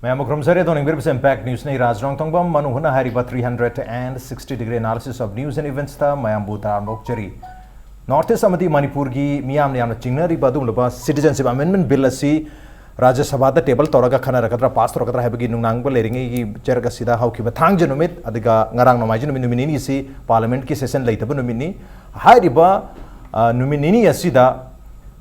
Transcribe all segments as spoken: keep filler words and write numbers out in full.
ꯃꯌꯥꯝꯕꯨ ꯈꯨꯔꯨꯝꯖꯔꯤ꯫ ꯑꯗꯣꯝ ꯌꯦꯡꯕꯤꯔꯤꯕꯁꯤ Impact News ꯅꯤ꯫ ꯔꯥꯖ ꯔꯣꯡꯊꯣꯡꯕꯝ ꯃꯅꯨꯡ ꯍꯨꯠꯅ ꯍꯥꯏꯔꯤꯕ three hundred and sixty degree analysis of news and events ꯇ ꯃꯌꯥꯝꯕꯨ ꯇꯔꯥꯝꯅ ꯑꯣꯛꯆꯔꯤ꯫ North East ꯑꯃꯗꯤ ꯃꯅꯤꯄꯨꯔꯒꯤ ꯃꯤꯌꯥꯝꯅ ꯌꯥꯝꯅ ꯆꯤꯡꯅꯔꯤꯕ ꯑꯗꯨꯒꯨꯝꯂꯕ Citizenship Amendment Bill ꯑꯁꯤ ꯔꯥꯖ꯭ꯌ ꯁꯚꯥꯗ table ꯇꯧꯔꯒ ꯈꯟꯅꯔꯛꯀꯗ꯭ꯔꯥ, pass ꯇꯧꯔꯛꯀꯗ꯭ꯔꯥ ꯍꯥꯏꯕꯒꯤ ꯅꯨꯡꯅꯥꯡꯕ ꯂꯩꯔꯤꯉꯩꯒꯤ ꯆꯩꯔꯛ ꯑꯁꯤꯗ ꯍꯧꯈꯤꯕ ꯊꯥꯡꯖ ꯅꯨꯃꯤꯠ, ꯑꯗꯨꯒ ꯉꯔꯥꯡ ꯅꯣꯡꯃꯥꯏꯖꯤꯡ ꯅꯨꯃꯤꯠ, ꯅꯨꯃꯤꯠ ꯅꯤꯅꯤꯁꯤ Parliament ꯀꯤ session ꯂꯩꯇꯕ ꯅꯨꯃꯤꯠꯅꯤ꯫ ꯍꯥꯏꯔꯤꯕ, ꯑ, ꯅꯨꯃꯤꯠ ꯅꯤꯅꯤ ꯑꯁꯤꯗ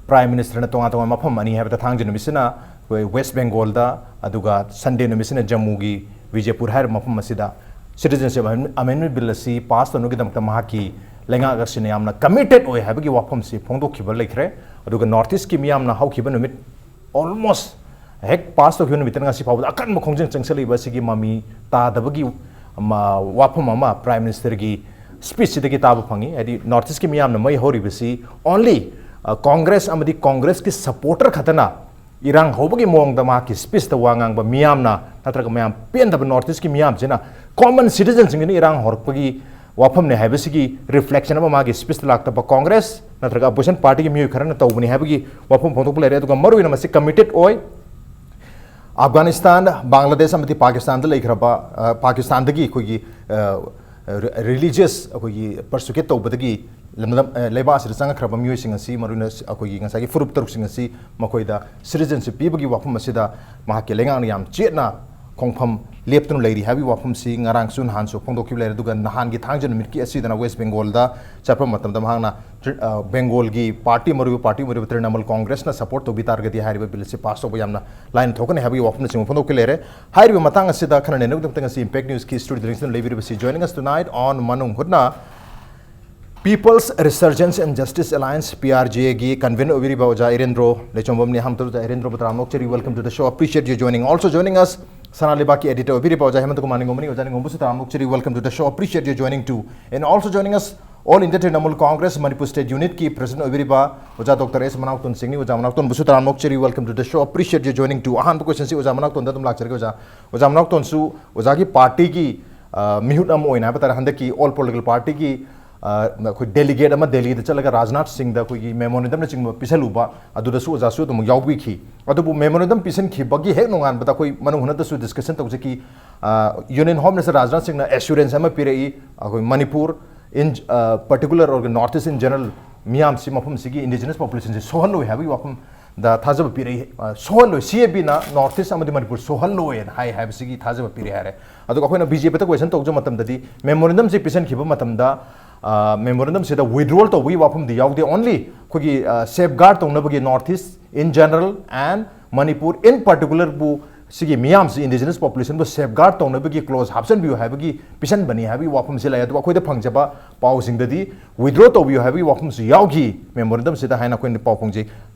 Prime Minister ꯅ ꯇꯣꯉꯥꯟ ꯇꯣꯉꯥꯟꯕ ꯃꯐꯝ ꯑꯅꯤ ꯍꯥꯏꯕꯗ ꯊꯥꯡꯖ ꯅꯨꯃꯤꯠꯁꯤꯅ ꯑꯩꯈꯣꯏ West Bengal ꯗ, ꯑꯗꯨꯒ Sunday ꯅꯨꯃꯤꯠꯁꯤꯅ ꯖꯝꯃꯨꯒꯤ ꯕꯤꯖꯦꯄꯨꯔ ꯍꯥꯏꯔꯤꯕ ꯃꯐꯝ ꯑꯁꯤꯗ Citizenship Amendment Bill ꯑꯁꯤ pass ꯇꯧꯅꯕꯒꯤꯗꯃꯛꯇ ꯃꯍꯥꯛꯀꯤ ꯂꯩꯉꯥꯛ ꯑꯁꯤꯅ ꯌꯥꯝꯅ committed ꯑꯣꯏ ꯍꯥꯏꯕꯒꯤ ꯋꯥꯐꯝꯁꯤ ꯐꯣꯡꯗꯣꯛꯈꯤꯕ ꯂꯩꯈ꯭ꯔꯦ꯫ ꯑꯗꯨꯒ North East ꯀꯤ ꯃꯤꯌꯥꯝꯅ ꯍꯧꯈꯤꯕ ꯅꯨꯃꯤꯠ, almost ꯍꯦꯛ pass ꯇꯧꯈꯤꯕ ꯅꯨꯃꯤꯠꯇꯅ ꯉꯁꯤ ꯐꯥꯎꯕꯗ ꯑꯀꯟꯕ ꯈꯣꯡꯖꯪ ꯆꯪꯁꯤꯜꯂꯛꯏꯕ ꯑꯁꯤꯒꯤ ꯃꯃꯤ ꯇꯥꯗꯕꯒꯤ ꯃ-, ꯋꯥꯐꯝ ꯑꯃ Prime Minister ꯒꯤ speech ꯁꯤꯗꯒꯤ ꯇꯥꯕ ꯐꯪꯉꯤ꯫ ꯍꯥꯏꯗꯤ North East ꯀꯤ ꯃꯤꯌꯥꯝꯅ ꯃꯩ ꯍꯧꯔꯤꯕꯁꯤ only, ꯑ, Congress ꯑꯃꯗꯤ Congress ꯀꯤ supporter ꯈꯛꯇꯅ ꯏꯔꯥꯡ ꯍꯧꯕꯒꯤ ꯃꯑꯣꯡꯗ ꯃꯍꯥꯛꯀꯤ speech ꯇ ꯋꯥ ꯉꯥꯡꯕ ꯃꯤꯌꯥꯝꯅ, ꯅꯠꯇ꯭ꯔꯒ ꯃꯌꯥꯝ ꯄꯦꯟꯗꯕ North East ꯀꯤ ꯃꯤꯌꯥꯝꯁꯤꯅ, common citizen ꯁꯤꯡꯁꯤꯅ ꯏꯔꯥꯡ ꯍꯧꯔꯛꯄꯒꯤ ꯋꯥꯐꯝꯅꯤ ꯍꯥꯏꯕꯁꯤꯒꯤ reflection ꯑꯃ ꯃꯥꯒꯤ speech ꯇ ꯂꯥꯛꯇꯕ Congress ꯅꯠꯇ꯭ꯔꯒ opposition party ꯒꯤ ꯃꯤꯑꯣꯏ ꯈꯔꯅ ꯇꯧꯕꯅꯤ ꯍꯥꯏꯕꯒꯤ ꯋꯥꯐꯝ ꯐꯣꯡꯗꯣꯛꯄ ꯂꯩꯔꯦ꯫ ꯑꯗꯨꯒ ꯃꯔꯨꯑꯣꯏꯅ ꯃꯁꯤ committed ꯑꯣꯏ꯫ Afghanistan, Bangladesh ꯑꯃꯗꯤ Pakistan ꯗ ꯂꯩꯈ꯭ꯔꯕ, ꯑ, Pakistan ꯗꯒꯤ ꯑꯩꯈꯣꯏꯒꯤ, ꯑ, ꯔꯤ-, religious ꯑꯩꯈꯣꯏꯒꯤ persecute ꯇꯧꯕꯗꯒꯤ ꯂꯝꯗꯝ, ꯑ, ꯂꯩꯕꯥꯛ ꯑꯁꯤꯗ ꯆꯪꯉꯛꯈ꯭ꯔꯕ ꯃꯤꯑꯣꯏꯁꯤꯡ ꯑꯁꯤ, ꯃꯔꯨꯑꯣꯏꯅ ꯑꯩꯈꯣꯏꯒꯤ ꯉꯁꯥꯏꯒꯤ ꯐꯨꯔꯨꯞ ꯇꯔꯨꯛꯁꯤꯡ ꯑꯁꯤ ꯃꯈꯣꯏꯗ citizenship ꯄꯤꯕꯒꯤ ꯋꯥꯐꯝ ꯑꯁꯤꯗ ꯃꯍꯥꯛꯀꯤ ꯂꯩꯉꯥꯛꯅ ꯌꯥꯝ ꯆꯦꯠꯅ ꯈꯣꯡꯐꯝ ꯂꯦꯞꯇꯨꯅ ꯂꯩꯔꯤ ꯍꯥꯏꯕꯒꯤ ꯋꯥꯐꯝꯁꯤ ꯉꯔꯥꯡꯁꯨ ꯅꯍꯥꯟꯁꯨ ꯐꯣꯡꯗꯣꯛꯈꯤꯕ ꯂꯩꯔꯦ꯫ ꯑꯗꯨꯒ ꯅꯍꯥꯟꯒꯤ ꯊꯥꯡꯖ ꯅꯨꯃꯤꯠꯀꯤ ꯑꯁꯤꯗꯅ West Bengal ꯗ ꯆꯠꯄ ꯃꯇꯝꯗ ꯃꯍꯥꯛꯅ ꯇ꯭ꯔꯤ-, ꯑ, Bengal ꯒꯤ party, ꯃꯔꯨꯑꯣꯏꯕ party ꯑꯣꯏꯔꯤꯕ Trinamool Congress ꯅ support ꯇꯧꯕꯤ ꯇꯥꯔꯒꯗꯤ ꯍꯥꯏꯔꯤꯕ bill ꯑꯁꯤ pass ꯇꯧꯕ ꯌꯥꯝꯅ ꯂꯥꯏꯅ ꯊꯣꯛꯀꯅꯤ ꯍꯥꯏꯕꯒꯤ ꯋꯥꯐꯝꯅꯆꯤꯡꯕ ꯐꯣꯡꯗꯣꯛꯈꯤ ꯂꯩꯔꯦ꯫ ꯍꯥꯏꯔꯤꯕ ꯃꯇꯥꯡ ꯑꯁꯤꯗ ꯈꯟꯅ ꯅꯩꯅꯕꯒꯤꯗꯃꯛꯇ ꯉꯁꯤ Impact News ꯀꯤ studio the ꯂꯩꯕꯤꯔꯤꯕꯁꯤ, joining us tonight on ꯃꯅꯨꯡ ꯍꯨꯠꯅ People's Resurgence and Justice Alliance, P R J A ꯒꯤ convener ꯑꯣꯏꯕꯤꯔꯤꯕ ꯑꯣꯖꯥ ꯏꯔꯦꯟꯗ꯭ꯔꯣ ꯂꯩꯆꯣꯝꯕꯝꯅꯤ꯫ ꯑꯍꯥꯟꯕꯗ ꯑꯣꯖꯥ ꯏꯔꯦꯟꯗ꯭ꯔꯣꯕꯨ ꯇꯔꯥꯝꯅ ꯑꯣꯛꯆꯔꯤ, welcome to the show, appreciate your joining. Also joining us, ꯁꯅꯥ ꯂꯩꯕꯥꯛꯀꯤ editor ꯑꯣꯏꯕꯤꯔꯤꯕ ꯑꯣꯖꯥ ꯍꯦꯃꯟꯇ ꯀꯨꯃꯥꯔ ꯅꯤꯡꯒꯣꯝꯕꯅꯤ꯫ ꯑꯣꯖꯥ ꯅꯤꯡꯒꯣꯝꯕꯁꯨ ꯇꯔꯥꯝꯅ ꯑꯣꯛꯆꯔꯤ, welcome to the show, appreciate your joining too. And also joining us, All India Trinamool Congress Manipur State Unit ꯀꯤ president ꯑꯣꯏꯕꯤꯔꯤꯕ ꯑꯣꯖꯥ doctor ꯑꯦꯁ ꯃꯅꯥꯎꯇꯣꯟ ꯁꯤꯡꯅꯤ꯫ ꯑꯣꯖꯥ ꯃꯅꯥꯎꯇꯣꯟꯕꯨꯁꯨ ꯇꯔꯥꯝꯅ ꯑꯣꯛꯆꯔꯤ, welcome to the show, appreciate your joining too. ꯑꯍꯥꯟꯕ question ꯁꯤ ꯑꯣꯖꯥ ꯃꯅꯥꯎꯇꯣꯟꯗ ꯑꯗꯨꯝ ꯂꯥꯛꯆꯔꯒꯦ꯫ ꯑꯣꯖꯥ, ꯑꯣꯖꯥ ꯃꯅꯥꯎꯇꯣꯟꯁꯨ ꯑꯣꯖꯥꯒꯤ party ꯒꯤ, ꯑ, ꯃꯤꯍꯨꯠ ꯑꯃ ꯑꯣꯏꯅ ꯍꯥꯏꯕ ꯇꯥꯔꯦ, ꯍꯟꯗꯛꯀꯤ All Political Party ꯒꯤ, ꯑ, ꯑꯩꯈꯣꯏ ꯗꯦꯂꯤꯒꯦꯠ ꯑꯃ ꯗꯦꯜꯂꯤꯗ ꯆꯠꯂꯒ ꯔꯥꯖꯅꯥꯊ ꯁꯤꯡꯗ ꯑꯩꯈꯣꯏꯒꯤ ꯃꯦꯃꯣꯔꯦꯟꯗꯝꯅꯆꯤꯡꯕ ꯄꯤꯁꯜꯂꯨꯕ, ꯑꯗꯨꯗꯁꯨ ꯑꯣꯖꯥꯁꯨ ꯑꯗꯨꯝ ꯌꯥꯎꯕꯤꯈꯤ꯫ ꯑꯗꯨꯕꯨ ꯃꯦꯃꯣꯔꯦꯟꯗꯝ ꯄꯤꯁꯟꯈꯤꯕꯒꯤ ꯍꯦꯛ ꯅꯣꯡꯉꯥꯟꯕꯗ ꯑꯩꯈꯣꯏ ꯃꯅꯨꯡ ꯍꯨꯠꯅꯗꯁꯨ ꯗꯤꯁꯀꯁꯟ ꯇꯧꯖꯈꯤ꯫ ꯑ, ꯌꯨꯅꯤꯌꯟ ꯍꯣꯝ ꯃꯤꯅꯤꯁꯇꯔ ꯔꯥꯖꯅꯥꯊ ꯁꯤꯡꯅ ꯑꯦꯁꯨꯔꯦꯟꯁ ꯑꯃ ꯄꯤꯔꯛꯏ, ꯑꯩꯈꯣꯏ ꯃꯅꯤꯄꯨꯔ in, ꯑ, particular ꯑꯣꯔꯒ ꯅꯣꯔꯠ ꯏꯁ in general ꯃꯤꯌꯥꯝꯁꯤ, ꯃꯐꯝꯁꯤꯒꯤ ꯏꯟꯗꯤꯖꯤꯅꯁ ꯄꯣꯄꯨꯂꯦꯁꯟꯁꯤ ꯁꯣꯛꯍꯜꯂꯣꯏ ꯍꯥꯏꯕꯒꯤ ꯋꯥꯐꯝꯗ ꯊꯥꯖꯕ ꯄꯤꯔꯛꯏ꯫ ꯑ, ꯁꯣꯛꯍꯜꯂꯣꯏ, ꯁꯤ ꯑꯦ ꯕꯤꯅ ꯅꯣꯔꯠ ꯏꯁ ꯑꯃꯗꯤ ꯃꯅꯤꯄꯨꯔ ꯁꯣꯛꯍꯜꯂꯣꯏꯅ ꯍꯥꯏ ꯍꯥꯏꯕꯁꯤꯒꯤ ꯊꯥꯖꯕ ꯄꯤꯔꯛꯑꯦ ꯍꯥꯏꯔꯦ꯫ ꯑꯗꯨꯒ ꯑꯩꯈꯣꯏꯅ ꯕꯤ ꯖꯦ ꯄꯤꯗ ꯀ꯭ꯋꯦꯁꯟ ꯇꯧꯖꯕ ꯃꯇꯝꯗꯗꯤ, ꯃꯦꯃꯣꯔꯦꯟꯗꯝꯁꯤ ꯄꯤꯁꯟꯈꯤꯕ ꯃꯇꯝꯗ, ꯑ, ꯃꯦꯃꯣꯔꯦꯟꯗꯝꯁꯤꯗ ꯋꯤꯗ꯭ꯔꯣꯜ ꯇꯧꯕꯒꯤ ꯋꯥꯐꯝꯗꯤ ꯌꯥꯎꯗꯦ, only ꯑꯩꯈꯣꯏꯒꯤ, ꯑ, ꯁꯦꯐꯒꯥꯔꯗ ꯇꯧꯅꯕꯒꯤ north east in general and Manipur in particularꯕꯨ, ꯁꯤꯒꯤ ꯃꯤꯌꯥꯝꯁꯤ, ꯏꯟꯗꯤꯖꯤꯅꯁ ꯄꯣꯄꯨꯂꯦꯁꯟꯕꯨ ꯁꯦꯐꯒꯥꯔꯗ ꯇꯧꯅꯕꯒꯤ ꯀ꯭ꯂꯣꯖ ꯍꯥꯞꯆꯤꯟꯕꯤꯌꯨ ꯍꯥꯏꯕꯒꯤ ꯄꯤꯁꯟꯕꯅꯤ ꯍꯥꯏꯕꯒꯤ ꯋꯥꯐꯝꯁꯤ ꯂꯩ꯫ ꯑꯗꯨꯒ ꯑꯩꯈꯣꯏꯗ ꯐꯪꯖꯕ ꯄꯥꯎꯁꯤꯡꯗꯗꯤ ꯋꯤꯗ꯭ꯔꯣ ꯇꯧꯕꯤꯌꯨ ꯍꯥꯏꯕꯒꯤ ꯋꯥꯐꯝꯁꯨ ꯌꯥꯎꯈꯤ ꯃꯦꯃꯣꯔꯦꯟꯗꯝꯁꯤꯗ ꯍꯥꯏꯅ ꯑꯩꯈꯣꯏꯅ ꯄꯥꯎ ꯐꯪꯖꯩ꯫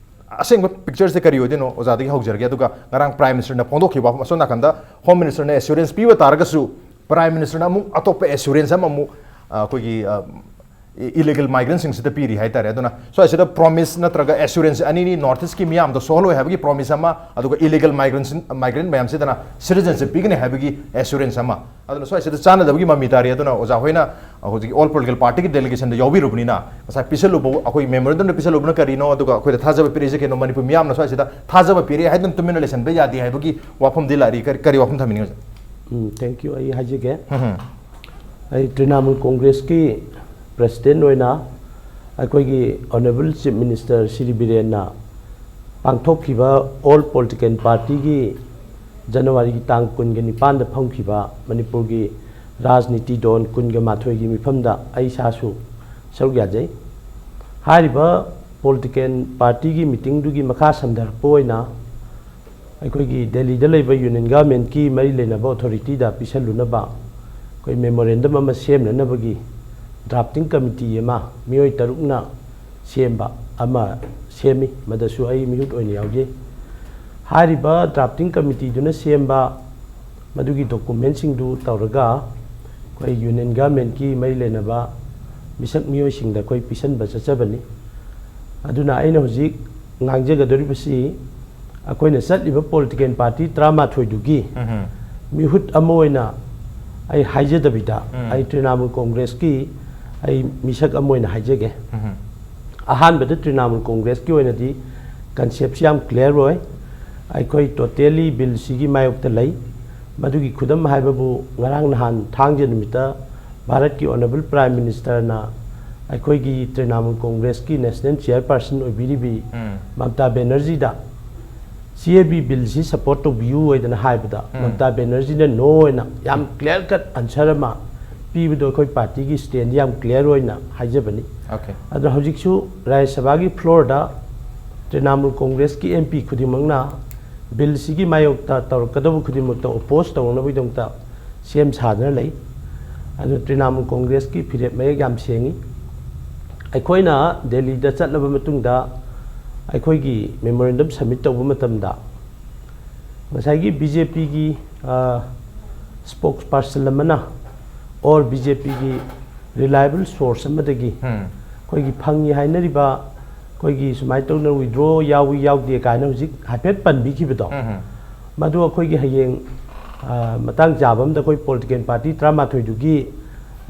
ꯑꯁꯦꯡꯕ ꯄꯤꯛꯆꯔꯁꯦ ꯀꯔꯤ ꯑꯣꯏꯗꯣꯏꯅꯣ ꯑꯣꯖꯥꯗꯒꯤ ꯍꯧꯖꯔꯒꯦ꯫ ꯑꯗꯨꯒ ꯉꯔꯥꯡ ꯄ꯭ꯔꯥꯏꯝ ꯃꯤꯅꯤꯁꯇꯔꯅ ꯐꯣꯡꯗꯣꯛꯈꯤꯕ ꯋꯥꯐꯝ, ꯑꯁꯣꯝ ꯅꯥꯀꯟꯗ ꯍꯣꯝ ꯃꯤꯅꯤꯁꯇꯔꯅ ꯑꯦꯁꯨꯔꯦꯟꯁ ꯄꯤꯕ ꯇꯥꯔꯒꯁꯨ, ꯄ꯭ꯔꯥꯏꯝ ꯃꯤꯅꯤꯁꯇꯔꯅ ꯑꯃꯨꯛ ꯑꯇꯣꯞꯄ ꯑꯦꯁꯨꯔꯦꯟꯁ ꯑꯃ ꯑꯃꯨꯛ, ꯑ, ꯑꯩꯈꯣꯏꯒꯤ, ꯑ, ꯏ-, ꯏꯂꯤꯒꯦꯜ ꯃꯥꯏꯒ꯭ꯔꯦꯟꯁꯤꯡꯁꯤꯗ ꯄꯤꯔꯤ ꯍꯥꯏꯇꯥꯔꯦ꯫ ꯑꯗꯨꯅ ꯁ꯭ꯋꯥꯏꯁꯤꯗ ꯄ꯭ꯔꯣꯃꯤꯁ ꯅꯠꯇ꯭ꯔꯒ ꯑꯦꯁꯨꯔꯦꯟꯁ ꯑꯅꯤꯅꯤ, ꯅꯣꯔꯠ ꯏꯁꯀꯤ ꯃꯤꯌꯥꯝꯗ ꯁꯣꯛꯍꯜꯂꯣꯏ ꯍꯥꯏꯕꯒꯤ ꯄ꯭ꯔꯣꯃꯤꯁ ꯑꯃ, ꯑꯗꯨꯒ ꯏꯂꯤꯒꯦꯜ ꯃꯥꯏꯒ꯭ꯔꯦꯟꯁꯤꯡ, ꯃꯥꯏꯒ꯭ꯔꯦꯟ ꯃꯌꯥꯝꯁꯤꯗꯅ ꯁꯤꯇꯤꯖꯦꯟꯁꯤꯞ ꯄꯤꯒꯅꯤ ꯍꯥꯏꯕꯒꯤ ꯑꯦꯁꯨꯔꯦꯟꯁ ꯑꯃ꯫ ꯑꯗꯨꯅ ꯁ꯭ꯋꯥꯏꯁꯤꯗ ꯆꯥꯟꯅꯗꯕꯒꯤ ꯃꯃꯤ ꯇꯥꯔꯤ꯫ ꯑꯗꯨꯅ ꯑꯣꯖꯥ ꯍꯣꯏꯅ ꯍꯧꯖꯤꯛ ꯑꯣꯜ ꯄꯣꯂꯤꯇꯤꯀꯦꯜ ꯄꯥꯔꯇꯤꯒꯤ ꯗꯦꯂꯤꯒꯦꯁꯟꯗ ꯌꯥꯎꯕꯤꯔꯨꯕꯅꯤꯅ, ꯉꯁꯥꯏ ꯄꯤꯁꯜꯂꯨꯕ, ꯑꯩꯈꯣꯏ ꯃꯦꯃꯣꯔꯦꯟꯗꯝꯗ ꯄꯤꯁꯜꯂꯨꯕꯅ ꯀꯔꯤꯅꯣ, ꯑꯗꯨꯒ ꯑꯩꯈꯣꯏꯗ ꯊꯥꯖꯕ ꯄꯤꯔꯛꯏꯁꯦ ꯀꯩꯅꯣ, ꯃꯅꯤꯄꯨꯔ ꯃꯤꯌꯥꯝꯅ ꯁ꯭ꯋꯥꯏꯁꯤꯗ ꯊꯥꯖꯕ ꯄꯤꯔꯛꯑꯦ ꯍꯥꯏꯗꯨꯅ ꯇꯨꯃꯤꯟꯅ ꯂꯩꯁꯟꯕ ꯌꯥꯗꯦ ꯍꯥꯏꯕꯒꯤ ꯋꯥꯐꯝꯗꯤ ꯂꯥꯛꯏ꯫ ꯀꯔꯤ, ꯀꯔꯤ ꯋꯥꯐꯝ ꯊꯝꯕꯤꯅꯤꯡꯉꯤ ꯑꯣꯖꯥ? ꯎꯝ, thank you꯫ ꯑꯩ ꯍꯥꯏꯖꯒꯦ꯫ ꯎꯝ꯫ ꯑꯩ ꯇ꯭ꯔꯤꯅꯥꯃꯨꯜ ꯀꯣꯡꯒ꯭ꯔꯦꯁꯀꯤ ꯄ꯭ꯔꯦꯁꯤꯗꯦꯟ ꯑꯣꯏꯅ ꯑꯩꯈꯣꯏꯒꯤ ꯑꯣꯅꯔꯦꯕꯜ ꯆꯤꯐ ꯃꯤꯅꯤꯁꯇꯔ ꯁ꯭ꯔꯤ ꯕꯤꯔꯦꯟꯅ ꯄꯥꯡꯊꯣꯛꯈꯤꯕ ꯑꯣꯜ ꯄꯣꯂꯤꯇꯤꯀꯦꯜ ꯄꯥꯔꯇꯤꯒꯤ ꯖꯅꯋꯥꯔꯤꯒꯤ ꯇꯥꯡ ꯀꯨꯟꯒ ꯅꯤꯄꯥꯟꯗ ꯐꯝꯈꯤꯕ ꯃꯅꯤꯄꯨꯔꯒꯤ ꯔꯥꯖꯅꯤꯇꯤ ꯗꯣꯟ ꯀꯨꯟꯒ ꯃꯥꯊꯣꯏꯒꯤ ꯃꯤꯐꯝꯗ ꯑꯩ ꯏꯁꯥꯁꯨ ꯁꯔꯨꯛ ꯌꯥꯖꯩ꯫ ꯍꯥꯏꯔꯤꯕ ꯄꯣꯂꯤꯇꯤꯀꯦꯜ ꯄꯥꯔꯇꯤꯒꯤ ꯃꯤꯇꯤꯡꯗꯨꯒꯤ ꯃꯈꯥ ꯁꯝꯊꯔꯛꯄ ꯑꯣꯏꯅ ꯑꯩꯈꯣꯏꯒꯤ ꯗꯦꯜꯂꯤꯗ ꯂꯩꯕ ꯌꯨꯅꯤꯌꯟ ꯒꯚꯔꯟꯃꯦꯟꯠꯀꯤ ꯃꯔꯤ ꯂꯩꯅꯕ ꯑꯣꯊꯣꯔꯤꯇꯤꯗ ꯄꯤꯁꯜꯂꯨꯅꯕ ꯑꯩꯈꯣꯏ ꯃꯦꯃꯣꯔꯦꯟꯗꯝ ꯑꯃ ꯁꯦꯝꯅꯅꯕꯒꯤ ꯗ꯭ꯔꯥꯐꯇꯤꯡ ꯀꯃꯤꯇꯤ ꯑꯃ ꯃꯤꯑꯣꯏ ꯇꯔꯨꯛꯅ ꯁꯦꯝꯕ ꯑꯃ ꯁꯦꯝꯃꯤ꯫ ꯃꯗꯁꯨ ꯑꯩ ꯃꯤꯍꯨꯠ ꯑꯣꯏꯅ ꯌꯥꯎꯖꯩ꯫ ꯍꯥꯏꯔꯤꯕ ꯗ꯭ꯔꯥꯐꯇꯤꯡ ꯀꯃꯤꯇꯤꯗꯨꯅ ꯁꯦꯝꯕ ꯃꯗꯨꯒꯤ ꯗꯣꯀꯨꯃꯦꯟꯁꯤꯡꯗꯨ ꯇꯧꯔꯒ ꯑꯩꯈꯣꯏ ꯌꯨꯅꯤꯌꯟ ꯒꯚꯔꯟꯃꯦꯟꯠꯀꯤ ꯃꯔꯤ ꯂꯩꯅꯕ ꯃꯤꯁꯛ ꯃꯤꯑꯣꯏꯁꯤꯡꯗ ꯑꯩꯈꯣꯏ ꯄꯤꯁꯟꯕ ꯆꯠꯆꯕꯅꯤ꯫ ꯑꯗꯨꯅ ꯑꯩꯅ ꯍꯧꯖꯤꯛ ꯉꯥꯡꯖꯒꯗꯧꯔꯤꯕꯁꯤ ꯑꯩꯈꯣꯏꯅ ꯆꯠꯂꯤꯕ ꯄꯣꯂꯤꯇꯤꯀꯦꯜ ꯄꯥꯔꯇꯤ ꯇꯔꯥꯃꯥꯊꯣꯏꯗꯨꯒꯤ ꯎꯝꯍꯨꯝ꯫ ꯃꯤꯍꯨꯠ ꯑꯃ ꯑꯣꯏꯅ ꯑꯩ ꯍꯥꯏꯖꯗꯕꯤꯗ, ꯎꯝ꯫ ꯑꯩ ꯇ꯭ꯔꯤꯅꯥꯃꯨꯜ ꯀꯣꯡꯒ꯭ꯔꯦꯁꯀꯤ ꯑꯩ ꯃꯤꯁꯛ ꯑꯃ ꯑꯣꯏꯅ ꯍꯥꯏꯖꯒꯦ꯫ ꯑꯍꯥꯟꯕꯗ ꯇ꯭ꯔꯤꯅꯥꯃꯨꯜ ꯀꯣꯡꯒ꯭ꯔꯦꯁꯀꯤ ꯑꯣꯏꯅꯗꯤ ꯀꯟꯁꯦꯞꯁꯤ ꯌꯥꯝ ꯀ꯭ꯂꯤꯌꯥꯔ ꯑꯣꯏ꯫ ꯑꯩꯈꯣꯏ ꯇꯣꯇꯦꯂꯤ ꯕꯤꯜꯁꯤꯒꯤ ꯃꯥꯌꯣꯛꯇ ꯂꯩ꯫ ꯃꯗꯨꯒꯤ ꯈꯨꯗꯝ ꯍꯥꯏꯕꯕꯨ ꯉꯔꯥꯡ ꯅꯍꯥꯟ ꯊꯥꯡꯖ ꯅꯨꯃꯤꯠꯇ ꯚꯥꯔꯠꯀꯤ ꯑꯣꯅꯔꯦꯕꯜ ꯄ꯭ꯔꯥꯏꯝ ꯃꯤꯅꯤꯁꯇꯔꯅ ꯑꯩꯈꯣꯏꯒꯤ ꯇ꯭ꯔꯤꯅꯥꯃꯨꯜ ꯀꯣꯡꯒ꯭ꯔꯦꯁꯀꯤ ꯅꯦꯁꯅꯦꯜ ꯆꯤꯌꯔꯄꯔꯁꯟ ꯑꯣꯏꯕꯤꯔꯤꯕꯤ ꯃꯝꯇꯥ ꯕꯦꯅꯔꯖꯤꯗ ꯁꯤ ꯑꯦ ꯕꯤ ꯕꯤꯜꯁꯤ ꯁꯄꯣꯔꯠ ꯇꯧꯕꯤꯌꯨ ꯍꯥꯏꯗꯅ ꯍꯥꯏꯕꯗ ꯃꯝꯇꯥ ꯕꯦꯅꯔꯖꯤꯅ ꯅꯣ ꯍꯥꯏꯅ ꯌꯥꯝ ꯀ꯭ꯂꯤꯌꯥꯔ ꯀꯠ ꯑꯟꯁꯔ ꯑꯃ ꯄꯤꯕꯗꯣ ꯑꯩꯈꯣꯏ ꯄꯥꯔꯇꯤꯒꯤ ꯁ꯭ꯇꯦꯟꯗꯤ ꯌꯥꯝ ꯀ꯭ꯂꯤꯌꯥꯔ ꯑꯣꯏꯅ ꯍꯥꯏꯖꯕꯅꯤ꯫ Okay. ꯑꯗꯨꯅ ꯍꯧꯖꯤꯛꯁꯨ ꯔꯥꯖ꯭ꯌ ꯁꯚꯥꯒꯤ ꯐ꯭ꯂꯣꯔꯗ ꯇ꯭ꯔꯤꯅꯥꯃꯨꯜ ꯀꯣꯡꯒ꯭ꯔꯦꯁꯀꯤ ꯑꯦꯝ ꯄꯤ ꯈꯨꯗꯤꯡꯃꯛꯅ ꯕꯤꯜꯁꯤꯒꯤ ꯃꯥꯌꯣꯛꯇ ꯇꯧꯔꯛꯀꯗꯕ ꯈꯨꯗꯤꯡꯃꯛꯇ ꯑꯣꯄꯣꯖ ꯇꯧꯅꯕꯒꯤꯗꯃꯛꯇ ꯁꯦꯝ ꯁꯥꯗꯨꯅ ꯂꯩ꯫ ꯑꯗꯨ ꯇ꯭ꯔꯤꯅꯥꯃꯨꯜ ꯀꯣꯡꯒ꯭ꯔꯦꯁꯀꯤ ꯐꯤꯔꯦꯞ ꯃꯌꯦꯛ ꯌꯥꯝ ꯁꯦꯡꯉꯤ꯫ ꯑꯩꯈꯣꯏꯅ ꯗꯦꯜꯂꯤꯗ ꯆꯠꯂꯕ ꯃꯇꯨꯡꯗ ꯑꯩꯈꯣꯏꯒꯤ ꯃꯦꯃꯣꯔꯦꯟꯗꯝ ꯁꯕꯃꯤꯠ ꯇꯧꯕ ꯃꯇꯝꯗ ꯉꯁꯥꯏꯒꯤ ꯕꯤ ꯖꯦ ꯄꯤꯒꯤ ꯁ꯭ꯄꯣꯛꯁ ꯄꯥꯔꯁꯟ ꯑꯃꯅ ꯑꯣꯔ ꯕꯤ ꯖꯦ ꯄꯤꯒꯤ ꯔꯤꯂꯥꯏꯕꯜ ꯁꯣꯔꯁ ꯑꯃꯗꯒꯤ ꯑꯩꯈꯣꯏꯒꯤ ꯐꯪꯉꯤ ꯍꯥꯏꯅꯔꯤꯕ ꯑꯩꯈꯣꯏꯒꯤ ꯁꯨꯃꯥꯏꯅ ꯇꯧꯅ ꯋꯤꯗ꯭ꯔꯣ ꯌꯥꯎꯏ ꯌꯥꯎꯗꯦ ꯀꯥꯏꯅ ꯍꯧꯖꯤꯛ ꯍꯥꯏꯐꯦꯠ ꯄꯟꯕꯤꯈꯤꯕꯗꯣ, ꯃꯗꯨ ꯑꯩꯈꯣꯏꯒꯤ ꯍꯌꯦꯡ ꯑ, ꯃꯇꯥꯡ ꯆꯥꯕ ꯑꯃꯗ ꯑꯩꯈꯣꯏ ꯄꯣꯂꯤꯇꯤꯀꯦꯜ ꯄꯥꯔꯇꯤ ꯇꯔꯥꯃꯥꯊꯣꯏꯗꯨꯒꯤ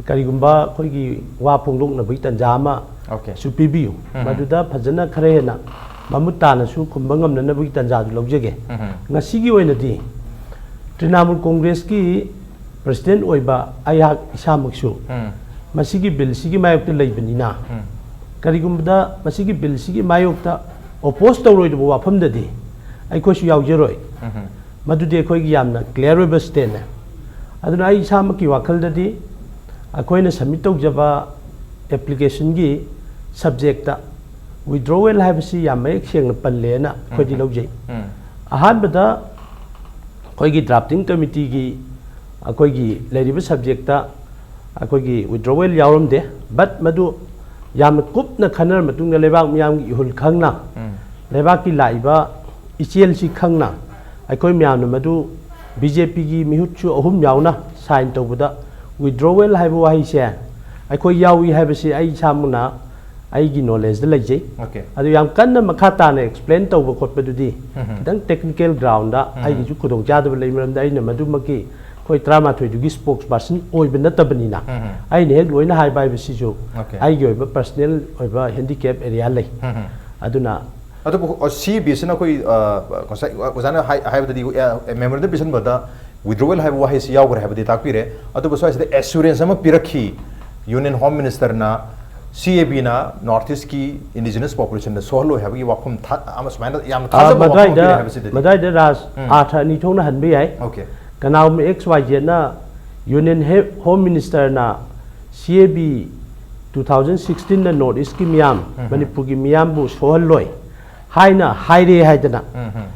ꯀꯔꯤꯒꯨꯝꯕ ꯑꯩꯈꯣꯏꯒꯤ ꯋꯥ ꯐꯣꯡꯗꯣꯛꯅꯕꯒꯤ ꯇꯥꯟꯖꯥ ꯑꯃ Okay. ꯁꯨ ꯄꯤꯕꯤꯌꯨ꯫ ꯃꯗꯨꯗ ꯐꯖꯅ ꯈꯔ ꯍꯦꯟꯅ ꯃꯃꯨꯠ ꯇꯥꯅꯁꯨ ꯈꯨꯝꯕ ꯉꯝꯅꯅꯕꯒꯤ ꯇꯥꯟꯖꯥꯗꯨ ꯂꯧꯖꯒꯦ꯫ ꯉꯁꯤꯒꯤ ꯑꯣꯏꯅꯗꯤ ꯇ꯭ꯔꯤꯅꯥꯃꯨꯜ ꯀꯣꯡꯒ꯭ꯔꯦꯁꯀꯤ ꯄ꯭ꯔꯁꯤꯗꯦꯟ ꯑꯣꯏꯕ ꯑꯩꯍꯥꯛ ꯏꯁꯥꯃꯛꯁꯨ ꯃꯁꯤꯒꯤ ꯕꯤꯜꯁꯤꯒꯤ ꯃꯥꯌꯣꯛꯇ ꯂꯩꯕꯅꯤꯅ, ꯀꯔꯤꯒꯨꯝꯕꯗ ꯃꯁꯤꯒꯤ ꯕꯤꯜꯁꯤꯒꯤ ꯃꯥꯌꯣꯛꯇ ꯑꯣꯄꯣꯖ ꯇꯧꯔꯣꯏꯗꯕ ꯋꯥꯐꯝꯗꯗꯤ ꯑꯩꯈꯣꯏꯁꯨ ꯌꯥꯎꯖꯔꯣꯏ꯫ ꯃꯗꯨꯗꯤ ꯑꯩꯈꯣꯏꯒꯤ ꯌꯥꯝꯅ ꯀ꯭ꯂꯤꯌꯥꯔ ꯑꯣꯏꯕ ꯁ꯭ꯇꯦꯟꯅꯦ꯫ ꯑꯗꯨꯅ ꯑꯩ ꯏꯁꯥꯃꯛꯀꯤ ꯋꯥꯈꯜꯗꯗꯤ ꯑꯩꯈꯣꯏꯅ ꯁꯕꯃꯤꯠ ꯇꯧꯖꯕ ꯑꯦꯄ꯭ꯂꯤꯀꯦꯁꯟꯒꯤ ꯁꯕꯖꯦꯛꯇ ꯋꯤꯗ꯭ꯔꯣꯋꯦꯜ ꯍꯥꯏꯕꯁꯤ ꯌꯥꯝ ꯃꯌꯦꯛ ꯁꯦꯡꯅ ꯄꯜꯂꯦꯅ ꯑꯩꯈꯣꯏꯗꯤ ꯂꯧꯖꯩ꯫ ꯑꯍꯥꯟꯕꯗ ꯑꯩꯈꯣꯏꯒꯤ ꯗ꯭ꯔꯥꯐꯇꯤꯡ ꯀꯃꯤꯇꯤꯒꯤ ꯑꯩꯈꯣꯏꯒꯤ ꯂꯩꯔꯤꯕ ꯁꯕꯖꯦꯛꯇ ꯑꯩꯈꯣꯏꯒꯤ ꯋꯤꯗ꯭ꯔꯣꯋꯦꯜ ꯌꯥꯎꯔꯝꯗꯦ, ꯕꯠ ꯃꯗꯨ ꯌꯥꯝꯅ ꯀꯨꯞꯅ ꯈꯟꯅꯔ ꯃꯇꯨꯡꯗ ꯂꯩꯕꯥꯛ ꯃꯤꯌꯥꯝꯒꯤ ꯏꯍꯨꯜ ꯈꯪꯅ, ꯂꯩꯕꯥꯛꯀꯤ ꯂꯥꯛꯏꯕ ꯏꯆꯦꯜꯁꯤ ꯈꯪꯅ ꯑꯩꯈꯣꯏ ꯃꯌꯥꯝꯅ ꯃꯗꯨ ꯕꯤ ꯖꯦ ꯄꯤꯒꯤ ꯃꯤꯍꯨꯠꯁꯨ ꯑꯍꯨꯝ ꯌꯥꯎꯅ ꯁꯥꯏꯟ ꯇꯧꯕꯗ ꯋꯤꯗ꯭ꯔꯣꯋꯦꯜ ꯍꯥꯏꯕ ꯋꯥꯍꯩꯁꯦ ꯑꯩꯈꯣꯏ ꯌꯥꯎꯏ ꯍꯥꯏꯕꯁꯤ ꯑꯩ ꯏꯁꯥꯃꯛꯅ ꯑꯩꯒꯤ ꯅꯣꯂꯦꯖꯇ ꯂꯩꯖꯩ꯫ Okay. ꯑꯗꯨ ꯌꯥꯝ ꯀꯟꯅ ꯃꯈꯥ ꯇꯥꯅ ꯑꯦꯛꯁꯄ꯭ꯂꯦꯟ ꯇꯧꯕ ꯈꯣꯠꯄꯗꯨꯗꯤ ꯈꯤꯇꯪ ꯇꯦꯛꯅꯤꯀꯦꯜ ꯒ꯭ꯔꯥꯎꯟꯗ ꯑꯩꯒꯤꯁꯨ ꯈꯨꯗꯣꯡꯆꯥꯗꯕ ꯂꯩ, ꯃꯔꯝꯗꯤ ꯑꯩꯅ ꯃꯗꯨꯃꯛꯀꯤ ꯑꯩꯈꯣꯏ ꯇꯔꯥꯃꯥꯊꯣꯏꯗꯨꯒꯤ ꯁ꯭ꯄꯣꯛꯁ ꯄꯥꯔꯁꯟ ꯑꯣꯏꯕ ꯅꯠꯇꯕꯅꯤꯅ, ꯎꯝ, ꯎꯝ꯫ ꯑꯩꯅ ꯍꯦꯛ ꯂꯣꯏꯅ ꯍꯥꯏꯕ ꯍꯥꯏꯕꯁꯤꯁꯨ Okay. ꯑꯩꯒꯤ ꯑꯣꯏꯕ ꯄꯔꯁꯅꯦꯜ ꯑꯣꯏꯕ ꯍꯦꯟꯗꯤꯀꯦꯞ ꯑꯦꯔꯤꯌꯥ ꯂꯩ꯫ ꯎꯝ, ꯎꯝ꯫ ꯑꯗꯨꯅ ꯑꯗꯨꯕꯨ ꯁꯤ ꯑꯦ ꯕꯤꯁꯤꯅ ꯑꯩꯈꯣꯏ ꯑ, ꯉꯁꯥꯏ ꯑꯣꯖꯥꯅ ꯍꯥꯏ- ꯍꯥꯏꯕꯗꯗꯤ ꯃꯦꯃꯣꯔꯦꯟꯗꯝ ꯄꯤꯁꯤꯟꯕꯗ ꯋꯤꯗ꯭ꯔꯣꯋꯦꯜ ꯍꯥꯏꯕ ꯋꯥꯍꯩꯁꯤ ꯌꯥꯎꯈ꯭ꯔꯦ ꯍꯥꯏꯕꯗꯤ ꯇꯥꯛꯄꯤꯔꯦ꯫ ꯑꯗꯨꯕꯨ ꯁ꯭ꯋꯥꯏꯁꯤꯗ ꯑꯦꯁꯨꯔꯦꯟꯁ ꯑꯃ ꯄꯤꯔꯛꯈꯤ ꯌꯨꯅꯤꯌꯟ ꯍꯣꯝ ꯃꯤꯅꯤꯁꯇꯔꯅ ꯁꯤ ꯑꯦ ꯕꯤꯅ ꯅꯣꯔꯠ ꯏꯁꯀꯤ ꯏꯟꯗꯤꯖꯤꯅꯁ ꯄꯣꯄꯨꯂꯦꯁꯟꯗ ꯁꯣꯛꯍꯜꯂꯣꯏ ꯍꯥꯏꯕꯒꯤ ꯋꯥꯐꯝ ꯊꯥ- ꯑꯃ ꯁꯨꯃꯥꯏꯅ ꯌꯥꯝꯅ ꯑ, ꯊꯥꯖꯕ ꯋꯥꯐꯝ ꯑꯃ ꯄꯤꯔꯦ ꯃꯗꯨꯋꯥꯏꯗ ꯍꯥꯏꯕꯁꯤꯗꯗꯤ꯫ ꯃꯗꯨꯋꯥꯏꯗ ꯔꯥꯖ ꯎꯝ꯫ ꯑꯥꯔꯊ ꯑꯅꯤ ꯊꯣꯛꯅ ꯍꯟꯕ ꯌꯥꯏ꯫ Okay. ꯀꯅꯥꯒꯨꯝꯕ ꯑꯦꯛꯁ ꯋꯥꯏ ꯖꯦꯠꯅ ꯌꯨꯅꯤꯌꯟ ꯍꯦ- ꯍꯣꯝ ꯃꯤꯅꯤꯁꯇꯔꯅ C A B two thousand ꯁꯤꯛꯁꯇꯤꯟꯗ ꯅꯣꯔꯠ ꯏꯁꯀꯤ ꯃꯤꯌꯥꯝ, ꯎꯝ꯫ ꯃꯅꯤꯄꯨꯔꯒꯤ ꯃꯤꯌꯥꯝꯕꯨ ꯁꯣꯛꯍꯜꯂꯣꯏ ꯍꯥꯏꯅ ꯍꯥꯏꯔꯦ ꯍꯥꯏꯗꯅ ꯎꯝ, ꯎꯝ꯫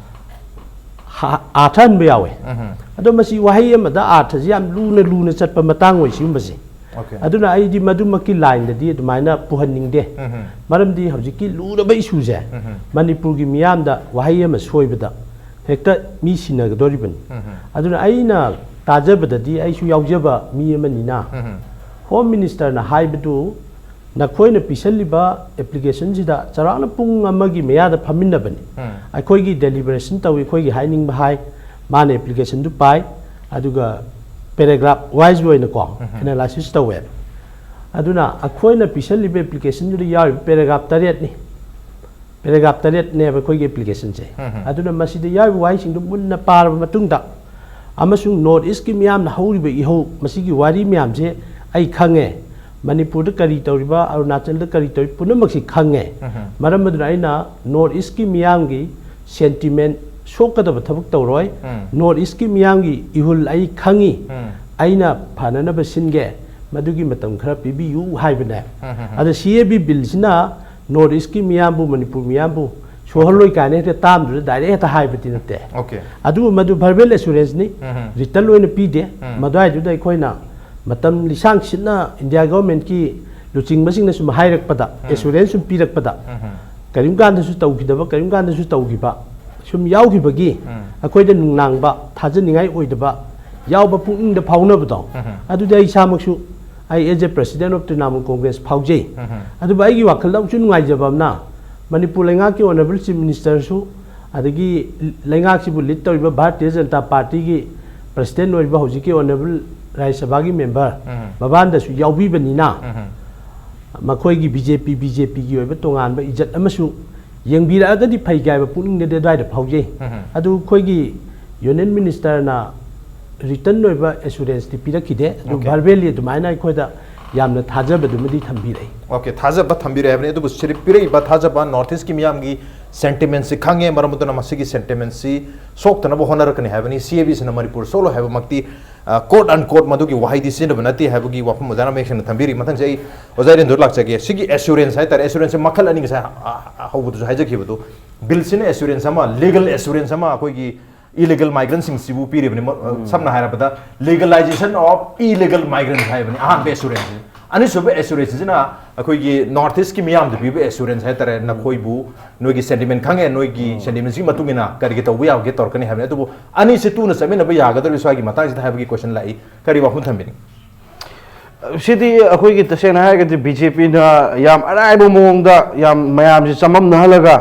ꯍꯥ- ꯑꯥꯔꯊ ꯍꯟꯕ ꯌꯥꯎꯋꯦ꯫ ꯎꯝ, ꯎꯝ꯫ ꯑꯗꯣ ꯃꯁꯤ ꯋꯥꯍꯩ ꯑꯃꯗ ꯑꯥꯔꯊꯁꯤ ꯌꯥꯝ ꯂꯨꯅ ꯂꯨꯅ ꯆꯠꯄ ꯃꯇꯥꯡ ꯑꯣꯏ ꯁꯤꯒꯨꯝꯕꯁꯦ꯫ Okay. ꯑꯗꯨꯅ ꯑꯩꯗꯤ ꯃꯗꯨꯃꯛꯀꯤ ꯂꯥꯏꯟꯗꯗꯤ ꯑꯗꯨꯃꯥꯏꯅ ꯄꯨꯍꯟꯅꯤꯡꯗꯦ꯫ ꯎꯝ, ꯎꯝ꯫ ꯃꯔꯝꯗꯤ ꯍꯧꯖꯤꯛꯀꯤ ꯂꯨꯔꯕ ꯏꯁꯨꯁꯦ ꯎꯝ, ꯎꯝ꯫ ꯃꯅꯤꯄꯨꯔꯒꯤ ꯃꯤꯌꯥꯝꯗ ꯋꯥꯍꯩ ꯑꯃ ꯁꯣꯏꯕꯗ ꯍꯦꯛꯇ ꯃꯤ ꯁꯤꯟꯅꯒꯗꯧꯔꯤꯕꯅꯤ꯫ ꯎꯝ, ꯎꯝ꯫ ꯑꯗꯨꯅ ꯑꯩꯅ ꯇꯥꯖꯕꯗꯗꯤ ꯑꯩꯁꯨ ꯌꯥꯎꯖꯕ ꯃꯤ ꯑꯃꯅꯤꯅ ꯎꯝ, ꯎꯝ꯫ ꯍꯣꯝ ꯃꯤꯅꯤꯁꯇꯔꯅ ꯍꯥꯏꯕꯗꯨ ꯅꯈꯣꯏꯅ ꯄꯤꯁꯜꯂꯤꯕ ꯑꯦꯄ꯭ꯂꯤꯀꯦꯁꯟꯁꯤꯗ ꯆꯥꯎꯔꯥꯛꯅ ꯄꯨꯡ ꯑꯃꯒꯤ ꯃꯌꯥꯗ ꯐꯝꯃꯤꯟꯅꯕꯅꯤ꯫ ꯎꯝ꯫ ꯑꯩꯈꯣꯏꯒꯤ ꯗꯦꯂꯤꯕꯔꯦꯁꯟ ꯇꯧꯏ, ꯑꯩꯈꯣꯏꯒꯤ ꯍꯥꯏꯅꯤꯡꯕ ꯍꯥꯏ, ꯃꯥꯅ ꯑꯦꯄ꯭ꯂꯤꯀꯦꯁꯟꯗꯨ ꯄꯥꯏ, ꯑꯗꯨꯒ ꯄꯦꯔꯥꯒ꯭ꯔꯥꯐ ꯋꯥꯏꯁ ꯑꯣꯏꯅꯀꯣ ꯎꯝ꯫ ꯑꯦꯅꯥꯂꯥꯏꯁꯤꯁ ꯇꯧꯋꯦ꯫ ꯑꯗꯨꯅ ꯑꯩꯈꯣꯏꯅ ꯄꯤꯁꯜꯂꯤꯕ ꯑꯦꯄ꯭ꯂꯤꯀꯦꯁꯟꯗꯨꯗ ꯌꯥꯎꯔꯤꯕ ꯄꯦꯔꯥꯒ꯭ꯔꯥꯐ ꯇꯔꯦꯠꯅꯤ꯫ ꯄꯦꯔꯥꯒ꯭ꯔꯥꯐ ꯇꯔꯦꯠꯅꯦꯕ ꯑꯩꯈꯣꯏꯒꯤ ꯑꯦꯄ꯭ꯂꯤꯀꯦꯁꯟꯁꯦ꯫ ꯎꯝ, ꯎꯝ꯫ ꯑꯗꯨꯅ ꯃꯁꯤꯗ ꯌꯥꯎꯔꯤꯕ ꯋꯥꯍꯩꯁꯤꯡꯗꯨ ꯃꯨꯟꯅ ꯄꯥꯔꯕ ꯃꯇꯨꯡꯗ ꯑꯃꯁꯨꯡ ꯅꯣꯔꯠ ꯏꯁꯀꯤ ꯃꯤꯌꯥꯝꯅ ꯍꯧꯔꯤꯕ ꯏꯍꯧ, ꯃꯁꯤꯒꯤ ꯋꯥꯔꯤ ꯃꯌꯥꯝꯁꯦ ꯑꯩ ꯈꯪꯉꯦ꯫ ꯃꯅꯤꯄꯨꯔꯗ ꯀꯔꯤ ꯇꯧꯔꯤꯕ, ꯑꯔꯨꯅꯥꯆꯜꯗ ꯀꯔꯤ ꯇꯧꯔꯤ, ꯄꯨꯝꯅꯃꯛꯁꯤ ꯈꯪꯉꯦ꯫ ꯎꯝ, ꯎꯝ꯫ ꯃꯔꯝ ꯑꯗꯨꯅ ꯑꯩꯅ ꯅꯣꯔꯠ ꯏꯁꯀꯤ ꯃꯤꯌꯥꯝꯒꯤ ꯁꯦꯟꯇꯤꯃꯦꯟ ꯁꯣꯛꯀꯗꯕ ꯊꯕꯛ ꯇꯧꯔꯣꯏ꯫ ꯎꯝ꯫ ꯅꯣꯔꯠ ꯏꯁꯀꯤ ꯃꯤꯌꯥꯝꯒꯤ ꯏꯍꯨꯜ ꯑꯩ ꯈꯪꯉꯤ꯫ ꯎꯝ꯫ ꯑꯩꯅ ꯐꯅꯅꯕ ꯁꯤꯟꯒꯦ꯫ ꯃꯗꯨꯒꯤ ꯃꯇꯝ ꯈꯔ ꯄꯤꯕꯤꯌꯨ ꯍꯥꯏꯕꯅꯦ꯫ ꯎꯝ, ꯎꯝ, ꯎꯝ꯫ ꯑꯗ ꯁꯤ ꯑꯦ ꯕꯤ ꯕꯤꯜꯁꯤꯅ ꯅꯣꯔꯠ ꯏꯁꯀꯤ ꯃꯤꯌꯥꯝꯕꯨ, ꯃꯅꯤꯄꯨꯔ ꯃꯤꯌꯥꯝꯕꯨ ꯁꯣꯛꯍꯜꯂꯣꯏ ꯀꯥꯏꯅ ꯍꯦꯛꯇ ꯇꯥꯝꯗꯨꯗ ꯗꯥꯏꯔꯦꯛ ꯍꯦꯛꯇ ꯍꯥꯏꯕꯗꯤ ꯅꯠꯇꯦ꯫ Okay. ꯑꯗꯨꯕꯨ ꯃꯗꯨ ꯚꯔꯕꯦꯜ ꯑꯦꯁꯨꯔꯦꯟꯁꯅꯤ꯫ ꯎꯝ, ꯎꯝ꯫ ꯔꯤꯇꯟ ꯑꯣꯏꯅ ꯄꯤꯗꯦ꯫ ꯎꯝ꯫ ꯃꯗꯨꯋꯥꯏꯗꯨꯗ ꯑꯩꯈꯣꯏꯅ ꯃꯇꯝ ꯂꯤꯁꯥꯡ ꯁꯤꯠꯅ ꯏꯟꯗꯤꯌꯥ ꯒꯚꯔꯟꯃꯦꯟꯠꯀꯤ ꯂꯨꯆꯤꯡꯕꯁꯤꯡꯅ ꯁꯨꯝ ꯍꯥꯏꯔꯛꯄꯗ, ꯎꯝ꯫ ꯑꯦꯁꯨꯔꯦꯟꯁ ꯁꯨꯝ ꯄꯤꯔꯛꯄꯗ, ꯎꯝ, ꯎꯝ꯫ ꯀꯔꯤꯝ ꯀꯥꯟꯗꯁꯨ ꯇꯧꯈꯤꯗꯕ, ꯀꯔꯤꯝ ꯀꯥꯟꯗꯁꯨ ꯇꯧꯈꯤꯕ ꯁꯨꯝ ꯌꯥꯎꯈꯤꯕꯒꯤ ꯎꯝ꯫ ꯑꯩꯈꯣꯏꯗ ꯅꯨꯡꯅꯥꯡꯕ, ꯊꯥꯖꯅꯤꯡꯉꯥꯏ ꯑꯣꯏꯗꯕ, ꯌꯥꯎꯕ ꯄꯨꯛꯅꯤꯡꯗ ꯐꯥꯎꯅꯕꯗꯣ, ꯎꯝ, ꯎꯝ꯫ ꯑꯗꯨꯗꯤ ꯑꯩ ꯏꯁꯥꯃꯛꯁꯨ, ꯑꯩ as a president of Trinamool Congress ꯐꯥꯎꯖꯩ꯫ ꯎꯝ, ꯎꯝ꯫ ꯑꯗꯨꯕꯨ ꯑꯩꯒꯤ ꯋꯥꯈꯜꯗ ꯑꯃꯨꯛꯁꯨ ꯅꯨꯡꯉꯥꯏꯖꯕ ꯑꯃꯅ, ꯃꯅꯤꯄꯨꯔ ꯂꯩꯉꯥꯛꯀꯤ ꯑꯣꯅꯔꯦꯕꯜ ꯆꯤꯐ ꯃꯤꯅꯤꯁꯇꯔꯁꯨ, ꯑꯗꯒꯤ ꯂꯩꯉꯥꯛꯁꯤꯕꯨ ꯂꯤꯗ ꯇꯧꯔꯤꯕ ꯚꯥꯔꯇꯤꯌ ꯖꯅꯇꯥ ꯄꯥꯔꯇꯤꯒꯤ ꯄ꯭ꯔꯁꯤꯗꯦꯟ ꯑꯣꯏꯔꯤꯕ ꯍꯧꯖꯤꯛꯀꯤ ꯑꯣꯅꯔꯦꯕꯜ ꯔꯥꯖ꯭ꯌ ꯁꯚꯥꯒꯤ ꯃꯦꯝꯕꯔ ꯎꯝ꯫ ꯃꯕꯥꯟꯗꯁꯨ ꯌꯥꯎꯕꯤꯕꯅꯤꯅ, ꯎꯝ꯫ ꯃꯈꯣꯏꯒꯤ ꯕꯤ ꯖꯦ ꯄꯤ, ꯕꯤ ꯖꯦ ꯄꯤꯒꯤ ꯑꯣꯏꯕ ꯇꯣꯉꯥꯟꯕ ꯏꯖꯠ ꯑꯃꯁꯨ ꯌꯦꯡꯕꯤꯔꯛꯑꯒꯗꯤ ꯐꯩ ꯀꯥꯏꯕ ꯄꯨꯛꯅꯤꯡꯗꯗꯤ ꯑꯗꯨꯋꯥꯏꯗ ꯐꯥꯎꯖꯩ꯫ ꯎꯝ꯫ ꯑꯗꯨ ꯑꯩꯈꯣꯏꯒꯤ ꯌꯨꯅꯤꯌꯟ ꯃꯤꯅꯤꯁꯇꯔꯅ ꯔꯤꯇꯟ ꯑꯣꯏꯕ ꯑꯦꯁꯨꯔꯦꯟꯁꯇꯤ ꯄꯤꯔꯛꯈꯤꯗꯦ, ꯑꯗꯨ Okay. ꯚꯔꯕꯦꯜꯂꯤ ꯑꯗꯨꯃꯥꯏꯅ ꯑꯩꯈꯣꯏꯗ ꯌꯥꯝꯅ ꯊꯥꯖꯕꯗꯨꯃꯗꯤ ꯊꯝꯕꯤꯔꯛꯏ꯫ Okay, ꯊꯥꯖꯕ ꯊꯝꯕꯤꯔꯦ ꯍꯥꯏꯕꯅꯤ꯫ ꯑꯗꯨꯕꯨ ꯁꯤꯗ ꯄꯤꯔꯛꯏꯕ ꯊꯥꯖꯕ ꯅꯣꯔꯠ ꯏꯁꯀꯤ ꯃꯤꯌꯥꯝꯒꯤ ꯁꯦꯟꯇꯤꯃꯦꯟꯁꯤ ꯈꯪꯉꯦ, ꯃꯔꯝ ꯑꯗꯨꯅ ꯃꯁꯤꯒꯤ ꯁꯦꯟꯇꯤꯃꯦꯟꯁꯤ ꯁꯣꯛꯇꯅꯕ ꯍꯣꯠꯅꯔꯛꯀꯅꯤ ꯍꯥꯏꯕꯅꯤ꯫ ꯁꯤ ꯑꯦ ꯕꯤꯁꯤꯅ ꯃꯅꯤꯄꯨꯔ ꯁꯣꯛꯂꯣꯏ ꯍꯥꯏꯕꯃꯛꯇꯤ, ꯀꯣꯠ ꯑꯟ ꯀꯣꯠ, ꯃꯗꯨꯒꯤ ꯋꯥꯍꯩꯗꯤ ꯁꯤꯖꯤꯟꯅꯕ ꯅꯠꯇꯦ ꯍꯥꯏꯕꯒꯤ ꯋꯥꯐꯝ ꯑꯣꯖꯥꯅ ꯃꯌꯦꯛ ꯁꯦꯡꯅ ꯊꯝꯕꯤꯔꯤ꯫ ꯃꯊꯪꯁꯦ ꯑꯩ ꯑꯣꯖꯥ ꯏꯔꯦꯟꯗꯣ ꯂꯥꯛꯆꯒꯦ꯫ ꯁꯤꯒꯤ ꯑꯦꯁꯨꯔꯦꯟꯁ ꯍꯥꯏꯇꯥꯔꯦ, ꯑꯦꯁꯨꯔꯦꯟꯁꯁꯦ ꯃꯈꯜ ꯑꯅꯤꯒꯤ ꯉꯁꯥꯏ, ꯑ, ꯑ, ꯍꯧꯕꯗꯁꯨ ꯍꯥꯏꯖꯈꯤꯕꯗꯨ, ꯕꯤꯜꯁꯤꯅ ꯑꯦꯁꯨꯔꯦꯟꯁ ꯑꯃ, ꯂꯤꯒꯜ ꯑꯦꯁꯨꯔꯦꯟꯁ ꯑꯃ, ꯑꯩꯈꯣꯏꯒꯤ ꯏꯂꯤꯒꯜ ꯃꯥꯏꯒ꯭ꯔꯦꯟꯁꯤꯡꯁꯤꯕꯨ ꯄꯤꯔꯤꯕꯅꯤ꯫ ꯃ-, ꯑ, ꯁꯝꯅ ꯍꯥꯏꯔꯕꯗ, ꯂꯤꯒꯂꯥꯏꯖꯦꯁꯟ ꯑꯣꯐ ꯏꯂꯤꯒꯜ ꯃꯥꯏꯒ꯭ꯔꯦꯟ ꯍꯥꯏꯕꯅꯤ ꯑꯍꯥꯟꯕ ꯑꯦꯁꯨꯔꯦꯟꯁꯁꯤ꯫ ꯑꯅꯤꯁꯨꯕ ꯑꯦꯁꯨꯔꯦꯟꯁꯁꯤꯅ ꯑꯩꯈꯣꯏꯒꯤ ꯅꯣꯔꯠ ꯏꯁꯀꯤ ꯃꯤꯌꯥꯝꯗ ꯄꯤꯕ ꯑꯦꯁꯨꯔꯦꯟꯁ ꯍꯥꯏꯇꯥꯔꯦ, ꯅꯈꯣꯏꯕꯨ ꯅꯣꯏꯒꯤ ꯁꯦꯟꯇꯤꯃꯦꯟ ꯈꯪꯉꯦ, ꯅꯣꯏꯒꯤ ꯁꯦꯟꯇꯤꯃꯦꯟꯁꯤꯒꯤ ꯃꯇꯨꯡ ꯏꯟꯅ ꯀꯔꯤ ꯀꯔꯤ ꯇꯧꯕ ꯌꯥꯕꯒꯦ ꯇꯧꯔꯛꯀꯅꯤ ꯍꯥꯏꯕꯅꯤ꯫ ꯑꯗꯨꯕꯨ ꯑꯅꯤꯁꯤ ꯇꯨꯅ ꯆꯠꯃꯤꯟꯅꯕ ꯌꯥꯒꯗꯧꯔꯤꯕ ꯁ꯭ꯋꯥꯏꯒꯤ ꯃꯇꯥꯡꯁꯤꯗ ꯍꯥꯏꯕꯒꯤ ꯀꯣꯏꯁꯟ ꯂꯥꯛꯏ꯫ ꯀꯔꯤ ꯋꯥꯐꯝ ꯊꯝꯕꯤꯅꯤꯡ? ꯁꯤꯗꯤ ꯑꯩꯈꯣꯏꯒꯤ ꯇꯁꯦꯡꯅ ꯍꯥꯏꯔꯒꯗꯤ ꯕꯤ ꯖꯦ ꯄꯤꯅ ꯌꯥꯝ ꯑꯔꯥꯏꯕ ꯃꯑꯣꯡꯗ ꯌꯥꯝ ꯃꯌꯥꯝꯁꯤ ꯆꯃꯝꯅꯍꯜꯂꯒ,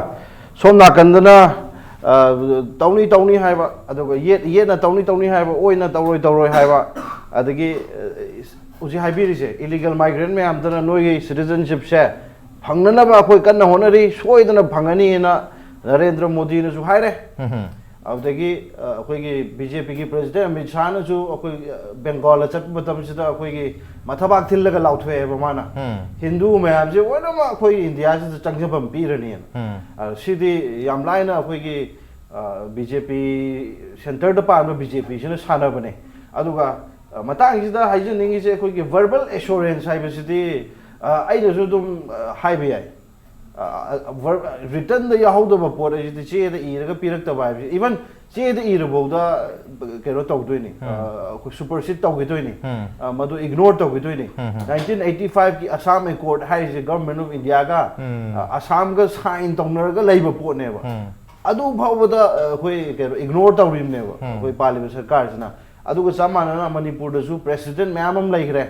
ꯁꯣꯝ ꯅꯥꯀꯟꯗꯅ, ꯑ, ꯇꯧꯅꯤ ꯇꯧꯅꯤ ꯍꯥꯏꯕ, ꯑꯗꯨꯒ ꯌꯦꯠ ꯌꯦꯠꯅ ꯇꯧꯅꯤ ꯇꯧꯅꯤ ꯍꯥꯏꯕ, ꯑꯣꯏꯅ ꯇꯧꯔꯣꯏ ꯇꯧꯔꯣꯏ ꯍꯥꯏꯕ, ꯑꯗꯒꯤ, ꯑ, ꯍꯧꯖꯤꯛ ꯍꯥꯏꯕꯤꯔꯤꯁꯦ ꯏꯂꯤꯒꯦꯜ ꯃꯥꯏꯒ꯭ꯔꯦꯟ ꯃꯌꯥꯝꯗꯨꯅ ꯅꯣꯏꯒꯤ ꯁꯤꯇꯤꯖꯟꯁꯤꯞꯁꯦ ꯐꯪꯅꯅꯕ ꯑꯩꯈꯣꯏ ꯀꯟꯅ ꯍꯣꯠꯅꯔꯤ, ꯁꯣꯏꯗꯅ ꯐꯪꯒꯅꯤꯅ ꯅꯔꯦꯟꯗ꯭ꯔ ꯃꯣꯗꯤꯅꯁꯨ ꯍꯥꯏꯔꯦ꯫ ꯑꯗꯨꯗꯒꯤ, ꯑ, ꯑꯩꯈꯣꯏꯒꯤ ꯕꯤ ꯖꯦ ꯄꯤꯒꯤ ꯄ꯭ꯔꯁꯤꯗꯦꯟ ꯑꯃꯤꯠ ꯁꯥꯍꯅꯁꯨ ꯑꯩꯈꯣꯏ, ꯑ, ꯕꯦꯡꯒꯣꯜꯗ ꯆꯠꯄ ꯃꯇꯝꯁꯤꯗ ꯑꯩꯈꯣꯏꯒꯤ ꯃꯊꯕꯥꯛ ꯊꯤꯜꯂꯒ ꯂꯥꯎꯊꯣꯛꯑꯦꯕ ꯃꯥꯅ, ꯎꯝ꯫ ꯍꯤꯟꯗꯨ ꯃꯌꯥꯝꯁꯦ ꯂꯣꯏꯅꯃꯛ ꯑꯩꯈꯣꯏ ꯏꯟꯗꯤꯌꯥꯁꯤꯗ ꯆꯪꯖꯐꯝ ꯄꯤꯔꯅꯤꯅ꯫ ꯎꯝ꯫ ꯑ, ꯁꯤꯗꯤ ꯌꯥꯝ ꯂꯥꯏꯅ ꯑꯩꯈꯣꯏꯒꯤ, ꯑ, ꯕꯤ ꯖꯦ ꯄꯤ, ꯁꯦꯟꯇꯔꯗ ꯄꯥꯟꯕ ꯕꯤ ꯖꯦ ꯄꯤꯁꯤꯅ ꯁꯥꯟꯅꯕꯅꯦ꯫ ꯑꯗꯨꯒ, ꯑ, ꯃꯇꯥꯡꯁꯤꯗ ꯍꯥꯏꯖꯅꯤꯡꯉꯤꯁꯦ, ꯑꯩꯈꯣꯏꯒꯤ ꯚꯔꯕꯜ ꯑꯦꯁꯣꯔꯦꯟꯁ ꯍꯥꯏꯕꯁꯤꯗꯤ, ꯑ, ꯑꯩꯅꯁꯨ ꯑꯗꯨꯝ, ꯑ, ꯍꯥꯏꯕ ꯌꯥꯏ꯫ ꯔꯤꯇꯟꯗ ꯌꯥꯎꯍꯧꯗꯕ ꯄꯣꯠ ꯍꯥꯏꯁꯤꯗꯤ ꯆꯦꯗ ꯏꯔꯒ ꯄꯤꯔꯛꯇꯕ ꯍꯥꯏꯕꯁꯤ, ꯏꯚꯟ ꯆꯦꯗ ꯏꯔꯐꯥꯎꯗ ꯀꯩꯅꯣ ꯇꯧꯗꯣꯏꯅꯤ, ꯑ, ꯑꯩꯈꯣꯏ ꯁꯨꯄꯔꯁꯤꯠ ꯇꯧꯈꯤꯗꯣꯏꯅꯤ꯫ ꯑ, ꯃꯗꯨ ꯏꯒꯅꯣꯔ ꯇꯧꯈꯤꯗꯣꯏꯅꯤ꯫ ꯅꯥꯏꯟꯇꯤꯟ ꯑꯩꯠꯇꯤ ꯐꯥꯏꯚꯀꯤ ꯑꯁꯥꯝ ꯑꯦꯀꯣꯔꯗ ꯍꯥꯏꯔꯤꯁꯦ ꯒꯚꯔꯟꯃꯦꯟ ꯑꯣꯐ ꯏꯟꯗꯤꯌꯥꯒ, ꯑ, ꯑꯁꯥꯝꯒ ꯁꯥꯏꯟ ꯇꯧꯅꯔꯒ ꯂꯩꯕ ꯄꯣꯠꯅꯦꯕ꯫ ꯑꯗꯨ ꯐꯥꯎꯕꯗ, ꯑ, ꯑꯩꯈꯣꯏ ꯀꯩꯅꯣ ꯏꯒꯅꯣꯔ ꯇꯧꯔꯤꯕꯅꯦꯕ ꯑꯩꯈꯣꯏ ꯄꯥꯜꯂꯤꯕ ꯁꯔꯀꯥꯔꯁꯤꯅ꯫ ꯑꯗꯨꯒ ꯆꯞ ꯃꯥꯟꯅꯅ ꯃꯅꯤꯄꯨꯔꯗꯁꯨ ꯄ꯭ꯔꯦꯁꯤꯗꯦꯟ ꯃꯌꯥꯝ ꯑꯃ ꯂꯩꯈ꯭ꯔꯦ꯫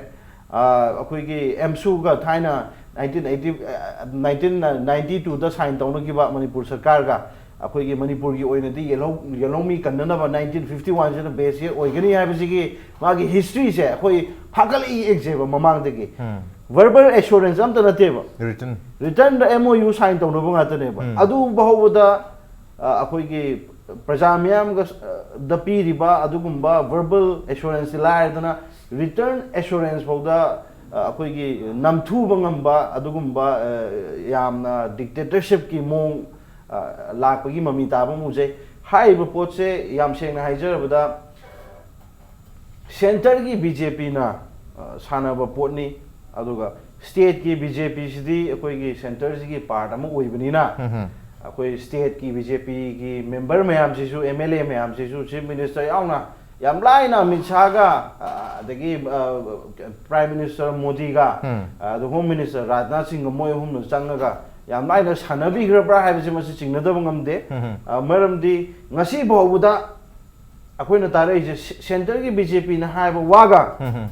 ꯑ, ꯑꯩꯈꯣꯏꯒꯤ ꯑꯦꯝꯁꯨꯒ ꯊꯥꯏꯅ ꯅꯥꯏꯟꯇꯤꯟ ꯑꯩꯠꯇꯤ, ꯑ, ꯅꯥꯏꯟꯇꯤꯟ ꯅꯥꯏꯟꯇꯤ ꯇꯨꯗ ꯁꯥꯏꯟ ꯇꯧꯅꯈꯤꯕ ꯃꯅꯤꯄꯨꯔ ꯁꯔꯀꯥꯔꯒ, ꯑꯩꯈꯣꯏꯒꯤ ꯃꯅꯤꯄꯨꯔꯒꯤ ꯑꯣꯏꯅꯗꯤ ꯌꯦꯜꯍꯧ ꯌꯦꯜꯍꯧꯃꯤ ꯀꯟꯅꯅꯕ ꯅꯥꯏꯟꯇꯤꯟ ꯐꯤꯐꯇꯤ ꯋꯥꯟꯁꯤꯗ ꯕꯦꯁ ꯌꯔ ꯑꯣꯏꯒꯅꯤ ꯍꯥꯏꯕꯁꯤꯒꯤ ꯃꯥꯒꯤ ꯍꯤꯁꯇ꯭ꯔꯤꯁꯦ ꯑꯩꯈꯣꯏ ꯐꯥꯒꯠꯂꯛꯏ ꯑꯦꯛꯖꯦꯕ ꯃꯃꯥꯡꯗꯒꯤ꯫ ꯎꯝ꯫ ꯚꯔꯕꯜ ꯑꯦꯁꯨꯔꯦꯟꯁ ꯑꯝꯇ ꯅꯠꯇꯦꯕ꯫ Return ꯔꯤꯇꯟꯗ M O U sign ꯇꯧꯅꯕ ꯉꯥꯛꯇꯅꯦꯕ꯫ ꯎꯝ꯫ ꯑꯗꯨ ꯐꯥꯎꯕꯗ ꯑ, ꯑꯩꯈꯣꯏꯒꯤ ꯄ꯭ꯔꯖꯥ ꯃꯤꯌꯥꯝꯒ ꯁ- ꯑ, ꯗ ꯄꯤꯔꯤꯕ ꯑꯗꯨꯒꯨꯝꯕ ꯚꯔꯕꯜ ꯑꯦꯁꯨꯔꯦꯟꯁꯇꯤ ꯂꯥꯏꯔꯗꯅ ꯔꯤꯇꯟ ꯑꯦꯁꯨꯔꯦꯟꯁ ꯐꯥꯎꯗ ꯑ, ꯑꯩꯈꯣꯏꯒꯤ ꯅꯝꯊꯨꯕ ꯉꯝꯕ ꯑꯗꯨꯒꯨꯝꯕ ꯑ, ꯌꯥꯝꯅ ꯗꯤꯛꯇꯦꯇꯔꯁꯤꯞꯀꯤ ꯃꯑꯣꯡ ꯑ, ꯂꯥꯛꯄꯒꯤ ꯃꯃꯤ ꯇꯥꯕ ꯑꯃ ꯎꯖꯩ꯫ ꯍꯥꯏꯔꯤꯕ ꯄꯣꯠꯁꯦ ꯌꯥꯝ ꯁꯦꯡꯅ ꯍꯥꯏꯖꯔꯕꯗ ꯁꯦꯟꯇꯔꯒꯤ ꯕꯤ ꯖꯦ ꯄꯤꯅ ꯁꯥꯟꯅꯕ ꯄꯣꯠꯅꯤ, ꯑꯗꯨꯒ ꯁ꯭ꯇꯦꯠꯀꯤ ꯕꯤ ꯖꯦ ꯄꯤꯁꯤꯗꯤ ꯑꯩꯈꯣꯏꯒꯤ ꯁꯦꯟꯇꯔꯁꯤꯒꯤ ꯄꯥꯔꯠ ꯑꯃ ꯑꯣꯏꯕꯅꯤꯅ ꯎꯝ꯫ ꯑꯩꯈꯣꯏ ꯁ꯭ꯇꯦꯠꯀꯤ ꯕꯤ ꯖꯦ ꯄꯤꯒꯤ ꯃꯦꯝꯕꯔ ꯃꯌꯥꯝꯁꯤꯁꯨ, ꯑꯦꯝ ꯑꯦꯜ ꯑꯦ ꯃꯌꯥꯝꯁꯤꯁꯨ, ꯆꯤꯐ ꯃꯤꯅꯤꯁꯇꯔ ꯌꯥꯎꯅ ꯌꯥꯝ ꯂꯥꯏꯅ ꯑꯃꯤꯠ ꯁꯥꯍꯒ, ꯑ, ꯑꯗꯒꯤ ꯄ꯭ꯔꯥꯏꯝ ꯃꯤꯅꯤꯁꯇꯔ ꯃꯣꯗꯤꯒ, ꯎꯝ꯫ ꯑ, ꯑꯗꯨꯒ ꯍꯣꯝ ꯃꯤꯅꯤꯁꯇꯔ ꯔꯥꯖꯅꯥꯊ ꯁꯤꯡꯒ ꯃꯣꯏ ꯑꯍꯨꯝꯅ ꯆꯪꯉꯒ ꯌꯥꯝ ꯂꯥꯏꯅ ꯁꯥꯟꯅꯕꯤꯈ꯭ꯔꯕ꯭ꯔꯥ ꯍꯥꯏꯕꯁꯤ ꯃꯁꯤ ꯆꯤꯡꯅꯗꯕ ꯉꯝꯗꯦ꯫ ꯎꯝ꯫ ꯑ, ꯃꯔꯝꯗꯤ ꯉꯁꯤ ꯐꯥꯎꯕꯗ ꯑꯩꯈꯣꯏꯅ ꯇꯥꯔꯛꯏꯁꯦ ꯁꯦ- ꯁꯦꯟꯇꯔꯒꯤ ꯕꯤ ꯖꯦ ꯄꯤꯅ ꯍꯥꯏꯕ ꯋꯥꯒ ꯎꯝ꯫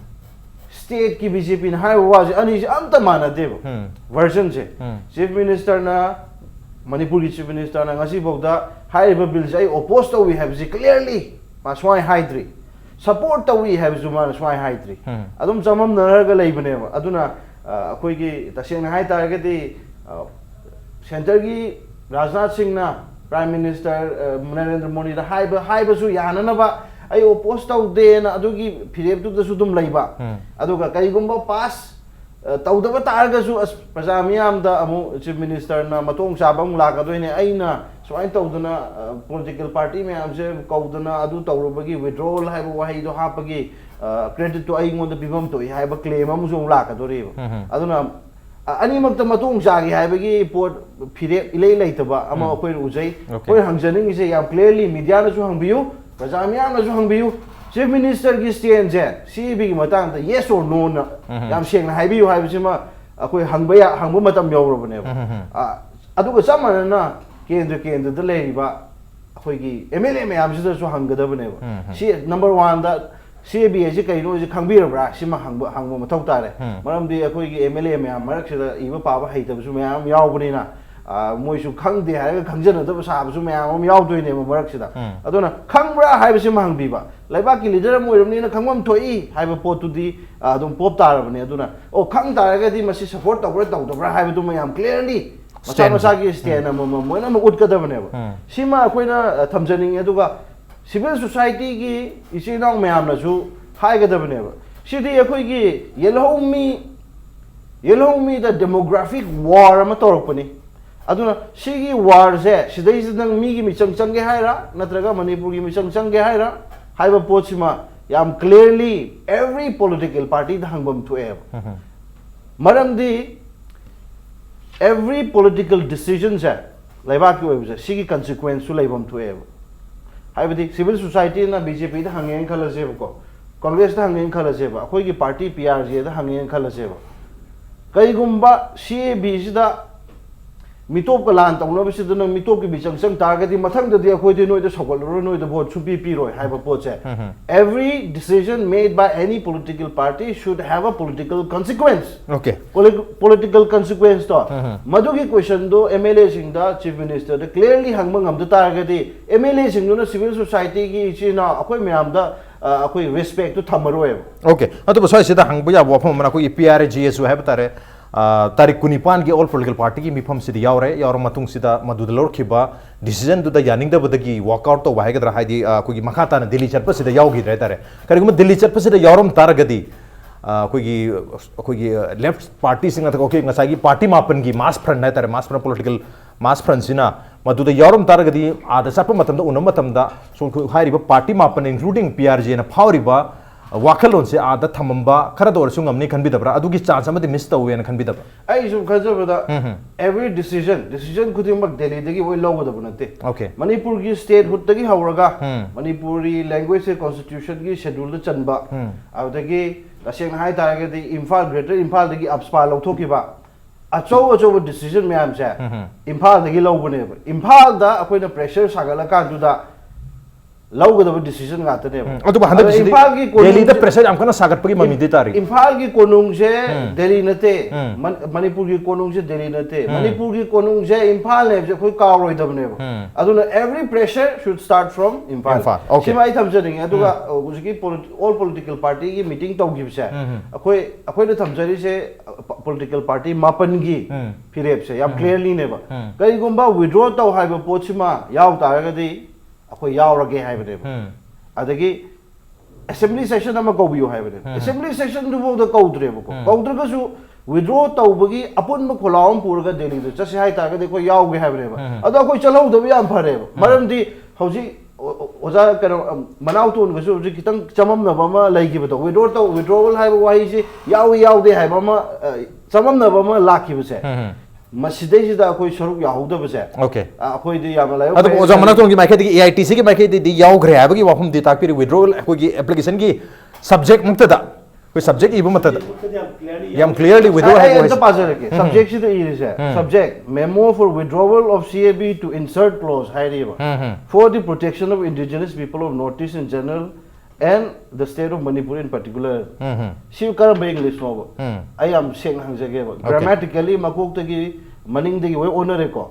ꯁ꯭ꯇꯦꯠꯀꯤ ꯕꯤ ꯖꯦ ꯄꯤꯅ ꯍꯥꯏꯕ ꯋꯥꯁꯦ ꯑꯅꯤꯁꯦ ꯑꯝꯇ ꯃꯥꯟꯅꯗꯦꯕ꯫ ꯎꯝ꯫ ꯚꯔꯖꯟꯁꯦ ꯎꯝ꯫ ꯆꯤꯐ ꯃꯤꯅꯤꯁꯇꯔꯅ, ꯃꯅꯤꯄꯨꯔꯒꯤ ꯆꯤꯐ ꯃꯤꯅꯤꯁꯇꯔꯅ ꯉꯁꯤꯐꯥꯎꯗ ꯍꯥꯏꯔꯤꯕ ꯕꯤꯜꯁꯦ ꯑꯩ ꯑꯣꯄꯣꯁ ꯇꯧꯏ ꯍꯥꯏꯕꯁꯤ ꯀ꯭ꯂꯤꯌꯔꯂꯤ ꯃꯥ ꯁꯨꯃꯥꯏꯅ ꯍꯥꯏꯗ꯭ꯔꯤ꯫ ꯁꯄꯣꯔꯠ ꯇꯧꯏ ꯍꯥꯏꯕꯁꯨ ꯃꯥꯅ ꯁꯨꯃꯥꯏꯅ ꯍꯥꯏꯗ꯭ꯔꯤ꯫ ꯎꯝ꯫ ꯑꯗꯨꯝ ꯆꯃꯝꯅꯔꯒ ꯂꯩꯕꯅꯦꯕ꯫ ꯑꯗꯨꯅ ꯑ, ꯑꯩꯈꯣꯏꯒꯤ ꯇꯁꯦꯡꯅ ꯍꯥꯏ ꯇꯥꯔꯒꯗꯤ ꯑ, ꯁꯦꯟꯇꯔꯒꯤ ꯔꯥꯖꯅꯥꯊ ꯁꯤꯡꯅ, ꯄ꯭ꯔꯥꯏꯝ ꯃꯤꯅꯤꯁꯇꯔ ꯑ, ꯅꯔꯦꯟꯗ꯭ꯔ ꯃꯣꯗꯤꯗ ꯍꯥꯏꯕ ꯍꯥꯏꯕꯁꯨ ꯌꯥꯅꯅꯕ ꯑꯩ ꯑꯣꯄꯣꯁ ꯇꯧꯗꯦꯅ ꯑꯗꯨꯒꯤ ꯐꯤꯔꯦꯞꯇꯨꯗꯁꯨ ꯑꯗꯨꯝ ꯂꯩꯕ꯫ ꯎꯝ꯫ ꯑꯗꯨꯒ ꯀꯔꯤꯒꯨꯝꯕ ꯄꯥꯁ ꯑ, ꯇꯧꯗꯕ ꯇꯥꯔꯒꯁꯨ ꯑꯁ ꯄ꯭ꯔꯖꯥ ꯃꯤꯌꯥꯝꯗ ꯑꯃꯨꯛ ꯆꯤꯐ ꯃꯤꯅꯤꯁꯇꯔꯅ ꯃꯇꯣꯡ ꯆꯥꯕ ꯑꯃꯨꯛ ꯂꯥꯛꯀꯗꯣꯏꯅꯦ, ꯑꯩꯅ ꯁꯨꯃꯥꯏꯅ ꯇꯧꯗꯅ ꯄꯣꯂꯤꯇꯤꯀꯦꯜ ꯄꯥꯔꯇꯤ ꯃꯌꯥꯝꯁꯦ ꯀꯧꯗꯅ ꯑꯗꯨ ꯇꯧꯔꯨꯕꯒꯤ ꯋꯤꯗ꯭ꯔꯣꯋꯜ ꯍꯥꯏꯕ ꯋꯥꯍꯩꯗꯣ ꯍꯥꯞꯄꯒꯤ ꯀ꯭ꯔꯦꯗꯤꯠꯇꯣ ꯑꯩꯉꯣꯟꯗ ꯄꯤꯐꯝ ꯊꯣꯛꯏ ꯍꯥꯏꯕ ꯀ꯭ꯂꯦꯝ ꯑꯃꯁꯨ ꯑꯃꯨꯛ ꯂꯥꯛꯀꯗꯣꯔꯤꯕ꯫ ꯎꯝ꯫ ꯑꯗꯨꯅ ꯑ, ꯑꯅꯤꯃꯛꯇ ꯃꯇꯣꯡ ꯆꯥꯒꯦ ꯍꯥꯏꯕꯒꯤ ꯄꯣꯠ ꯐꯤꯔꯦꯞ ꯏꯂꯩ ꯂꯩꯇꯕ ꯑꯃ ꯎꯝ꯫ ꯑꯩꯈꯣꯏꯅ ꯎꯖꯩ꯫ Okay. ꯑꯩꯈꯣꯏꯅ ꯍꯪꯖꯅꯤꯡꯉꯤꯁꯦ ꯌꯥꯝ ꯀ꯭ꯂꯤꯌꯔꯂꯤ ꯃꯤꯗꯤꯌꯥꯅꯁꯨ ꯍꯪꯕꯤꯌꯨ, ꯄ꯭ꯔꯖꯥ ꯃꯤꯌꯥꯝꯅꯁꯨ ꯍꯪꯕꯤꯌꯨ, ꯆꯤꯐ ꯃꯤꯅꯤꯁꯇꯔꯒꯤ ꯁ꯭ꯇꯦꯟꯁꯦ ꯁꯤ ꯑꯦ ꯕꯤꯒꯤ ꯃꯇꯥꯡꯗ ꯌꯦꯁ ꯑꯣꯔ ꯅꯣꯅ ꯎꯝ꯫ ꯌꯥꯝ ꯁꯦꯡꯅ ꯍꯥꯏꯕꯤꯌꯨ ꯍꯥꯏꯕꯁꯤꯃ ꯑꯩꯈꯣꯏ ꯍꯪꯕ ꯌꯥ- ꯍꯪꯕ ꯃꯇꯝ ꯌꯧꯔꯕꯅꯦꯕ꯫ ꯎꯝ, ꯎꯝ, ꯎꯝ꯫ ꯑ, ꯑꯗꯨꯒ ꯆꯞ ꯃꯥꯟꯅꯅ ꯀꯦꯟꯗ꯭ꯔ ꯀꯦꯟꯗ꯭ꯔꯗ ꯂꯩꯔꯤꯕ ꯑꯩꯈꯣꯏꯒꯤ ꯑꯦꯝ ꯑꯦꯜ ꯑꯦ ꯃꯌꯥꯝꯁꯤꯗꯁꯨ ꯍꯪꯒꯗꯕꯅꯦꯕ꯫ ꯎꯝ, ꯎꯝ꯫ ꯁꯤ ꯅꯝꯕꯔ ꯋꯥꯟꯗ ꯁꯤ ꯑꯦ ꯕꯤ ꯑꯁꯤ ꯀꯩꯅꯣ ꯍꯥꯏꯁꯤ ꯈꯪꯕꯤꯔꯕ꯭ꯔꯥ? ꯁꯤꯃ ꯍꯪꯕ ꯍꯪꯕ ꯃꯊꯧ ꯇꯥꯔꯦ꯫ ꯎꯝ꯫ ꯃꯔꯝꯗꯤ ꯑꯩꯈꯣꯏꯒꯤ ꯑꯦꯝ ꯑꯦꯜ ꯑꯦ ꯃꯌꯥꯝ ꯃꯔꯛꯁꯤꯗ ꯏꯕ ꯄꯥꯕ ꯍꯩꯇꯕꯁꯨ ꯃꯌꯥꯝ ꯑꯃ ꯌꯥꯎꯕꯅꯤꯅ ꯑ, ꯃꯣꯏꯁꯨ ꯈꯪꯗꯦ ꯍꯥꯏꯔꯒ ꯈꯪꯖꯅꯗꯕ ꯁꯥꯕꯁꯨ ꯃꯌꯥꯝ ꯑꯃ ꯌꯥꯎꯗꯣꯏꯅꯦꯕ ꯃꯔꯛꯁꯤꯗ꯫ ꯎꯝ꯫ ꯑꯗꯨꯅ ꯈꯪꯕ꯭ꯔꯥ ꯍꯥꯏꯕꯁꯤꯃ ꯍꯪꯕꯤꯕ, ꯂꯩꯕꯥꯛꯀꯤ ꯂꯤꯗꯔ ꯑꯃ ꯑꯣꯏꯔꯕꯅꯤꯅ ꯈꯪꯐꯝ ꯊꯣꯛꯏ ꯍꯥꯏꯕ ꯄꯣꯠꯇꯨꯗꯤ, ꯑ, ꯑꯗꯨꯝ ꯄꯣꯞ ꯇꯥꯔꯕꯅꯦ꯫ ꯑꯗꯨꯅ, ꯑꯣ, ꯈꯪ ꯇꯥꯔꯒꯗꯤ ꯃꯁꯤ ꯁꯞꯄꯣꯔꯠ ꯇꯧꯕ꯭ꯔꯥ ꯇꯧꯗꯕ꯭ꯔꯥ ꯍꯥꯏꯕꯗꯨꯃ ꯌꯥꯝ ꯀ꯭ꯂꯤꯌꯔꯂꯤ ꯃꯁꯥ stand. ꯃꯁꯥꯒꯤ ꯁ꯭ꯇꯦꯟ ꯎꯝ꯫ ꯑꯃꯃꯝ ꯂꯣꯏꯅꯃꯛ ꯎꯠꯀꯗꯕꯅꯦꯕ꯫ ꯎꯝ꯫ ꯁꯤꯃ ꯑꯩꯈꯣꯏꯅ, ꯑ, ꯊꯝꯖꯅꯤꯡꯉꯤ꯫ ꯑꯗꯨꯒ ꯁꯤꯚꯤꯜ ꯁꯣꯁꯥꯏꯇꯤꯒꯤ ꯏꯆꯤꯜ ꯏꯅꯥꯎ ꯃꯌꯥꯝꯅꯁꯨ ꯍꯥꯏꯒꯗꯕꯅꯦꯕ, ꯁꯤꯗꯤ ꯑꯩꯈꯣꯏꯒꯤ ꯌꯦꯜꯍꯧꯃꯤ, ꯌꯦꯜꯍꯧꯃꯤꯗ demographic war ꯑꯃ ꯇꯧꯔꯛꯄꯅꯤ꯫ ꯑꯗꯨꯅ ꯁꯤꯒꯤ warꯁꯦ, ꯁꯤꯗꯩꯁꯤꯗ ꯅꯪ ꯃꯤꯒꯤ ꯃꯤꯆꯪ ꯆꯪꯒꯦ ꯍꯥꯏꯔ, ꯅꯠꯇ꯭ꯔꯒ ꯃꯅꯤꯄꯨꯔꯒꯤ ꯃꯤꯆꯪ ꯆꯪꯒꯦ ꯍꯥꯏꯔ ꯍꯥꯏꯕ ꯄꯣꯠꯁꯤꯃ ꯌꯥꯝ clearly every political partyꯗ ꯍꯪꯐꯝ ꯊꯣꯛꯑꯦꯕ꯫ ꯎꯝ꯫ ꯃꯔꯝꯗꯤ every political decisionꯁꯦ, ꯂꯩꯕꯥꯛꯀꯤ ꯑꯣꯏꯕꯁꯦ, ꯁꯤꯒꯤ consequenceꯁꯨ ꯂꯩꯐꯝ ꯊꯣꯛꯑꯦꯕ꯫ ꯍꯥꯏꯕꯗꯤ civil societyꯅ BJPꯗ ꯍꯪꯉꯦꯅ ꯈꯜꯂꯁꯦꯕꯀꯣ, Congressꯇ ꯍꯪꯉꯦꯅ ꯈꯜꯂꯁꯦꯕ, ꯑꯩꯈꯣꯏꯒꯤ party PRGꯗ ꯍꯪꯉꯦꯅ ꯈꯜꯂꯁꯦꯕ, ꯀꯩꯒꯨꯝꯕ CABꯁꯤꯗ ꯃꯤꯇꯣꯞꯀ ꯂꯥꯟ ꯇꯧꯅꯕꯁꯤꯗ ꯅꯪ ꯃꯤꯇꯣꯞꯀꯤ ꯃꯤꯆꯪ ꯆꯪ ꯇꯥꯔꯒꯗꯤ, ꯃꯊꯪꯗꯗꯤ ꯑꯩꯈꯣꯏꯗꯤ ꯅꯣꯏꯗ ꯁꯧꯒꯠꯂꯔꯣꯏ, ꯅꯣꯏꯗ vote ꯁꯨꯡꯄꯤ ꯄꯤꯔꯣꯏ ꯍꯥꯏꯕ ꯄꯣꯠꯁꯦ, ꯎꯝ꯫ Every decision made by any political party should have a political consequence. Okay. Poli-, political consequenceꯇꯣ, ꯎꯝ꯫ ꯃꯗꯨꯒꯤ questionꯗꯣ MLAꯁꯤꯡꯗ, Chief Ministerꯗ clearly ꯍꯪꯕ ꯉꯝꯗ ꯇꯥꯔꯒꯗꯤ, MLAꯁꯤꯡꯗꯨꯅ civil societyꯒꯤ ꯏꯆꯤꯜ ꯏꯅꯥꯎ ꯑꯩꯈꯣꯏ ꯃꯌꯥꯝꯗ, ꯑ, ꯑꯩꯈꯣꯏ respectꯇꯨ ꯊꯝꯃꯔꯣꯏꯕ꯫ Okay, ꯑꯗꯨꯕꯨ ꯁ꯭ꯋꯥꯏꯁꯤꯗ ꯍꯪꯕ ꯌꯥꯕ ꯋꯥꯐꯝ ꯑꯃꯅ, ꯑꯩꯈꯣꯏꯒꯤ PRGSU ꯍꯥꯏꯕ ꯇꯥꯔꯦ, ꯑ, ꯇꯥꯔꯤꯛ ꯀꯨꯟꯅꯤꯄꯥꯟꯒꯤ all political partyꯒꯤ ꯃꯤꯐꯝꯁꯤꯗ ꯌꯥꯎꯔꯦ꯫ ꯌꯥꯎꯔ ꯃꯇꯨꯡꯁꯤꯗ ꯃꯗꯨꯗ ꯂꯧꯔꯛꯈꯤꯕ decisionꯗꯨꯗ ꯌꯥꯅꯤꯡꯗꯕꯗꯒꯤ walk out ꯇꯧꯕ ꯍꯥꯏꯒꯗ꯭ꯔꯥ, ꯍꯥꯏꯗꯤ, ꯑ, ꯑꯩꯈꯣꯏꯒꯤ ꯃꯈꯥ ꯇꯥꯅ ꯗꯤꯜꯂꯤ ꯆꯠꯄꯁꯤꯗ ꯌꯥꯎꯈꯤꯗ꯭ꯔꯦ ꯍꯥꯏꯇꯥꯔꯦ꯫ ꯀꯔꯤꯒꯨꯝꯕ ꯗꯤꯜꯂꯤ ꯆꯠꯄꯁꯤꯗ ꯌꯥꯎꯔꯝ ꯇꯥꯔꯒꯗꯤ, ꯑ, ꯑꯩꯈꯣꯏꯒꯤ, ꯑꯩꯈꯣꯏꯒꯤ, ꯑ, left partyꯁꯤꯡ, ꯅꯠꯇ꯭ꯔꯒ, okay, ꯉꯁꯥꯏꯒꯤ party ꯃꯥꯄꯟꯒꯤ mass front ꯍꯥꯏꯇꯥꯔꯦ, mass front, political mass frontꯁꯤꯅ ꯃꯗꯨꯗ ꯌꯥꯎꯔꯝ ꯇꯥꯔꯒꯗꯤ, ꯑꯥꯗ ꯆꯠꯄ ꯃꯇꯝꯗ, ꯎꯅꯕ ꯃꯇꯝꯗ, ꯁꯣꯝ ꯑꯩꯈꯣꯏ ꯍꯥꯏꯔꯤꯕ party ꯃꯥꯄꯟ, including PRGꯅ ꯐꯥꯎꯔꯤꯕ ꯋꯥꯈꯜꯂꯣꯟꯁꯦ ꯑꯥꯗ ꯊꯝꯃꯝꯕ ꯈꯔꯗ ꯑꯣꯏꯔꯁꯨ ꯉꯝꯅꯤ ꯈꯟꯕꯤꯗꯕ꯭ꯔꯥ? ꯑꯗꯨꯒꯤ chance ꯑꯃꯗꯤ miss ꯇꯧꯋꯦꯅ ꯈꯟꯕꯤꯗꯕ꯭ꯔꯥ? ꯑꯩ ꯁꯨꯝ ꯈꯟꯖꯕꯗ, ꯎꯝ ꯍꯝ꯫ Every decision, decision ꯈꯨꯗꯤꯡꯃꯛ ꯗꯦꯜꯂꯤꯗꯒꯤ ꯂꯣꯏ ꯂꯧꯒꯗꯕ ꯅꯠꯇꯦ꯫ Okay. ꯃꯅꯤꯄꯨꯔꯒꯤ statehoodꯇꯒꯤ ꯍꯧꯔꯒ, ꯎꯝ꯫ ꯃꯅꯤꯄꯨꯔꯤ languageꯁꯦ constitutionꯒꯤ scheduleꯗ ꯆꯟꯕ, ꯎꯝ꯫ ꯑꯗꯨꯗꯒꯤ ꯇꯁꯦꯡꯅ ꯍꯥꯏ ꯇꯥꯔꯒꯗꯤ ꯏꯝꯐꯥꯜ, greater ꯏꯝꯐꯥꯜꯗꯒꯤ AFSPA ꯂꯧꯊꯣꯛꯈꯤꯕ, ꯑꯆꯧ ꯑꯆꯧꯕ decision ꯃꯌꯥꯝꯁꯦ ꯎꯝ ꯍꯝ꯫ ꯏꯝꯐꯥꯜꯗꯒꯤ ꯂꯧꯕꯅꯦꯕ꯫ ꯏꯝꯐꯥꯜꯗ ꯑꯩꯈꯣꯏꯅ pressure ꯁꯥꯒꯠꯂꯀꯥꯟꯗꯨꯗ ꯂꯧꯒꯗꯕ decision ꯉꯥꯛꯇꯅꯦꯕ꯫ ꯑꯗꯨꯕꯨ ꯍꯟꯗꯛꯀꯤꯁꯤꯗꯤ ꯏꯝꯐꯥꯜꯒꯤ ꯀꯣꯅꯨꯡ ꯗꯦꯜꯂꯤꯗ pressure ꯌꯥꯝ ꯀꯟꯅ ꯁꯥꯒꯠꯄꯒꯤ ꯃꯃꯤꯗꯤ ꯇꯥꯔꯤ꯫ ꯏꯝꯐꯥꯜꯒꯤ ꯀꯣꯅꯨꯡꯁꯦ ꯗꯦꯜꯂꯤ ꯅꯠꯇꯦ꯫ ꯃꯅꯤꯄꯨꯔꯒꯤ ꯀꯣꯅꯨꯡꯁꯦ ꯗꯦꯜꯂꯤ ꯅꯠꯇꯦ꯫ ꯃꯅꯤꯄꯨꯔꯒꯤ ꯀꯣꯅꯨꯡꯁꯦ ꯏꯝꯐꯥꯜꯅꯦ ꯍꯥꯏꯕꯁꯦ ꯑꯩꯈꯣꯏ ꯀꯥꯎꯔꯣꯏꯗꯕꯅꯦꯕ꯫ ꯑꯗꯨꯅ every pressure should start from Imphal. Imphal, okay. ꯁꯤꯃ ꯑꯩ ꯊꯝꯖꯅꯤꯡꯉꯦ꯫ ꯑꯗꯨꯒ ꯍꯧꯖꯤꯛꯀꯤ ꯄꯣꯂꯤ- all political partyꯒꯤ meeting ꯇꯧꯈꯤꯕꯁꯦ ꯑꯩꯈꯣꯏ ꯑꯩꯈꯣꯏꯅ ꯊꯝꯖꯔꯤꯁꯦ political party ꯃꯥꯄꯟꯒꯤ ꯐꯤꯔꯦꯞꯁꯦ ꯌꯥꯝ clearlyꯅꯦꯕ꯫ ꯀꯔꯤꯒꯨꯝꯕ withdraw ꯇꯧ ꯍꯥꯏꯕ ꯄꯣꯠꯁꯤꯃ ꯌꯥꯎ ꯇꯥꯔꯒꯗꯤ ꯑꯩꯈꯣꯏ ꯌꯥꯎꯔꯒꯦ ꯍꯥꯏꯕꯅꯦꯕ꯫ ꯑꯗꯒꯤ assembly session ꯑꯃ ꯀꯧꯕꯤꯌꯨ ꯍꯥꯏꯕꯅꯦꯕ꯫ Assembly sessionꯗꯨꯐꯥꯎꯗ ꯀꯧꯗ꯭ꯔꯦꯕꯀꯣ꯫ ꯀꯧꯗ꯭ꯔꯒꯁꯨ withdraw ꯇꯧꯕꯒꯤ ꯑꯄꯨꯟꯕ ꯈꯣꯜꯂꯥꯎ ꯑꯃ ꯄꯨꯔꯒ ꯗꯦꯜꯂꯤꯗ ꯆꯠꯁꯦ ꯍꯥꯏꯇꯥꯔꯒꯗꯤ ꯑꯩꯈꯣꯏ ꯌꯥꯎꯒꯦ ꯍꯥꯏꯕꯅꯦꯕ꯫ ꯑꯗꯣ ꯑꯩꯈꯣꯏ ꯆꯠꯍꯧꯗꯕ ꯌꯥꯝ ꯐꯔꯦꯕ꯫ ꯃꯔꯝꯗꯤ ꯍꯧꯖꯤꯛ ꯑꯣ- ꯑꯣ- ꯑꯣꯖꯥ ꯀꯩꯅꯣ, ꯑꯝ, ꯃꯅꯥꯎꯇꯣꯟꯒꯁꯨ ꯍꯧꯖꯤꯛ ꯈꯤꯇꯪ ꯆꯃꯝꯅꯕ ꯑꯃ ꯂꯩꯈꯤꯕꯗꯣ꯫ Withdraw ꯇꯧ withdrawal ꯍꯥꯏꯕ ꯋꯥꯍꯩꯁꯤ ꯌꯥꯎꯏ ꯌꯥꯎꯗꯦ ꯍꯥꯏꯕ ꯑꯃ ꯑ, ꯆꯃꯝꯅꯕ ꯑꯃ ꯂꯥꯛꯈꯤꯕꯁꯦ꯫ ꯃꯁꯤꯗꯩꯁꯤꯗ ꯑꯩꯈꯣꯏ ꯁꯔꯨꯛ ꯌꯥꯍꯧꯗꯕꯁꯦ Okay. ꯑ, ꯑꯩꯈꯣꯏꯗꯤ ꯌꯥꯝꯅ ꯂꯥꯏꯕꯛ ꯑꯗꯨꯕꯨ ꯐꯩ꯫ ꯑꯣꯖꯥ ꯃꯅꯥꯇꯣꯟꯒꯤ ꯃꯥꯏꯀꯩꯗꯒꯤ, AITCꯒꯤ ꯃꯥꯏꯀꯩꯗꯒꯤꯗꯤ ꯌꯥꯎꯈ꯭ꯔꯦ ꯍꯥꯏꯕꯒꯤ ꯋꯥꯐꯝꯗꯤ ꯇꯥꯛꯄꯤꯔꯤ꯫ Withdrawal ꯑꯩꯈꯣꯏꯒꯤ applicationꯒꯤ subject ꯃꯛꯇꯗ, ꯑꯩꯈꯣꯏ subject ꯏꯕ ꯃꯛꯇꯗ ꯌꯥꯝ clearly withdraw ꯑꯩ ꯍꯥꯏꯕ ꯑꯝꯇ ꯋꯥꯍꯩꯁꯦ꯫ ꯄꯥꯖꯔꯛꯀꯦ꯫ Subjectꯁꯤꯗ ꯏꯔꯤꯁꯦ, subject memo for withdrawal of CAB to insert clause ꯍꯥꯏꯔꯤꯕ, for the protection of indigenous people of North East in general and the state of Manipur in particular. ꯁꯤ ꯀꯔꯝꯕ Englishꯅꯣꯕ? ꯑꯩ ꯌꯥꯝ ꯁꯦꯡꯅ ꯍꯪꯖꯒꯦꯕ꯫ Grammatically ꯃꯀꯣꯛꯇꯒꯤ ꯃꯅꯤꯡꯗꯒꯤ ꯂꯣꯏ ꯑꯣꯟꯅꯔꯦꯀꯣ꯫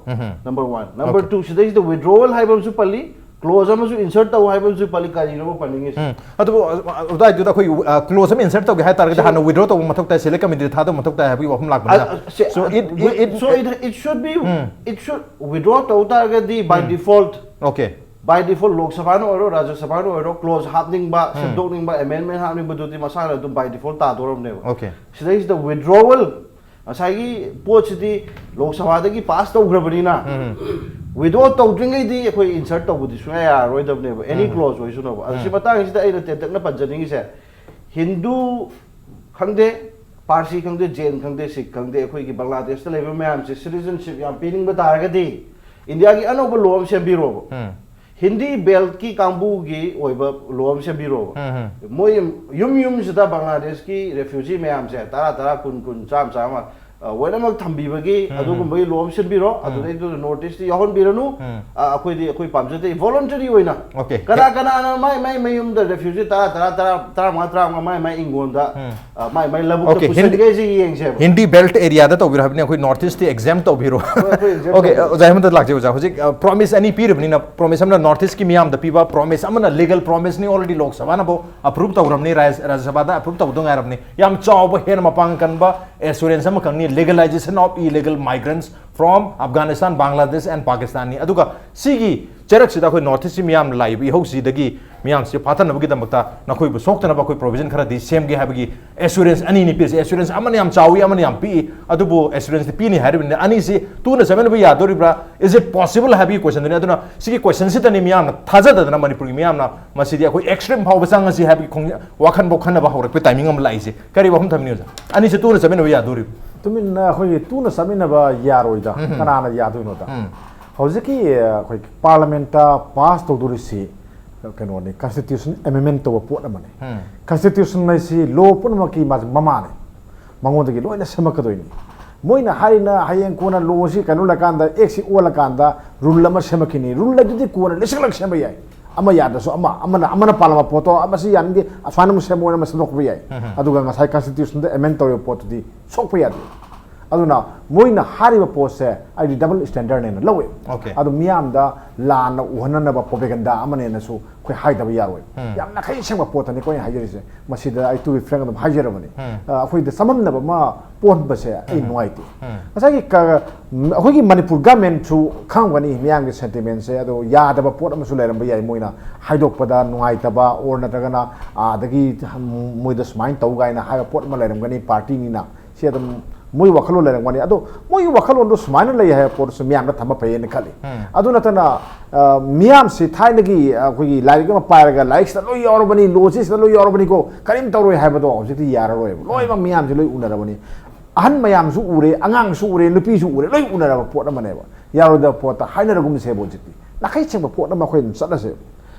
Number one꯫ Number two, ꯁꯤꯗꯩꯁꯤꯗ withdrawal ꯍꯥꯏꯕ ꯑꯃꯁꯨ ꯄꯜꯂꯤ, clause ꯑꯃꯁꯨ insert ꯇꯧ ꯍꯥꯏꯕ ꯑꯃꯁꯨ ꯄꯜꯂꯤ꯫ ꯀꯔꯤꯅꯣꯕ ꯄꯟꯅꯤꯡꯉꯤꯁꯦ? ꯑꯗꯨꯕꯨ ꯑ, ꯑꯗꯨꯋꯥꯏꯗꯨꯗ ꯑꯩꯈꯣꯏ clause ꯑꯃ insert ꯇꯧꯒꯦ ꯍꯥꯏꯇꯥꯔꯒꯗꯤ ꯍꯥꯟꯅ withdraw ꯇꯧꯕ ꯃꯊꯧ ꯇꯥꯏ, select committeeꯗ ꯊꯥꯗꯕ ꯃꯊꯧ ꯇꯥꯏ ꯍꯥꯏꯕꯒꯤ ꯋꯥꯐꯝ ꯂꯥꯛꯄꯅꯤꯅ꯫ ꯑ, ꯁꯦ- So it- it- it- so it, it should be, it should withdraw ꯇꯧ ꯇꯥꯔꯒꯗꯤ by default, Okay. by default ꯂꯣꯛ ꯁꯚꯥꯅ ꯑꯣꯏꯔꯣ, ꯔꯥꯖ꯭ꯌ ꯁꯚꯥꯅ ꯑꯣꯏꯔꯣ, clause ꯍꯥꯞꯅꯤꯡꯕ, ꯁꯦꯝꯗꯣꯛꯅꯤꯡꯕ, amendment ꯍꯥꯞꯅꯤꯡꯕꯗꯨꯗꯤ ꯃꯁꯥꯅ ꯑꯗꯨꯝ by default ꯇꯥꯗꯧꯔꯕꯅꯦꯕ꯫ Okay. ꯁꯤꯗꯩꯁꯤꯗ withdrawal, ꯉꯁꯥꯏꯒꯤ ꯄꯣꯠꯁꯤꯗꯤ ꯂꯣꯛ ꯁꯚꯥꯗꯒꯤ pass ꯇꯧꯈ꯭ꯔꯕꯅꯤꯅ, withdraw ꯇꯧꯗ꯭ꯔꯤꯉꯩꯗꯤ ꯑꯩꯈꯣꯏ insert ꯇꯧꯕꯗꯤ ꯁꯨꯡꯌꯥ ꯌꯥꯔꯔꯣꯏꯗꯕꯅꯦꯕ, any clause ꯑꯣꯏꯁꯅꯨꯕ꯫ ꯑꯗꯣ ꯁꯤ ꯃꯇꯥꯡꯁꯤꯗ ꯑꯩꯅ ꯇꯦꯟꯇꯛꯅ ꯄꯟꯖꯅꯤꯡꯉꯤꯁꯦ, ꯍꯤꯟꯗꯨ ꯈꯪꯗꯦ, ꯄꯥꯔꯁꯤ ꯈꯪꯗꯦ, ꯖꯦꯟ ꯈꯪꯗꯦ, ꯁꯤꯈ ꯈꯪꯗꯦ, ꯑꯩꯈꯣꯏꯒꯤ ꯕꯪꯒ꯭ꯂꯥꯗꯦꯁꯇ ꯂꯩꯕ ꯃꯌꯥꯝꯁꯦ citizenship ꯌꯥꯝ ꯄꯤꯅꯤꯡꯕ ꯇꯥꯔꯒꯗꯤ ꯏꯟꯗꯤꯌꯥꯒꯤ ꯑꯅꯧꯕ law ꯑꯃ ꯁꯦꯝꯕꯤꯔꯣꯕ꯫ ꯍꯤꯟꯗꯤ beltꯀꯤ ꯀꯥꯡꯕꯨꯒꯤ ꯑꯣꯏꯕ law ꯑꯃ ꯁꯦꯝꯕꯤꯔꯣꯕ꯫ ꯃꯣꯏ ꯌꯨꯝ ꯌꯨꯝꯁꯤꯗ ꯕꯪꯒ꯭ꯂꯥꯗꯦꯁꯀꯤ refugee ꯃꯌꯥꯝꯁꯦ ꯇꯔꯥ ꯇꯔꯥ, ꯀꯨꯟ ꯀꯨꯟ, ꯆꯥꯝꯃ ꯆꯥꯝꯃ ꯑ, ꯂꯣꯏꯅꯃꯛ ꯊꯝꯕꯤꯕꯒꯤ ꯑꯗꯨꯒꯨꯝꯕꯒꯤ ꯂꯣ ꯑꯃ ꯁꯤꯟꯕꯤꯔꯣ꯫ ꯑꯗꯨꯗꯩꯗꯨꯗ ꯅꯣꯔꯠ ꯏꯁꯇꯤ ꯌꯥꯎꯍꯟꯕꯤꯔꯅꯨ꯫ ꯑ, ꯑꯩꯈꯣꯏꯗꯤ, ꯑꯩꯈꯣꯏ ꯄꯥꯝꯖꯗꯦ꯫ ꯚꯣꯂꯨꯟꯇꯔꯤ ꯑꯣꯏꯅ Okay. ꯀꯅꯥ ꯀꯅꯥꯅ ꯃꯥꯏ ꯃꯥꯏ ꯃꯌꯨꯝꯗ ꯔꯦꯐ꯭ꯌꯨꯖꯤ ꯇꯔꯥ, ꯇꯔꯥ, ꯇꯔꯥ, ꯇꯔꯥꯃꯉꯥ, ꯇꯔꯥꯃꯉꯥ ꯃꯥꯏ ꯃꯥꯏ ꯏꯪꯒꯣꯟꯗ, ꯑ, ꯃꯥꯏ ꯃꯥꯏ ꯂꯧꯕꯨꯛꯇ Okay, ꯄꯨꯁꯤꯟꯒꯦ ꯁꯤ ꯌꯦꯡꯁꯦꯕ꯫ ꯍꯤꯟꯗꯤ ꯕꯦꯜꯠ ꯑꯦꯔꯤꯌꯥꯗ ꯇꯧꯕꯤꯔꯣ ꯍꯥꯏꯕꯅꯤ, ꯑꯩꯈꯣꯏ ꯅꯣꯔꯠ ꯏꯁꯇꯤ ꯑꯦꯛꯖꯦꯝ ꯇꯧꯕꯤꯔꯣ꯫ ꯍꯣꯏ, ꯑꯩꯈꯣꯏ ꯑꯦꯛꯖꯦꯝ Okay, ꯇꯧꯕꯤꯔꯣ꯫ ꯑꯣꯖꯥ ꯍꯦꯃꯟꯇ ꯂꯥꯛꯆꯩ꯫ ꯑꯣꯖꯥ, ꯍꯧꯖꯤꯛ, ꯑ, ꯄ꯭ꯔꯣꯃꯤꯁ ꯑꯅꯤ ꯄꯤꯔꯕꯅꯤꯅ, ꯄ꯭ꯔꯣꯃꯤꯁ ꯑꯃꯅ ꯅꯣꯔꯠ ꯏꯁꯀꯤ ꯃꯤꯌꯥꯝꯗ ꯄꯤꯕ, ꯄ꯭ꯔꯣꯃꯤꯁ ꯑꯃꯅ ꯂꯤꯒꯦꯜ ꯄ꯭ꯔꯣꯃꯤꯁꯅꯤ, already ꯂꯣꯛ ꯁꯚꯥꯅꯐꯥꯎ ꯑꯦꯄ꯭ꯔꯨꯞ ꯇꯧꯔꯕꯅꯤ, ꯔꯥꯖ꯭ꯌ, ꯔꯥꯖ꯭ꯌ ꯁꯚꯥꯗ ꯑꯦꯄ꯭ꯔꯨꯞ ꯇꯧꯕꯗ ꯉꯥꯏꯔꯕꯅꯤ꯫ ꯌꯥꯝ ꯆꯥꯎꯕ, ꯍꯦꯟꯅ ꯃꯄꯥꯡꯒꯜ ꯀꯟꯕ assurance ꯑꯃꯈꯛꯅꯤ, legalization of illegal migrants from Afghanistan, Bangladesh and Pakistan ꯅꯤ꯫ ꯑꯗꯨꯒ ꯁꯤꯒꯤ ꯆꯩꯔꯛꯁꯤꯗ ꯑꯩꯈꯣꯏ ꯅꯣꯔꯠ ꯏꯁꯀꯤ ꯃꯤꯌꯥꯝꯅ ꯂꯥꯛꯏꯕ ꯏꯍꯧꯁꯤꯗꯒꯤ ꯃꯤꯌꯥꯝꯁꯤ ꯐꯥꯊꯅꯕꯒꯤꯗꯃꯛꯇ ꯅꯈꯣꯏꯕꯨ ꯁꯣꯛꯇꯅꯕ ꯑꯩꯈꯣꯏ ꯄ꯭ꯔꯣꯚꯤꯖꯟ ꯈꯔꯗꯤ ꯁꯦꯝꯒꯦ ꯍꯥꯏꯕꯒꯤ ꯑꯦꯁꯨꯔꯦꯟꯁ ꯑꯅꯤꯅꯤ ꯄꯤꯔꯤꯁꯦ꯫ ꯑꯦꯁꯨꯔꯦꯟꯁ ꯑꯃꯅ ꯌꯥꯝ ꯆꯥꯎꯏ, ꯑꯃꯅ ꯌꯥꯝ ꯄꯤꯛꯏ, ꯑꯗꯨꯕꯨ ꯑꯦꯁꯨꯔꯦꯟꯁꯇꯤ ꯄꯤꯅꯤ ꯍꯥꯏꯔꯤꯕꯅꯤꯅ ꯑꯅꯤꯁꯤ ꯇꯨꯅ ꯆꯠꯃꯤꯟꯅꯕ ꯌꯥꯗꯣꯔꯤꯕ꯭ꯔꯥ? Is it possible ꯍꯥꯏꯕꯒꯤ ꯀꯣꯏꯁꯟꯗꯨꯅꯤ꯫ ꯑꯗꯨꯅ ꯁꯤꯒꯤ ꯀꯣꯏꯁꯟꯁꯤꯗꯅꯤ ꯃꯤꯌꯥꯝꯅ ꯊꯥꯖꯗꯗꯅ ꯃꯅꯤꯄꯨꯔꯒꯤ ꯃꯤꯌꯥꯝꯅ ꯃꯁꯤꯗꯤ ꯑꯩꯈꯣꯏ ꯑꯦꯛꯁꯇ꯭ꯔꯤꯝ ꯐꯥꯎꯕ ꯆꯪꯉꯁꯤ ꯍꯥꯏꯕꯒꯤ ꯈꯣꯡ-, ꯋꯥꯈꯜꯐꯥꯎ ꯈꯟꯅꯕ ꯍꯧꯔꯛꯄꯒꯤ ꯇꯥꯏꯃꯤꯡ ꯑꯃ ꯂꯥꯛꯏꯁꯦ꯫ ꯀꯔꯤ ꯋꯥꯐꯝ ꯊꯝꯕꯤꯅꯤ ꯑꯣꯖꯥ? ꯑꯅꯤꯁꯦ ꯇꯨꯅ ꯆꯠꯃꯤꯟꯅꯕ ꯌꯥꯗꯣꯔꯤꯕ꯭ꯔꯥ? ꯇꯨꯃꯤꯟꯅ ꯑꯩꯈꯣꯏꯒꯤ ꯇꯨꯅ ꯆꯠꯃꯤꯟꯅꯕ ꯌꯥꯔꯣꯏꯗ꯫ ꯎꯝ꯫ ꯀꯅꯥꯅ ꯌꯥꯗꯣꯏꯅꯣꯗ? ꯎꯝ꯫ ꯍꯧꯖꯤꯛꯀꯤ, ꯑ, ꯑꯩꯈꯣꯏ ꯄꯥꯔꯂꯤꯌꯥꯃꯦꯟꯠꯇ ꯄꯥꯁ ꯇꯧꯗꯣꯔꯤꯁꯤ ꯀꯩꯅꯣꯅꯤ, ꯀꯟꯁꯇꯤꯇ꯭ꯌꯨꯁꯟ ꯑꯦꯃꯦꯟꯃꯦꯟꯠ ꯇꯧꯕ ꯄꯣꯠ ꯑꯃꯅꯤ꯫ ꯎꯝ꯫ ꯀꯟꯁꯇꯤꯇ꯭ꯌꯨꯁꯟ ꯍꯥꯏꯁꯤ ꯂꯣ ꯄꯨꯝꯅꯃꯛꯀꯤ ꯃꯥ-, ꯃꯃꯥꯅꯤ꯫ ꯃꯉꯣꯟꯗꯒꯤ ꯂꯣꯏꯅ ꯁꯦꯝꯃꯛꯀꯗꯣꯏꯅꯤ꯫ ꯃꯣꯏꯅ ꯍꯥꯏꯔꯤꯅ ꯍꯌꯦꯡ ꯀꯣꯟꯅ ꯂꯣꯁꯤ ꯀꯩꯅꯣ ꯂꯩꯔꯀꯥꯟꯗ, ꯑꯦꯛꯁꯤ ꯑꯣꯜꯂꯀꯥꯟꯗ ꯔꯨꯜ ꯑꯃ ꯁꯦꯝꯃꯛꯈꯤꯅꯤ꯫ ꯔꯨꯜ ꯑꯗꯨꯗꯤ ꯀꯣꯟꯅ ꯂꯤꯁꯤꯡꯂꯛ ꯁꯦꯝꯕ ꯌꯥꯏ꯫ ꯑꯃ ꯌꯥꯗ꯭ꯔꯁꯨ ꯑꯃ, ꯑꯃꯅ, ꯑꯃꯅ ꯄꯥꯜꯂꯝꯕ ꯄꯣꯠꯇꯣ, "ꯑꯃ ꯁꯤ ꯌꯥꯅꯤꯡꯗꯦ, ꯑꯁꯨꯃꯥꯏꯅ ꯑꯃ ꯁꯦꯝꯃꯣꯅ" ꯑꯃ ꯁꯦꯝꯗꯣꯛꯄ ꯌꯥꯏ꯫ ꯎꯝ꯫ ꯑꯗꯨꯒ ꯉꯁꯥꯏ ꯀꯟꯁꯇꯤꯇ꯭ꯌꯨꯁꯟꯗ ꯑꯦꯃꯦꯟ ꯇꯧꯔꯤꯕ ꯄꯣꯠꯇꯨꯗꯤ ꯁꯣꯛꯄ ꯌꯥꯗꯦ꯫ ꯑꯗꯨꯅ ꯃꯣꯏꯅ ꯍꯥꯏꯔꯤꯕ ꯄꯣꯠꯁꯦ ꯑꯩꯗꯤ ꯗꯕꯜ ꯁ꯭ꯇꯦꯟꯗꯔꯗꯅꯦꯅ ꯂꯧꯋꯦ꯫ Okay. ꯑꯗꯨ ꯃꯤꯌꯥꯝꯗ ꯂꯥꯟꯅ ꯎꯍꯟꯅꯅꯕ ꯄ꯭ꯔꯣꯄꯦꯒꯟꯗꯥ ꯑꯃꯅꯦꯅꯁꯨ ꯑꯩꯈꯣꯏ ꯍꯥꯏꯗꯕ ꯌꯥꯔꯣꯏ꯫ ꯎꯝ꯫ ꯌꯥꯝ ꯅꯥꯈꯩ ꯁꯦꯡꯕ ꯄꯣꯠꯇꯅꯤꯀꯣ ꯑꯩꯅ ꯍꯥꯏꯖꯔꯤꯁꯦ꯫ ꯃꯁꯤꯗ ꯑꯩ to be frank ꯑꯗꯨꯝ ꯍꯥꯏꯖꯔꯕꯅꯤ꯫ ꯎꯝ꯫ ꯑ, ꯑꯩꯈꯣꯏꯗ ꯆꯃꯝꯅꯕ ꯑꯃ ꯄꯣꯛꯍꯟꯕꯁꯦ ꯑꯩ ꯎꯝ꯫ ꯅꯨꯡꯉꯥꯏꯇꯦ꯫ ꯎꯝ꯫ ꯉꯁꯥꯏꯒꯤ ꯀ-, ꯎꯝ, ꯑꯩꯈꯣꯏꯒꯤ ꯃꯅꯤꯄꯨꯔ ꯒꯃꯦꯟꯁꯨ ꯈꯪꯉꯝꯒꯅꯤ ꯃꯤꯌꯥꯝꯒꯤ ꯁꯦꯟꯇꯤꯃꯦꯟꯁꯦ꯫ ꯑꯗꯣ ꯌꯥꯗꯕ ꯄꯣꯠ ꯑꯃꯁꯨ ꯂꯩꯔꯝꯕ ꯌꯥꯏ, ꯃꯣꯏꯅ ꯍꯥꯏꯗꯣꯛꯄꯗ ꯅꯨꯡꯉꯥꯏꯇꯕ or ꯅꯠꯇ꯭ꯔꯒꯅ ꯑꯥꯗꯒꯤ ꯃꯣꯏꯗ ꯁꯨꯃꯥꯏꯅ ꯇꯧ ꯀꯥꯏꯅ ꯍꯥꯏꯕ ꯄꯣꯠ ꯑꯃ ꯂꯩꯔꯝꯒꯅꯤ ꯄꯥꯔꯇꯤꯅꯤꯅ꯫ ꯁꯤ ꯑꯗꯨꯝ ꯃꯣꯏ ꯋꯥꯈꯜꯂꯣꯟ ꯂꯩꯔꯝꯒꯅꯤ꯫ ꯑꯗꯣ ꯃꯣꯏꯒꯤ ꯋꯥꯈꯜꯂꯣꯟꯗꯣ ꯁꯨꯃꯥꯏꯅ ꯂꯩ ꯍꯥꯏꯕ ꯄꯣꯠꯁꯨ ꯃꯤꯌꯥꯝꯅ ꯊꯝꯕ ꯐꯩꯌꯦꯅ ꯈꯜꯂꯤ꯫ ꯎꯝ꯫ ꯑꯗꯨ ꯅꯠꯇꯅ, ꯑ, ꯃꯤꯌꯥꯝꯁꯤ ꯊꯥꯏꯅꯒꯤ ꯑꯩꯈꯣꯏꯒꯤ ꯂꯥꯏꯔꯤꯛ ꯑꯃ ꯄꯥꯏꯔꯒ ꯂꯥꯏꯔꯤꯛꯁꯤꯗ ꯂꯣꯏ ꯌꯥꯎꯔꯕꯅꯤ, ꯂꯣꯁꯤꯁꯤꯗ ꯂꯣꯏ ꯌꯥꯎꯔꯕꯅꯤꯀꯣ, ꯀꯔꯤꯝ ꯇꯧꯔꯣꯏ ꯍꯥꯏꯕꯗꯣ ꯍꯧꯖꯤꯛꯇꯤ ꯌꯥꯔꯔꯣꯏꯕ꯫ ꯂꯣꯏꯅꯃꯛ ꯃꯤꯌꯥꯝꯁꯤ ꯂꯣꯏ ꯎꯅꯔꯕꯅꯤ꯫ ꯑꯍꯟ ꯃꯌꯥꯝꯁꯨ ꯎꯔꯦ, ꯑꯉꯥꯡꯁꯨ ꯎꯔꯦ, ꯅꯨꯄꯤꯁꯨ ꯎꯔꯦ, ꯂꯣꯏ ꯎꯅꯔꯕ ꯄꯣꯠ ꯑꯃꯅꯦꯕ꯫ ꯌꯥꯔꯣꯏꯗꯕ ꯄꯣꯠꯇ ꯍꯥꯏꯅꯔꯒꯨꯝꯁꯦꯕ ꯍꯧꯖꯤꯛꯇꯤ꯫ ꯅꯥꯈꯩ ꯁꯦꯡꯕ ꯄꯣꯠ ꯑꯃ ꯑꯩꯈꯣꯏ ꯑꯗꯨꯝ ꯆꯠꯂꯁꯦꯕ꯫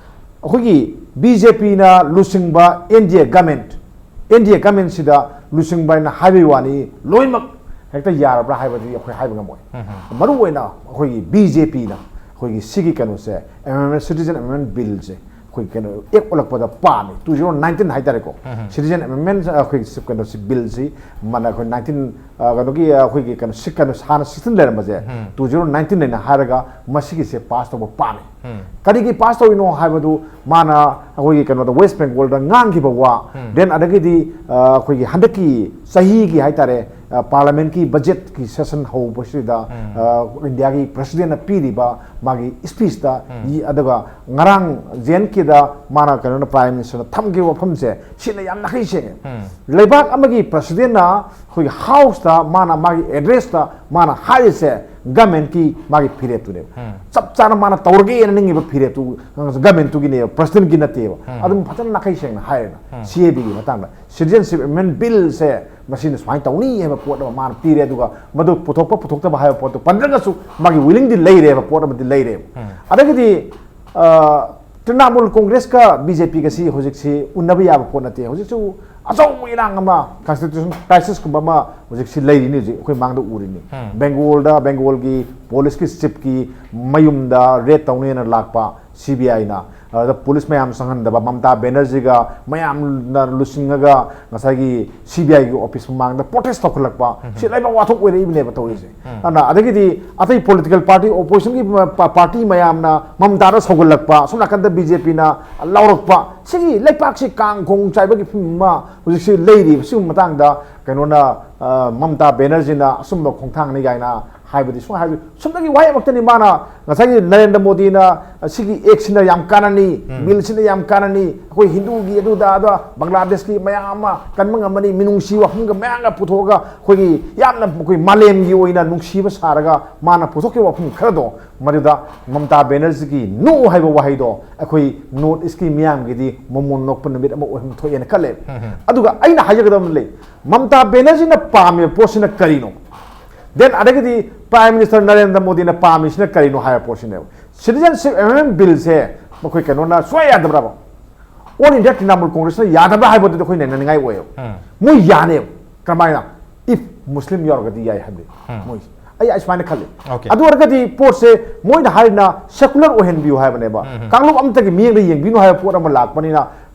ꯑꯩꯈꯣꯏꯒꯤ ꯕꯤ ꯖꯦ ꯄꯤꯅ ꯂꯨꯆꯤꯡꯕ ꯑꯦꯟ ꯗꯤ ꯑꯦ ꯒꯃꯦꯟ, ꯑꯦꯟ ꯗꯤ ꯑꯦ ꯒꯃꯦꯟꯁꯤꯗ ꯂꯨꯆꯤꯡꯕ ꯍꯥꯏꯅ ꯍꯥꯏꯕꯒꯤ ꯋꯥꯅꯤ, ꯂꯣꯏꯅꯃꯛ ꯍꯦꯛꯇ ꯌꯥꯔꯕ꯭ꯔꯥ ꯍꯥꯏꯕꯗꯤ ꯑꯩꯈꯣꯏ ꯍꯥꯏꯕ ꯉꯝꯃꯣꯏ꯫ ꯃꯔꯨꯑꯣꯏꯅ ꯑꯩꯈꯣꯏꯒꯤ ꯕꯤ ꯖꯦ ꯄꯤꯅ ꯑꯩꯈꯣꯏꯒꯤ ꯁꯤꯒꯤ ꯀꯩꯅꯣꯁꯦ, ꯑꯦꯃꯦꯟꯃꯦꯟ, ꯁꯤꯇꯤꯖꯟ ꯑꯦꯃꯦꯟꯃꯦꯟ ꯕꯤꯜꯁꯦ ꯑꯩꯈꯣꯏ ꯀꯩꯅꯣ ꯑꯦꯛ ꯑꯣꯜꯂꯛꯄꯗ ꯄꯥꯝꯃꯤ, ꯇꯨ ꯖꯤꯔꯣ ꯅꯥꯏꯟꯇꯤꯟ ꯍꯥꯏꯇꯥꯔꯦꯀꯣ꯫ ꯁꯤꯇꯤꯖꯟ ꯑꯦꯃꯦꯟꯃꯦꯟ ꯑꯩꯈꯣꯏꯒꯤ ꯁꯤ-, ꯀꯩꯅꯣꯁꯤ ꯕꯤꯜꯁꯤ ꯃꯥꯅ ꯑꯩꯈꯣꯏ ꯅꯥꯏꯟꯇꯤꯟ, ꯑ, ꯀꯩꯅꯣꯒꯤ, ꯑ, ꯑꯩꯈꯣꯏꯒꯤ ꯀꯩꯅꯣ ꯁꯤ-, ꯀꯩꯅꯣ ꯍꯥꯟꯅ ꯁꯤꯛꯁꯇꯤꯟ ꯂꯩꯔꯝꯕꯁꯦ ꯇꯨ ꯖꯤꯔꯣ ꯅꯥꯏꯟꯇꯤꯟ ꯍꯥꯏꯅ ꯍꯥꯏꯔꯒ ꯃꯁꯤꯒꯤꯁꯦ ꯄꯥꯁ ꯇꯧꯕ ꯄꯥꯝꯃꯤ꯫ ꯀꯔꯤꯒꯤ ꯄꯥꯁ ꯇꯧꯔꯤꯅꯣ ꯍꯥꯏꯕꯗꯨ ꯃꯥꯅ ꯑꯩꯈꯣꯏꯒꯤ ꯀꯩꯅꯣꯗ ꯋꯦꯁ ꯕꯦꯡꯒꯣꯜꯗ ꯉꯥꯡꯈꯤꯕ ꯋꯥ, ꯗꯦꯟ ꯑꯗꯒꯤꯗꯤ, ꯑ, ꯑꯩꯈꯣꯏꯒꯤ ꯍꯟꯗꯛꯀꯤ ꯆꯍꯤꯒꯤ ꯍꯥꯏꯇꯥꯔꯦ, ꯑ, ꯄꯥꯔꯂꯤꯌꯥꯃꯦꯟꯀꯤ ꯕꯖꯦꯠꯀꯤ ꯁꯦꯁꯟ ꯍꯧꯕꯁꯤꯗ, ꯑ, ꯏꯟꯗꯤꯌꯥꯒꯤ ꯄ꯭ꯔꯁꯤꯗꯦꯟꯅ ꯄꯤꯔꯤꯕ ꯃꯥꯒꯤ ꯁ꯭ꯄꯤꯁꯇ, ꯏ-, ꯑꯗꯨꯒ ꯉꯔꯥꯡ ꯖꯦ ꯑꯦꯟ ꯀꯦꯗ ꯃꯥꯅ ꯀꯩꯅꯣꯅ, ꯄ꯭ꯔꯥꯏꯝ ꯃꯤꯅꯤꯁꯇꯔꯅ ꯊꯝꯈꯤꯕ ꯋꯥꯐꯝꯁꯦ, ꯁꯤꯅ ꯌꯥꯝ ꯅꯥꯈꯩ ꯁꯦꯡꯉꯦ꯫ ꯂꯩꯕꯥꯛ ꯑꯃꯒꯤ ꯄ꯭ꯔꯁꯤꯗꯦꯟꯅ ꯑꯩꯈꯣꯏꯒꯤ ꯍꯥꯎꯁꯇ ꯃꯥꯅ ꯃꯥꯒꯤ ꯑꯦꯗ꯭ꯔꯦꯁꯇ ꯃꯥꯅ ꯍꯥꯏꯔꯤꯁꯦ ꯒꯃꯦꯟꯀꯤ ꯃꯥꯒꯤ ꯐꯤꯔꯦꯞꯇꯨꯅꯦꯕ꯫ ꯆꯞ ꯆꯥꯅ ꯃꯥꯅ ꯇꯧꯔꯒꯦꯅ ꯅꯤꯡꯉꯤꯕ ꯐꯤꯔꯦꯞꯇꯨ ꯒꯃꯦꯟꯇꯨꯒꯤꯅꯦꯕ, ꯄ꯭ꯔꯁꯤꯗꯦꯟꯒꯤ ꯅꯠꯇꯦꯕ꯫ ꯑꯗꯨꯝ ꯐꯖꯅ ꯅꯥꯈꯩ ꯁꯦꯡꯅ ꯍꯥꯏꯔꯦꯅ, ꯁꯤ ꯑꯦ ꯕꯤꯒꯤ ꯃꯇꯥꯡꯗ, ꯁꯤꯇꯤꯖꯟꯁꯤꯞ ꯑꯦꯃꯦꯟꯃꯦꯟ ꯕꯤꯜꯁꯦ ꯃꯁꯤꯅ ꯁꯨꯃꯥꯏꯅ ꯇꯧꯅꯤ ꯍꯥꯏꯕ ꯄꯣꯠ ꯑꯃ ꯃꯥꯅ ꯄꯤꯔꯦ, ꯑꯗꯨꯒ ꯃꯗꯨ ꯄꯨꯊꯣꯛꯄ ꯄꯨꯊꯣꯛꯇꯕ ꯍꯥꯏꯕ ꯄꯣꯠꯇꯨ ꯄꯟꯗ꯭ꯔꯒꯁꯨ ꯃꯥꯒꯤ ꯋꯤꯂꯤꯡꯗꯤ ꯂꯩꯔꯦꯕ, ꯄꯣꯠ ꯑꯃꯗꯤ ꯂꯩꯔꯦꯕ꯫ ꯑꯗꯒꯤꯗꯤ, ꯑ, ꯇ꯭ꯔꯤꯅꯥꯃꯨꯜ ꯀꯣꯡꯒ꯭ꯔꯦꯁꯀ ꯕꯤ ꯖꯦ ꯄꯤꯒꯁꯤ ꯍꯧꯖꯤꯛꯁꯤ ꯎꯟꯅꯕ ꯌꯥꯕ ꯄꯣꯠ ꯅꯠꯇꯦ꯫ ꯍꯧꯖꯤꯛꯁꯨ ꯑꯆꯧꯕ ꯏꯔꯥꯡ ꯑꯃ, ꯀꯟꯁꯇꯤꯇ꯭ꯌꯨꯁꯟ ꯀ꯭ꯔꯥꯏꯁꯤꯁ ꯀꯨꯝꯕ ꯑꯃ ꯍꯧꯖꯤꯛꯁꯤ ꯂꯩꯔꯤꯅꯤ, ꯍꯧꯖꯤꯛ ꯑꯩꯈꯣꯏ ꯃꯥꯡꯗ ꯎꯔꯤꯅꯤ꯫ ꯕꯦꯡꯒꯣꯜꯗ, ꯕꯦꯡꯒꯣꯜꯒꯤ ꯄꯨꯂꯤꯁꯀꯤ ꯆꯤꯐꯀꯤ ꯃꯌꯨꯝꯗ ꯔꯦꯗ ꯇꯧꯅꯦꯅ ꯂꯥꯛꯄ ꯁꯤ ꯕꯤ ꯑꯥꯏꯅ, ꯑꯗꯨꯗ ꯄꯨꯂꯤꯁ ꯃꯌꯥꯝ ꯆꯪꯍꯟꯗꯕ, ꯃꯃꯇꯥ ꯕꯦꯅꯔꯖꯤꯒ ꯃꯌꯥꯝꯅ ꯂꯨꯆꯤꯡꯉꯒ ꯉꯁꯥꯏꯒꯤ ꯁꯤ ꯕꯤ ꯑꯥꯏꯒꯤ ꯑꯣꯐꯤꯁ ꯃꯃꯥꯡꯗ ꯄ꯭ꯔꯣꯇꯦꯁ ꯇꯧꯈꯠꯂꯛꯄ, ꯁꯤ ꯂꯩꯕꯥꯛ ꯋꯥꯊꯣꯛ ꯑꯣꯏꯔꯛꯏꯕꯅꯦꯕ ꯇꯧꯔꯤꯁꯦ꯫ ꯑꯗꯨꯅ ꯑꯗꯒꯤꯗꯤ ꯑꯇꯩ ꯄꯣꯂꯤꯇꯤꯀꯦꯜ ꯄꯥꯔꯇꯤ, ꯑꯣꯄꯣꯖꯤꯁꯟꯒꯤ ꯄꯥ-, ꯄꯥꯔꯇꯤ ꯃꯌꯥꯝꯅ ꯃꯃꯇꯥꯗ ꯁꯧꯒꯠꯂꯛꯄ, ꯁꯣꯝ ꯅꯥꯀꯟꯗ ꯕꯤ ꯖꯦ ꯄꯤꯅ ꯂꯥꯎꯔꯛꯄ, ꯁꯤꯒꯤ ꯂꯩꯄꯥꯛꯁꯤ ꯀꯥꯡ ꯈꯣꯡ ꯆꯥꯏꯕꯒꯤ ꯐꯤꯕꯝ ꯑꯃ ꯍꯧꯖꯤꯛꯁꯤ ꯂꯩꯔꯤꯕ꯫ ꯁꯤꯒꯨꯝꯕ ꯃꯇꯥꯡꯗ ꯀꯩꯅꯣꯅ, ꯑ, ꯃꯃꯇꯥ ꯕꯦꯅꯔꯖꯤꯅ ꯑꯆꯨꯝꯕ ꯈꯣꯡꯊꯥꯡꯅꯤ ꯀꯥꯏꯅ ꯍꯥꯏꯕꯗꯤ ꯁꯨꯡꯍꯥꯏ ꯍꯥꯏꯕ ꯆꯨꯝꯅꯒꯤ ꯋꯥꯍꯩ ꯑꯃꯈꯛꯇꯅꯤ꯫ ꯃꯥꯅ ꯉꯁꯥꯏꯒꯤ ꯅꯔꯦꯟꯗ꯭ꯔ ꯃꯣꯗꯤꯅ ꯁꯤꯒꯤ ꯑꯦꯛꯁꯤꯅ ꯌꯥꯝ ꯀꯥꯟꯅꯅꯤ, ꯕꯤꯜꯁꯤꯅ ꯌꯥꯝ ꯀꯥꯟꯅꯅꯤ, ꯑꯩꯈꯣꯏ ꯍꯤꯟꯗꯨꯒꯤ ꯑꯗꯨꯗ ꯑꯗ ꯕꯪꯒ꯭ꯂꯥꯗꯦꯁꯀꯤ ꯃꯌꯥꯝ ꯑꯃ ꯀꯟꯕ ꯉꯝꯃꯅꯤ, ꯃꯤꯅꯨꯡꯁꯤ ꯋꯥꯐꯝꯒ ꯃꯌꯥꯝꯒ ꯄꯨꯊꯣꯛꯑꯒ ꯑꯩꯈꯣꯏꯒꯤ ꯌꯥꯝꯅ ꯑꯩꯈꯣꯏ ꯃꯥꯂꯦꯝꯒꯤ ꯑꯣꯏꯅ ꯅꯨꯡꯁꯤꯕ ꯁꯥꯔꯒ ꯃꯥꯅ ꯄꯨꯊꯣꯛꯈꯤꯕ ꯋꯥꯐꯝ ꯈꯔꯗꯣ, ꯃꯗꯨꯗ ꯃꯃꯇꯥ ꯕꯦꯅꯔꯖꯤꯒꯤ "ꯅꯣ" ꯍꯥꯏꯕ ꯋꯥꯍꯩꯗꯣ ꯑꯩꯈꯣꯏ ꯅꯣꯔꯠ ꯏꯁꯀꯤ ꯃꯤꯌꯥꯝꯒꯤꯗꯤ ꯃꯃꯣꯟ ꯅꯣꯛꯄ ꯅꯨꯃꯤꯠ ꯑꯃ ꯑꯣꯏꯍꯟ ꯊꯣꯛꯑꯦꯅ ꯈꯜꯂꯦ꯫ ꯑꯗꯨꯒ ꯑꯩꯅ ꯍꯥꯏꯖꯒꯗꯕ ꯑꯃ ꯂꯩ, ꯃꯃꯇꯥ ꯕꯦꯅꯔꯖꯤꯅ ꯄꯥꯝꯃꯤꯕ ꯄꯣꯠꯁꯤꯅ ꯀꯔꯤꯅꯣ? ꯗꯦꯟ ꯑꯗꯒꯤꯗꯤ ꯄ꯭ꯔꯥꯏꯝ ꯃꯤꯅꯤꯁꯇꯔ ꯅꯔꯦꯟꯗ꯭ꯔ ꯃꯣꯗꯤꯅ ꯄꯥꯝꯃꯤꯁꯤꯅ ꯀꯔꯤꯅꯣ ꯍꯥꯏꯕ ꯄꯣꯠꯁꯤꯅꯦꯕ꯫ ꯁꯤꯇꯤꯖꯟꯁꯤꯞ ꯑꯦꯃꯦꯟꯃꯦꯟ ꯕꯤꯜꯁꯦ ꯃꯈꯣꯏ ꯀꯩꯅꯣꯅ ꯁꯨꯡꯌꯥ ꯌꯥꯗꯕ꯭ꯔꯕ? ꯑꯣꯜ ꯏꯟꯗꯤꯌꯥ ꯇ꯭ꯔꯤꯅꯥꯃꯨꯜ ꯀꯣꯡꯒ꯭ꯔꯦꯁꯅ ꯌꯥꯗꯕ꯭ꯔꯥ ꯍꯥꯏꯕꯗꯨꯗꯤ ꯑꯩꯈꯣꯏ ꯅꯩꯅꯅꯤꯡꯉꯥꯏ ꯑꯣꯏꯌꯦꯕ꯫ ꯃꯣꯏ ꯌꯥꯅꯦꯕ꯫ ꯀꯔꯝꯍꯥꯏꯅ? If ꯃꯨꯁꯂꯤꯝ ꯌꯥꯎꯔꯒꯗꯤ ꯌꯥꯏ ꯍꯥꯏꯕꯅꯤ꯫ ꯎꯝ꯫ ꯃꯣꯏꯁꯦ ꯑꯩ ꯑꯁꯨꯃꯥꯏꯅ ꯈꯜꯂꯤ꯫ Okay. ꯑꯗꯨ ꯑꯣꯏꯔꯒꯗꯤ ꯄꯣꯠꯁꯦ ꯃꯣꯏꯅ ꯍꯥꯏꯔꯤꯅ ꯁꯦꯀꯨꯂꯔ ꯑꯣꯏꯍꯟꯕꯤꯌꯨ ꯍꯥꯏꯕꯅꯦꯕ꯫ ꯎꯝ, ꯎꯝ꯫ ꯀꯥꯡꯂꯨꯞ ꯑꯃꯠꯇꯒꯤ ꯃꯤꯠꯌꯦꯡꯗ ꯌꯦꯡꯕꯤꯅꯨ ꯍꯥꯏꯕ ꯄꯣꯠ ꯑꯃ ꯂꯥꯛꯄꯅꯤꯅ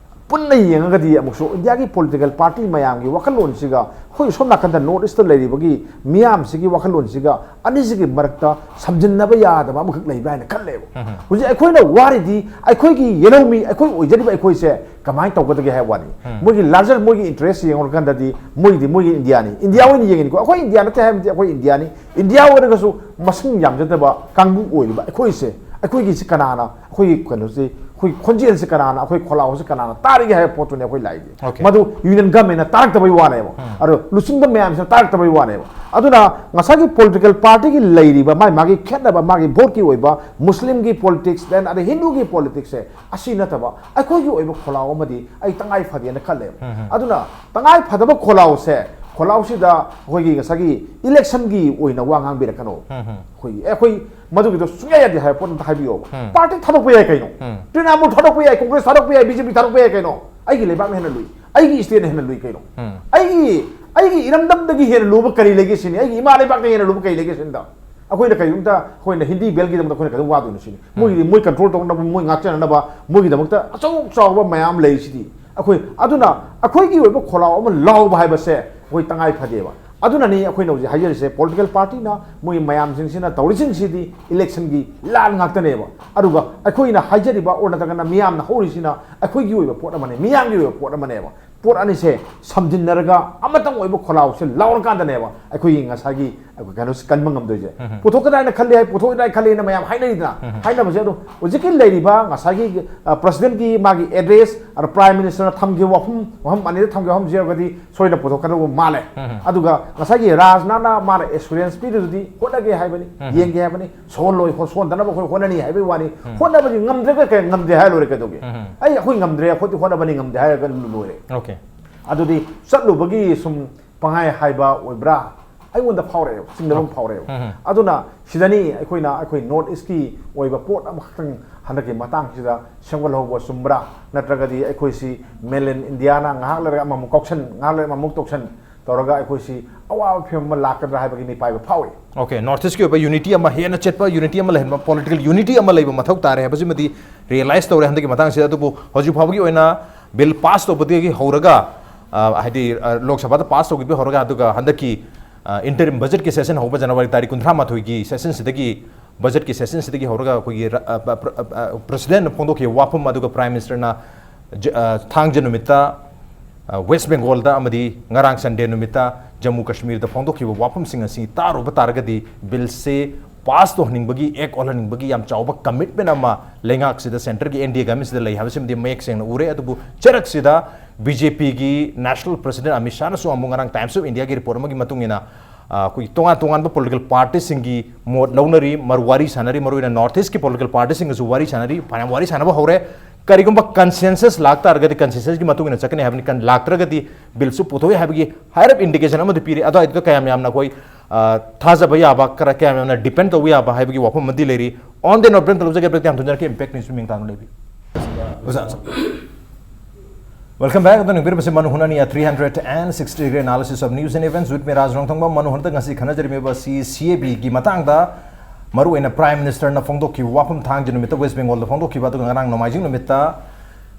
ꯄꯨꯟꯅ ꯌꯦꯡꯉꯒꯗꯤ ꯑꯃꯨꯛꯁꯨ ꯏꯟꯗꯤꯌꯥꯒꯤ ꯄꯣꯂꯤꯇꯤꯀꯦꯜ ꯄꯥꯔꯇꯤ ꯃꯌꯥꯝꯒꯤ ꯋꯥꯈꯜꯂꯣꯟꯁꯤꯒ ꯑꯩꯈꯣꯏ ꯁꯣꯝ ꯅꯥꯀꯟꯗ ꯅꯣꯔꯠ ꯏꯁꯇ ꯂꯩꯔꯤꯕꯒꯤ ꯃꯤꯌꯥꯝꯁꯤꯒꯤ ꯋꯥꯈꯜꯂꯣꯟꯁꯤꯒ ꯑꯅꯤꯁꯤꯒꯤ ꯃꯔꯛꯇ ꯁꯝꯖꯤꯟꯅꯕ ꯌꯥꯗꯕ ꯑꯃꯈꯛ ꯂꯩꯕ꯭ꯔꯥ ꯍꯥꯏꯅ ꯈꯜꯂꯦꯕ꯫ ꯎꯝ, ꯎꯝ꯫ ꯍꯧꯖꯤꯛ ꯑꯩꯈꯣꯏꯅ ꯋꯥꯔꯤꯗꯤ ꯑꯩꯈꯣꯏꯒꯤ ꯌꯦꯜꯍꯧꯃꯤ, ꯑꯩꯈꯣꯏ ꯑꯣꯏꯖꯔꯤꯕ ꯑꯩꯈꯣꯏꯁꯦ ꯀꯃꯥꯏꯅ ꯇꯧꯒꯗꯒꯦ ꯍꯥꯏꯕ ꯋꯥꯅꯤ꯫ ꯎꯝ꯫ ꯃꯣꯏꯒꯤ ꯂꯥꯔꯖꯔ ꯃꯣꯏꯒꯤ ꯏꯟꯇꯔꯦꯁ ꯌꯦꯡꯉꯨꯔꯀꯥꯟꯗꯗꯤ ꯃꯣꯏꯒꯤꯗꯤ ꯃꯣꯏꯒꯤ ꯏꯟꯗꯤꯌꯥꯅꯤ, ꯏꯟꯗꯤꯌꯥ ꯑꯣꯏꯅ ꯌꯦꯡꯉꯤꯅꯤꯀꯣ꯫ ꯑꯩꯈꯣꯏ ꯏꯟꯗꯤꯌꯥ ꯅꯠꯇꯦ ꯍꯥꯏꯕꯗꯤ ꯑꯩꯈꯣꯏ ꯏꯟꯗꯤꯌꯥꯅꯤ꯫ ꯏꯟꯗꯤꯌꯥ ꯑꯣꯏꯔꯒꯁꯨ ꯃꯁꯤꯡ ꯌꯥꯝꯖꯗꯕ ꯀꯥꯡꯕꯨ ꯑꯣꯏꯔꯤꯕ ꯑꯩꯈꯣꯏꯁꯦ, ꯑꯩꯈꯣꯏꯒꯤꯁꯤ ꯀꯅꯥꯅ, ꯑꯩꯈꯣꯏꯒꯤ ꯀꯩꯅꯣꯁꯤ, ꯑꯩꯈꯣꯏ ꯈꯣꯟꯖꯦꯜꯁꯤ ꯀꯅꯥꯅ, ꯑꯩꯈꯣꯏ ꯈꯣꯜꯂꯥꯎꯁꯤ ꯀꯅꯥꯅ ꯇꯥꯔꯤꯒꯦ ꯍꯥꯏꯕ ꯄꯣꯠꯇꯨꯅꯤ ꯑꯩꯈꯣꯏ ꯂꯥꯛꯏꯁꯦ꯫ Okay. ꯃꯗꯨ ꯌꯨꯅꯤꯌꯟ ꯒꯚꯔꯟꯃꯦꯟꯅ ꯇꯥꯔꯛꯇꯕꯩ ꯋꯥꯅꯦꯕ꯫ ꯎꯝ꯫ ꯑꯗꯣ ꯂꯨꯆꯤꯡꯕ ꯃꯌꯥꯝꯁꯤꯅ ꯇꯥꯔꯛꯇꯕꯩ ꯋꯥꯅꯦꯕ꯫ ꯑꯗꯨꯅ ꯉꯁꯥꯏꯒꯤ ꯄꯣꯂꯤꯇꯤꯀꯦꯜ ꯄꯥꯔꯇꯤꯒꯤ ꯂꯩꯔꯤꯕ ꯃꯥꯒꯤ ꯃꯥꯒꯤ ꯈꯦꯠꯅꯕ, ꯃꯥꯒꯤ ꯚꯣꯠꯀꯤ ꯑꯣꯏꯕ ꯃꯨꯁꯂꯤꯝꯒꯤ ꯄꯣꯂꯤꯇꯤꯛꯁ, then ꯑꯗꯩ ꯍꯤꯟꯗꯨꯒꯤ ꯄꯣꯂꯤꯇꯤꯛꯁꯁꯦ ꯑꯁꯤ ꯅꯠꯇꯕ ꯑꯩꯈꯣꯏꯒꯤ ꯑꯣꯏꯕ ꯈꯣꯜꯂꯥꯎ ꯑꯃꯗꯤ ꯑꯩ ꯇꯉꯥꯏ ꯐꯗꯦꯅ ꯈꯜꯂꯦꯕ꯫ ꯎꯝ, ꯎꯝ꯫ ꯑꯗꯨꯅ ꯇꯉꯥꯏ ꯐꯗꯕ ꯈꯣꯜꯂꯥꯎꯁꯦ, ꯈꯣꯜꯂꯥꯎꯁꯤꯗ ꯑꯩꯈꯣꯏꯒꯤ ꯉꯁꯥꯏꯒꯤ ꯏꯂꯦꯛꯁꯟꯒꯤ ꯑꯣꯏꯅ ꯋꯥ ꯉꯥꯡꯕꯤꯔꯛꯀꯅꯣ꯫ ꯎꯝ, ꯎꯝ꯫ ꯑꯩꯈꯣꯏꯒꯤ, ꯑꯦ, ꯑꯩꯈꯣꯏ ꯃꯗꯨꯒꯤꯗꯣ ꯁꯨꯡꯌꯥ ꯌꯥꯗꯦ ꯍꯥꯏꯕ ꯄꯣꯠ ꯑꯝꯇ ꯍꯥꯏꯕꯤꯌꯣꯕ꯫ ꯎꯝ꯫ ꯄꯥꯔꯇꯤ ꯊꯥꯗꯣꯛꯄ ꯌꯥꯏ ꯀꯩꯅꯣ꯫ ꯎꯝ꯫ ꯇ꯭ꯔꯤꯅꯥꯃꯨꯜ ꯊꯥꯗꯣꯛꯄ ꯌꯥꯏ, ꯀꯣꯡꯒ꯭ꯔꯦꯁ ꯊꯥꯗꯣꯛꯄ ꯌꯥꯏ, ꯕꯤ ꯖꯦ ꯄꯤ ꯊꯥꯗꯣꯛꯄ ꯌꯥꯏ ꯀꯩꯅꯣ꯫ ꯑꯩꯒꯤ ꯂꯩꯕꯥꯛꯅ ꯍꯦꯟꯅ ꯂꯨꯏ, ꯑꯩꯒꯤ ꯏꯁꯇꯦꯠꯅ ꯍꯦꯟꯅ ꯂꯨꯏ ꯀꯩꯅꯣ꯫ ꯎꯝ꯫ ꯑꯩꯒꯤ, ꯑꯩꯒꯤ ꯏꯔꯝꯗꯝꯗꯒꯤ ꯍꯦꯟꯅ ꯂꯨꯕ ꯀꯔꯤ ꯂꯩꯒꯦ ꯁꯤꯅꯤ? ꯑꯩꯒꯤ ꯏꯃꯥ ꯂꯩꯕꯥꯛꯇ ꯍꯦꯟꯅ ꯂꯨꯕ ꯀꯔꯤ ꯂꯩꯒꯦ ꯁꯤꯅꯤꯗ? ꯑꯩꯈꯣꯏꯅ ꯀꯔꯤꯒꯨꯝꯕ ꯑꯩꯈꯣꯏꯅ ꯍꯤꯟꯗꯤ ꯕꯦꯜꯒꯤꯗꯃꯛꯇ ꯑꯩꯈꯣꯏꯅ ꯀꯩꯗꯧ ꯋꯥꯗꯣꯏꯅꯣ ꯁꯤꯅꯤ? ꯃꯣꯏꯒꯤꯗꯤ ꯃꯣꯏ ꯀꯟꯇ꯭ꯔꯣꯜ ꯇꯧꯅꯕ, ꯃꯣꯏ ꯉꯥꯛꯆꯅꯅꯕ ꯃꯣꯏꯒꯤꯗꯃꯛꯇ ꯑꯆꯧ ꯆꯥꯎꯕ ꯃꯌꯥꯝ ꯂꯩꯔꯤꯁꯤꯗꯤ꯫ ꯑꯩꯈꯣꯏ ꯑꯗꯨꯅ ꯑꯩꯈꯣꯏꯒꯤ ꯑꯣꯏꯕ ꯈꯣꯜꯂꯥꯎ ꯑꯃ ꯂꯥꯎꯕ ꯍꯥꯏꯕꯁꯦ ꯑꯩꯈꯣꯏ ꯇꯉꯥꯏ ꯐꯗꯦꯕ꯫ ꯑꯗꯨꯅꯅꯤ ꯑꯩꯈꯣꯏꯅ ꯍꯧꯖꯤꯛ ꯍꯥꯏꯖꯔꯤꯁꯦ, ꯄꯣꯂꯤꯇꯤꯀꯦꯜ ꯄꯥꯔꯇꯤꯅ ꯃꯣꯏ ꯃꯌꯥꯝꯁꯤꯡꯁꯤꯅ ꯇꯧꯔꯤꯁꯤꯡꯁꯤꯗꯤ ꯏꯂꯦꯛꯁꯟꯒꯤ ꯂꯥꯟ ꯉꯥꯛꯇꯅꯦꯕ꯫ ꯑꯗꯨꯒ ꯑꯩꯈꯣꯏꯅ ꯍꯥꯏꯖꯔꯤꯕ ꯑꯣꯔ ꯅꯠꯇ꯭ꯔꯒꯅ ꯃꯤꯌꯥꯝꯅ ꯍꯧꯔꯤꯁꯤꯅ ꯑꯩꯈꯣꯏꯒꯤ ꯑꯣꯏꯕ ꯄꯣꯠ ꯑꯃꯅꯦ, ꯃꯤꯌꯥꯝꯒꯤ ꯑꯣꯏꯕ ꯄꯣꯠ ꯑꯃꯅꯦꯕ꯫ ꯄꯣꯠ ꯑꯅꯤꯁꯦ ꯁꯝꯖꯤꯟꯅꯔꯒ ꯑꯃꯇꯪ ꯑꯣꯏꯕ ꯈꯣꯜꯂꯥꯎꯁꯦ ꯂꯥꯎꯔꯀꯥꯟꯗꯅꯦꯕ ꯑꯩꯈꯣꯏꯒꯤ ꯉꯁꯥꯏꯒꯤ ꯑꯩꯈꯣꯏ ꯀꯩꯅꯣꯁꯦ ꯀꯟꯕ ꯉꯝꯗꯣꯏꯁꯦ꯫ ꯎꯝ꯫ ꯄꯨꯊꯣꯛꯀꯗ꯭ꯔꯥ ꯍꯥꯏꯅ ꯈꯜꯂꯤ ꯍꯥꯏ, ꯄꯨꯊꯣꯛꯑꯣꯏꯗ꯭ꯔꯥ ꯍꯥꯏꯅ ꯈꯜꯂꯤꯅ ꯃꯌꯥꯝ ꯍꯥꯏꯅꯔꯤꯗꯅ꯫ ꯎꯝ꯫ ꯍꯥꯏꯅꯕꯁꯦ ꯑꯗꯨꯝ ꯍꯧꯖꯤꯛꯀꯤ ꯂꯩꯔꯤꯕ ꯉꯁꯥꯏꯒꯤ, ꯑ, ꯄ꯭ꯔꯁꯤꯗꯦꯟꯒꯤ ꯃꯥꯒꯤ ꯑꯦꯗ꯭ꯔꯦꯁ, ꯑꯗ ꯄ꯭ꯔꯥꯏꯝ ꯃꯤꯅꯤꯁꯇꯔꯅ ꯊꯝꯈꯤꯕ ꯋꯥꯐꯝ, ꯋꯥꯐꯝ ꯑꯅꯤꯗ ꯊꯝꯈꯤꯕ ꯋꯥꯐꯝꯁꯦ ꯌꯧꯔꯒꯗꯤ ꯁꯣꯏꯗꯅ ꯄꯨꯊꯣꯛꯀꯗꯧꯕ ꯃꯥꯜꯂꯦ꯫ ꯎꯝ꯫ ꯑꯗꯨꯒ ꯉꯁꯥꯏꯒꯤ ꯔꯥꯖꯅꯥꯅ ꯃꯥꯅ ꯑꯦꯁꯨꯔꯦꯟꯁ ꯄꯤꯔꯤꯗꯨꯗꯤ ꯍꯣꯠꯅꯒꯦ ꯍꯥꯏꯕꯅꯤ, ꯎꯝ꯫ ꯌꯦꯡꯒꯦ ꯍꯥꯏꯕꯅꯤ, ꯁꯣꯟꯂꯣꯏ, ꯍꯣ-, ꯁꯣꯟꯗꯅꯕ ꯑꯩꯈꯣꯏ ꯍꯣꯠꯅꯅꯤ ꯍꯥꯏꯕꯒꯤ ꯋꯥꯅꯤ꯫ ꯎꯝ꯫ ꯍꯣꯠꯅꯕꯗꯤ ꯉꯝꯗ꯭ꯔꯒ ꯀꯩ ꯉꯝꯗꯦ ꯍꯥꯏ ꯂꯣꯏꯔꯦ ꯀꯩꯗꯧꯒꯦ? ꯎꯝ꯫ ꯑꯩ, ꯑꯩꯈꯣꯏ ꯉꯝꯗ꯭ꯔꯦ, ꯑꯩꯈꯣꯏꯗꯤ ꯍꯣꯠꯅꯕꯅꯤ ꯉꯝꯗꯦ ꯍꯥꯏꯔꯒ ꯂꯣꯏꯔꯦ꯫ Okay. ꯑꯗꯨꯗꯤ ꯆꯠꯂꯨꯕꯒꯤ ꯁꯨꯝ ꯄꯪꯍꯥꯏ ꯍꯥꯏꯕ ꯑꯣꯏꯕ꯭ꯔꯥ? ꯑꯩꯉꯣꯟꯗ ꯐꯥꯎꯔꯛꯑꯦꯕ, ꯆꯤꯡꯅꯕ ꯑꯃ ꯐꯥꯎꯔꯛꯑꯦꯕ꯫ ꯎꯝ꯫ ꯑꯗꯨꯅ ꯁꯤꯗꯅꯤ ꯑꯩꯈꯣꯏꯅ, ꯑꯩꯈꯣꯏ ꯅꯣꯔꯠ ꯏꯁꯀꯤ ꯑꯣꯏꯕ ꯄꯣꯠ ꯑꯃꯈꯛꯇꯪ ꯍꯟꯗꯛꯀꯤ ꯃꯇꯥꯡꯁꯤꯗ ꯁꯦꯝꯒꯠꯍꯧꯕ ꯆꯨꯝꯕ꯭ꯔꯥ? ꯅꯠꯇ꯭ꯔꯒꯗꯤ ꯑꯩꯈꯣꯏꯁꯤ mainland ꯏꯟꯗꯤꯌꯥꯅ ꯉꯥꯏꯍꯥꯛ ꯂꯩꯔꯒ ꯑꯃꯃꯨꯛ ꯀꯥꯎꯁꯟ, ꯉꯥꯏꯍꯥꯛ ꯂꯩꯔꯒ ꯑꯃꯃꯨꯛ ꯇꯧꯁꯟ, ꯇꯧꯔꯒ ꯑꯩꯈꯣꯏꯁꯤ ꯑꯋꯥꯕ ꯐꯤꯕꯝ ꯑꯃ ꯂꯥꯛꯀꯗ꯭ꯔꯥ ꯍꯥꯏꯕꯒꯤ ꯃꯤꯄꯥꯏꯕ ꯐꯥꯎꯏ꯫ Okay, North East ꯀꯤ ꯑꯣꯏꯕ unity ꯑꯃ ꯍꯦꯟꯅ ꯆꯦꯠꯄ unity ꯑꯃ ꯂꯩꯍꯟꯕ, political unity ꯑꯃ ꯂꯩꯕ ꯃꯊꯧ ꯇꯥꯔꯦ ꯍꯥꯏꯕꯁꯤꯃꯗꯤ realize ꯇꯧꯔꯦ ꯍꯟꯗꯛꯀꯤ ꯃꯇꯥꯡꯁꯤꯗ꯫ ꯑꯗꯨꯕꯨ ꯍꯧꯖꯤꯛ ꯐꯥꯎꯕꯒꯤ ꯑꯣꯏꯅ bill pass ꯇꯧꯕꯗꯒꯤ ꯍꯧꯔꯒ, ꯑ, ꯍꯥꯏꯗꯤ, ꯑ, ꯂꯣꯛ ꯁꯚꯥꯗ pass ꯇꯧꯈꯤꯕ ꯍꯧꯔꯒ, ꯑꯗꯨꯒ ꯍꯟꯗꯛꯀꯤ, ꯑ, interim budget ꯀꯤ session ꯍꯧꯕ January ꯇꯥꯔꯤꯛ ꯀꯨꯟꯊ꯭ꯔꯥ ꯃꯥꯊꯣꯏꯒꯤ session ꯁꯤꯗꯒꯤ, budget ꯀꯤ session ꯁꯤꯗꯒꯤ ꯍꯧꯔꯒ ꯑꯩꯈꯣꯏꯒꯤ ꯔ-, ꯑ, ꯄ-, ꯄ꯭ꯔ-, ꯑ, ꯑ, President ꯅ ꯐꯣꯡꯗꯣꯛꯈꯤꯕ ꯋꯥꯐꯝ, ꯑꯗꯨꯒ Prime Minister ꯅ ꯖ-, ꯑ, ꯊꯥꯡꯖ ꯅꯨꯃꯤꯠꯇ, ꯑ, West Bengal ꯗ ꯑꯃꯗꯤ ꯉꯔꯥꯡ Sunday ꯅꯨꯃꯤꯠꯇ ꯖꯝꯃꯨ ꯀꯥꯁꯃꯤꯔꯗ ꯐꯣꯡꯗꯣꯛꯈꯤꯕ ꯋꯥꯐꯝꯁꯤꯡ ꯑꯁꯤ ꯇꯥꯔꯨꯕ ꯇꯥꯔꯒꯗꯤ, bill ꯁꯦ pass ꯇꯧꯍꯟꯅꯤꯡꯕꯒꯤ, act ꯑꯣꯜꯍꯟꯅꯤꯡꯕꯒꯤ ꯌꯥꯝ ꯆꯥꯎꯕ commitment ꯑꯃ ꯂꯩꯉꯥꯛꯁꯤꯗ, centre ꯒꯤ N D A government ꯁꯤꯗ ꯂꯩ ꯍꯥꯏꯕꯁꯤꯃꯗꯤ ꯃꯌꯦꯛ ꯁꯦꯡꯅ ꯎꯔꯦ꯫ ꯑꯗꯨꯕꯨ ꯆꯔꯛꯁꯤꯗ B J P ꯒꯤ National President ꯑꯃꯤꯠ ꯁꯥꯍꯅꯁꯨ ꯑꯃꯨꯛ ꯉꯔꯥꯡ Times of India ꯒꯤ report ꯑꯃꯒꯤ ꯃꯇꯨꯡ ꯏꯟꯅ, ꯑ, ꯑꯩꯈꯣꯏꯒꯤ ꯇꯣꯉꯥꯟ ꯇꯣꯉꯥꯟꯕ political party ꯁꯤꯡꯒꯤ ꯃꯣꯠ ꯂꯧꯅꯔꯤ, ꯃꯔꯨ ꯋꯥꯔꯤ ꯁꯥꯟꯅꯔꯤ, ꯃꯔꯨꯑꯣꯏꯅ North East ꯀꯤ political party ꯁꯤꯡꯒꯁꯨ ꯋꯥꯔꯤ ꯁꯥꯟꯅꯔꯤ, ꯐꯅꯌꯥꯝ ꯋꯥꯔꯤ ꯁꯥꯟꯅꯕ ꯍꯧꯔꯦ꯫ ꯀꯔꯤꯒꯨꯝꯕ consensus ꯂꯥꯛꯇꯥꯔꯒꯗꯤ consensus ꯀꯤ ꯃꯇꯨꯡ ꯏꯟꯅ ꯆꯠꯀꯅꯤ ꯍꯥꯏꯕꯅꯤ, ꯀꯟ-, ꯂꯥꯛꯇ꯭ꯔꯒꯗꯤ bill ꯁꯨ ꯄꯨꯊꯣꯛꯏ ꯍꯥꯏꯕꯒꯤ ꯍꯥꯏꯔꯞ indication ꯑꯃꯗꯤ ꯄꯤꯔꯤ꯫ ꯑꯗꯨꯋꯥꯏꯗꯨꯗ ꯀꯌꯥꯝ ꯌꯥꯝꯅ ꯑꯩꯈꯣꯏ, ꯑ, ꯊꯥꯖꯕ ꯌꯥꯕ, ꯈꯔ ꯀꯌꯥꯝ ꯌꯥꯝꯅ depend ꯇꯧꯕ ꯌꯥꯕ ꯍꯥꯏꯕꯒꯤ ꯋꯥꯐꯝ ꯑꯃꯗꯤ ꯂꯩꯔꯤ꯫ On the note, break ꯇꯧꯖꯒꯦ, break ꯇ ꯌꯥꯝ ꯊꯨꯖꯔꯛꯀꯦ, Impact News ꯃꯤꯡ ꯇꯥꯡꯅ ꯂꯩꯕꯤ꯫ ꯑꯣꯖꯥ꯫ Welcome back. ꯑꯗꯨꯅ ꯌꯦꯡꯕꯤꯔꯤꯕꯁꯤ ꯃꯅꯨ ꯍꯨꯅꯅꯤ, a three hundred and sixty degree analysis of news and events with me, ꯔꯥꯖ ꯔꯣꯡꯊꯪꯕ꯫ ꯃꯅꯨ ꯍꯨꯅꯗ ꯉꯁꯤ ꯈꯟꯅꯖꯔꯤꯕ ꯑꯁꯤ C A B ꯒꯤ ꯃꯇꯥꯡꯗ ꯃꯔꯨꯑꯣꯏꯅ Prime Minister ꯅ ꯐꯣꯡꯗꯣꯛꯈꯤꯕ ꯋꯥꯐꯝ, ꯊꯥꯡꯖ ꯅꯨꯃꯤꯠꯇ West Bengal ꯗ ꯐꯣꯡꯗꯣꯛꯈꯤꯕ, ꯑꯗꯨꯒ ꯉꯔꯥꯡ ꯅꯣꯡꯃꯥꯏꯖꯤꯡ ꯅꯨꯃꯤꯠꯇ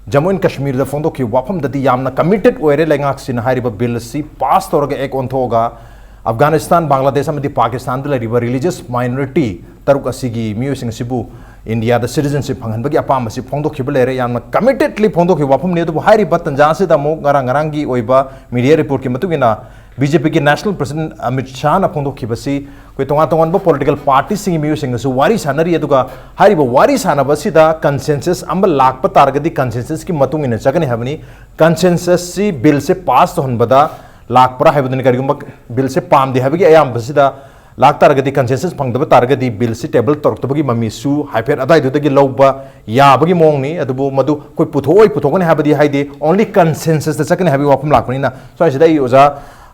ꯖꯝꯃꯨ ꯑꯦꯟ ꯀꯥꯁꯃꯤꯔꯗ ꯐꯣꯡꯗꯣꯛꯈꯤꯕ ꯋꯥꯐꯝꯗꯗꯤ ꯌꯥꯝꯅ committed ꯑꯣꯏꯔꯦ ꯂꯩꯉꯥꯛꯁꯤꯅ ꯍꯥꯏꯔꯤꯕ bill ꯑꯁꯤ pass ꯇꯧꯔꯒ act ꯑꯣꯟꯊꯣꯛꯑꯒ ꯑꯐꯒꯥꯅꯤꯁꯇꯥꯟ, ꯕꯪꯒ꯭ꯂꯥꯗꯦꯁ ꯑꯃꯗꯤ ꯄꯥꯀꯤꯁꯇꯥꯟꯗ ꯂꯩꯔꯤꯕ religious minority ꯇꯔꯨꯛ ꯑꯁꯤꯒꯤ ꯃꯤꯑꯣꯏꯁꯤꯡ ꯑꯁꯤꯕꯨ ꯏꯟꯗꯤꯌꯥꯗ citizenship ꯐꯪꯍꯟꯕꯒꯤ ꯑꯄꯥꯝꯕꯁꯤ ꯐꯣꯡꯗꯣꯛꯈꯤꯕ ꯂꯩꯔꯦ꯫ ꯌꯥꯝꯅ committedly ꯐꯣꯡꯗꯣꯛꯈꯤꯕ ꯋꯥꯐꯝꯅꯤ꯫ ꯑꯗꯨꯕꯨ ꯍꯥꯏꯔꯤꯕ ꯇꯥꯟꯖꯥ ꯑꯁꯤꯗ ꯑꯃꯨꯛ ꯉꯔꯥꯡ ꯉꯔꯥꯡꯒꯤ ꯑꯣꯏꯕ media report ꯀꯤ ꯃꯇꯨꯡ ꯏꯟꯅ B J P ꯒꯤ National President ꯑꯃꯤꯠ ꯁꯥꯍꯅ ꯐꯣꯡꯗꯣꯛꯈꯤꯕꯁꯤ ꯑꯩꯈꯣꯏ ꯇꯣꯉꯥꯟ ꯇꯣꯉꯥꯟꯕ political party ꯁꯤꯡꯒꯤ ꯃꯤꯑꯣꯏꯁꯤꯡꯒꯁꯨ ꯋꯥꯔꯤ ꯁꯥꯟꯅꯔꯤ꯫ ꯑꯗꯨꯒ ꯍꯥꯏꯔꯤꯕ ꯋꯥꯔꯤ ꯁꯥꯟꯅꯕ ꯑꯁꯤꯗ consensus ꯑꯃ ꯂꯥꯛꯄ ꯇꯥꯔꯒꯗꯤ consensus ꯀꯤ ꯃꯇꯨꯡ ꯏꯟꯅ ꯆꯠꯀꯅꯤ ꯍꯥꯏꯕꯅꯤ꯫ Consensus ꯁꯤ bill ꯁꯦ pass ꯇꯧꯍꯟꯕꯗ ꯂꯥꯛꯄ꯭ꯔꯥ ꯍꯥꯏꯕꯗꯨꯅꯤ꯫ ꯀꯔꯤꯒꯨꯝꯕ bill ꯁꯦ ꯄꯥꯝꯗꯦ ꯍꯥꯏꯕꯒꯤ ꯑꯌꯥꯝꯕꯁꯤꯗ ꯂꯥꯛꯇꯥꯔꯒꯗꯤ, consensus ꯐꯪꯗꯕ ꯇꯥꯔꯒꯗꯤ bill ꯁꯤ table ꯇꯧꯔꯛꯇꯕꯒꯤ ꯃꯃꯤꯁꯨ ꯍꯥꯏꯐꯦꯠ ꯑꯗꯥꯏꯗꯨꯗꯒꯤ ꯂꯧꯕ ꯌꯥꯕꯒꯤ ꯃꯑꯣꯡꯅꯤ꯫ ꯑꯗꯨꯕꯨ ꯃꯗꯨ ꯑꯩꯈꯣꯏ ꯄꯨꯊꯣꯛꯑꯣꯏ, ꯄꯨꯊꯣꯛꯀꯅꯤ ꯍꯥꯏꯕꯗꯤ, ꯍꯥꯏꯗꯤ only consensus ꯇ ꯆꯠꯀꯅꯤ ꯍꯥꯏꯕꯒꯤ ꯋꯥꯐꯝ ꯂꯥꯛꯄꯅꯤꯅ, ꯁ꯭ꯋꯥꯏꯁꯤꯗ ꯑꯩ ꯑꯣꯖꯥ,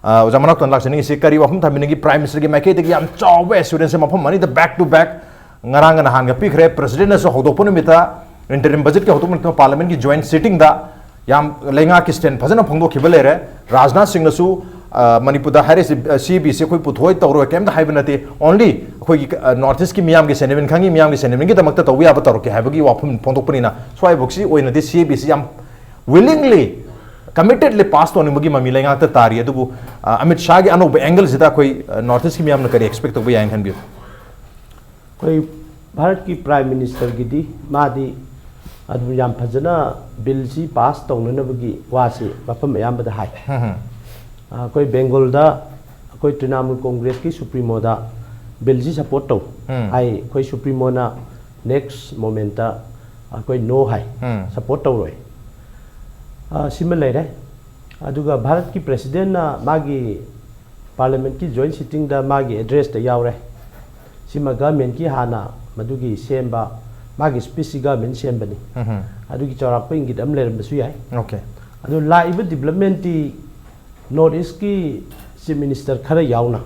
ꯑ, ꯑꯣꯖꯥ ꯃꯅꯥꯎꯇꯣꯟ ꯂꯥꯛꯆꯅꯤꯡꯉꯤꯁꯤ ꯀꯔꯤ ꯋꯥꯐꯝ ꯊꯝꯕꯤꯅꯤꯡꯉꯤ? Prime Minister ꯒꯤ ꯃꯥꯏꯀꯩꯗꯒꯤ ꯌꯥꯝ ꯆꯥꯎꯕ assurance ꯃꯐꯝ ꯑꯅꯤꯗ back to back ꯉꯔꯥꯡꯒ ꯅꯍꯥꯟꯒ ꯄꯤꯈ꯭ꯔꯦ꯫ President ꯅꯁꯨ ꯍꯧꯗꯣꯛꯄ ꯅꯨꯃꯤꯠꯇ, interim budget ꯀꯤ ꯍꯧꯗꯣꯛꯄ ꯅꯨꯃꯤꯠꯇ Parliament ꯀꯤ joint sitting ꯗ ꯌꯥꯝ ꯂꯩꯉꯥꯛꯀꯤ stand ꯐꯖꯅ ꯐꯣꯡꯗꯣꯛꯈꯤꯕ ꯂꯩꯔꯦ꯫ ꯔꯥꯖꯅꯥꯊ ꯁꯤꯡꯅꯁꯨ ꯑ, ꯃꯅꯤꯄꯨꯔꯗ ꯍꯥꯏꯔꯤꯁꯤ, ꯑ, ꯁꯤ ꯑꯦ ꯕꯤ ꯁꯤ ꯑꯩꯈꯣꯏ ꯄꯨꯊꯣꯛꯑꯣꯏ, ꯇꯧꯔꯣꯏ, ꯀꯩꯝꯇ ꯍꯥꯏꯕ ꯅꯠꯇꯦ꯫ Only ꯑꯩꯈꯣꯏꯒꯤ, ꯑ, North East ꯀꯤ ꯃꯤꯌꯥꯝꯒꯤ sentiment ꯈꯪꯉꯤ, ꯃꯤꯌꯥꯝꯒꯤ sentiment ꯀꯤꯗꯃꯛꯇ ꯇꯧꯕ ꯌꯥꯕ ꯇꯧꯔꯛꯀꯦ ꯍꯥꯏꯕꯒꯤ ꯋꯥꯐꯝ ꯐꯣꯡꯗꯣꯛꯄꯅꯤꯅ, ꯁ꯭ꯋꯥꯏꯐꯥꯎꯁꯤ ꯑꯣꯏꯅꯗꯤ ꯁꯤ ꯑꯦ ꯕꯤ ꯁꯤ ꯌꯥꯝ willingly, committedly pass ꯇꯧꯅꯤꯡꯕꯒꯤ ꯃꯃꯤ ꯂꯩꯉꯥꯛꯇ ꯇꯥꯔꯤ꯫ ꯑꯗꯨꯕꯨ, ꯑ, ꯑꯃꯤꯠ ꯁꯥꯍꯒꯤ ꯑꯅꯧꯕ angle ꯁꯤꯗ ꯑꯩꯈꯣꯏ, ꯑ, North East ꯀꯤ ꯃꯤꯌꯥꯝꯅ ꯀꯔꯤ expect ꯇꯧꯕ ꯌꯥꯏꯅ ꯈꯟꯕꯤꯕ? ꯑꯩꯈꯣꯏ ꯚꯥꯔꯠꯀꯤ Prime Minister ꯒꯤꯗꯤ ꯃꯥꯗꯤ ꯑꯗꯨꯝ ꯌꯥꯝ ꯐꯖꯅ bill ꯁꯤ pass ꯇꯧꯅꯅꯕꯒꯤ ꯋꯥꯁꯤ ꯃꯐꯝ ꯑꯌꯥꯝꯕꯗ ꯍꯥꯏ꯫ ꯍꯝ, ꯍꯝ꯫ ꯑ, ꯑꯩꯈꯣꯏ Bengal ꯗ ꯑꯩꯈꯣꯏ Trinamool Congress ꯀꯤ Supremo ꯗ bill ꯁꯤ support ꯇꯧ ꯎꯝ꯫ ꯍꯥꯏ꯫ ꯑꯩꯈꯣꯏ Supremo ꯅ next moment ꯑꯩꯈꯣꯏ no ꯍꯥꯏ, ꯎꯝ꯫ Support ꯇꯧꯔꯣꯏ꯫ ꯑ, ꯁꯤꯃ ꯂꯩꯔꯦ꯫ ꯑꯗꯨꯒ ꯚꯥꯔꯠꯀꯤ President ꯅ ꯃꯥꯒꯤ Parliament ꯀꯤ joint sitting ꯗ ꯃꯥꯒꯤ address ꯇ ꯌꯥꯎꯔꯦ꯫ ꯁꯤꯃ government ꯀꯤ ꯍꯥꯟꯅ ꯃꯗꯨꯒꯤ ꯁꯦꯝꯕ, ꯃꯥꯒꯤ speech ꯁꯤ government ꯁꯦꯝꯕꯅꯤ꯫ ꯎꯝ꯫ ꯑꯗꯨꯒꯤ ꯆꯥꯎꯔꯥꯛꯄ ꯏꯪꯒꯤꯠ ꯑꯃ ꯂꯩꯔꯝꯕꯁꯨ ꯌꯥꯏ꯫ Okay꯫ ꯑꯗꯨ ꯂꯥꯛꯏꯕ development ꯇꯤ North East ꯀꯤ Chief Minister ꯈꯔ ꯌꯥꯎꯅ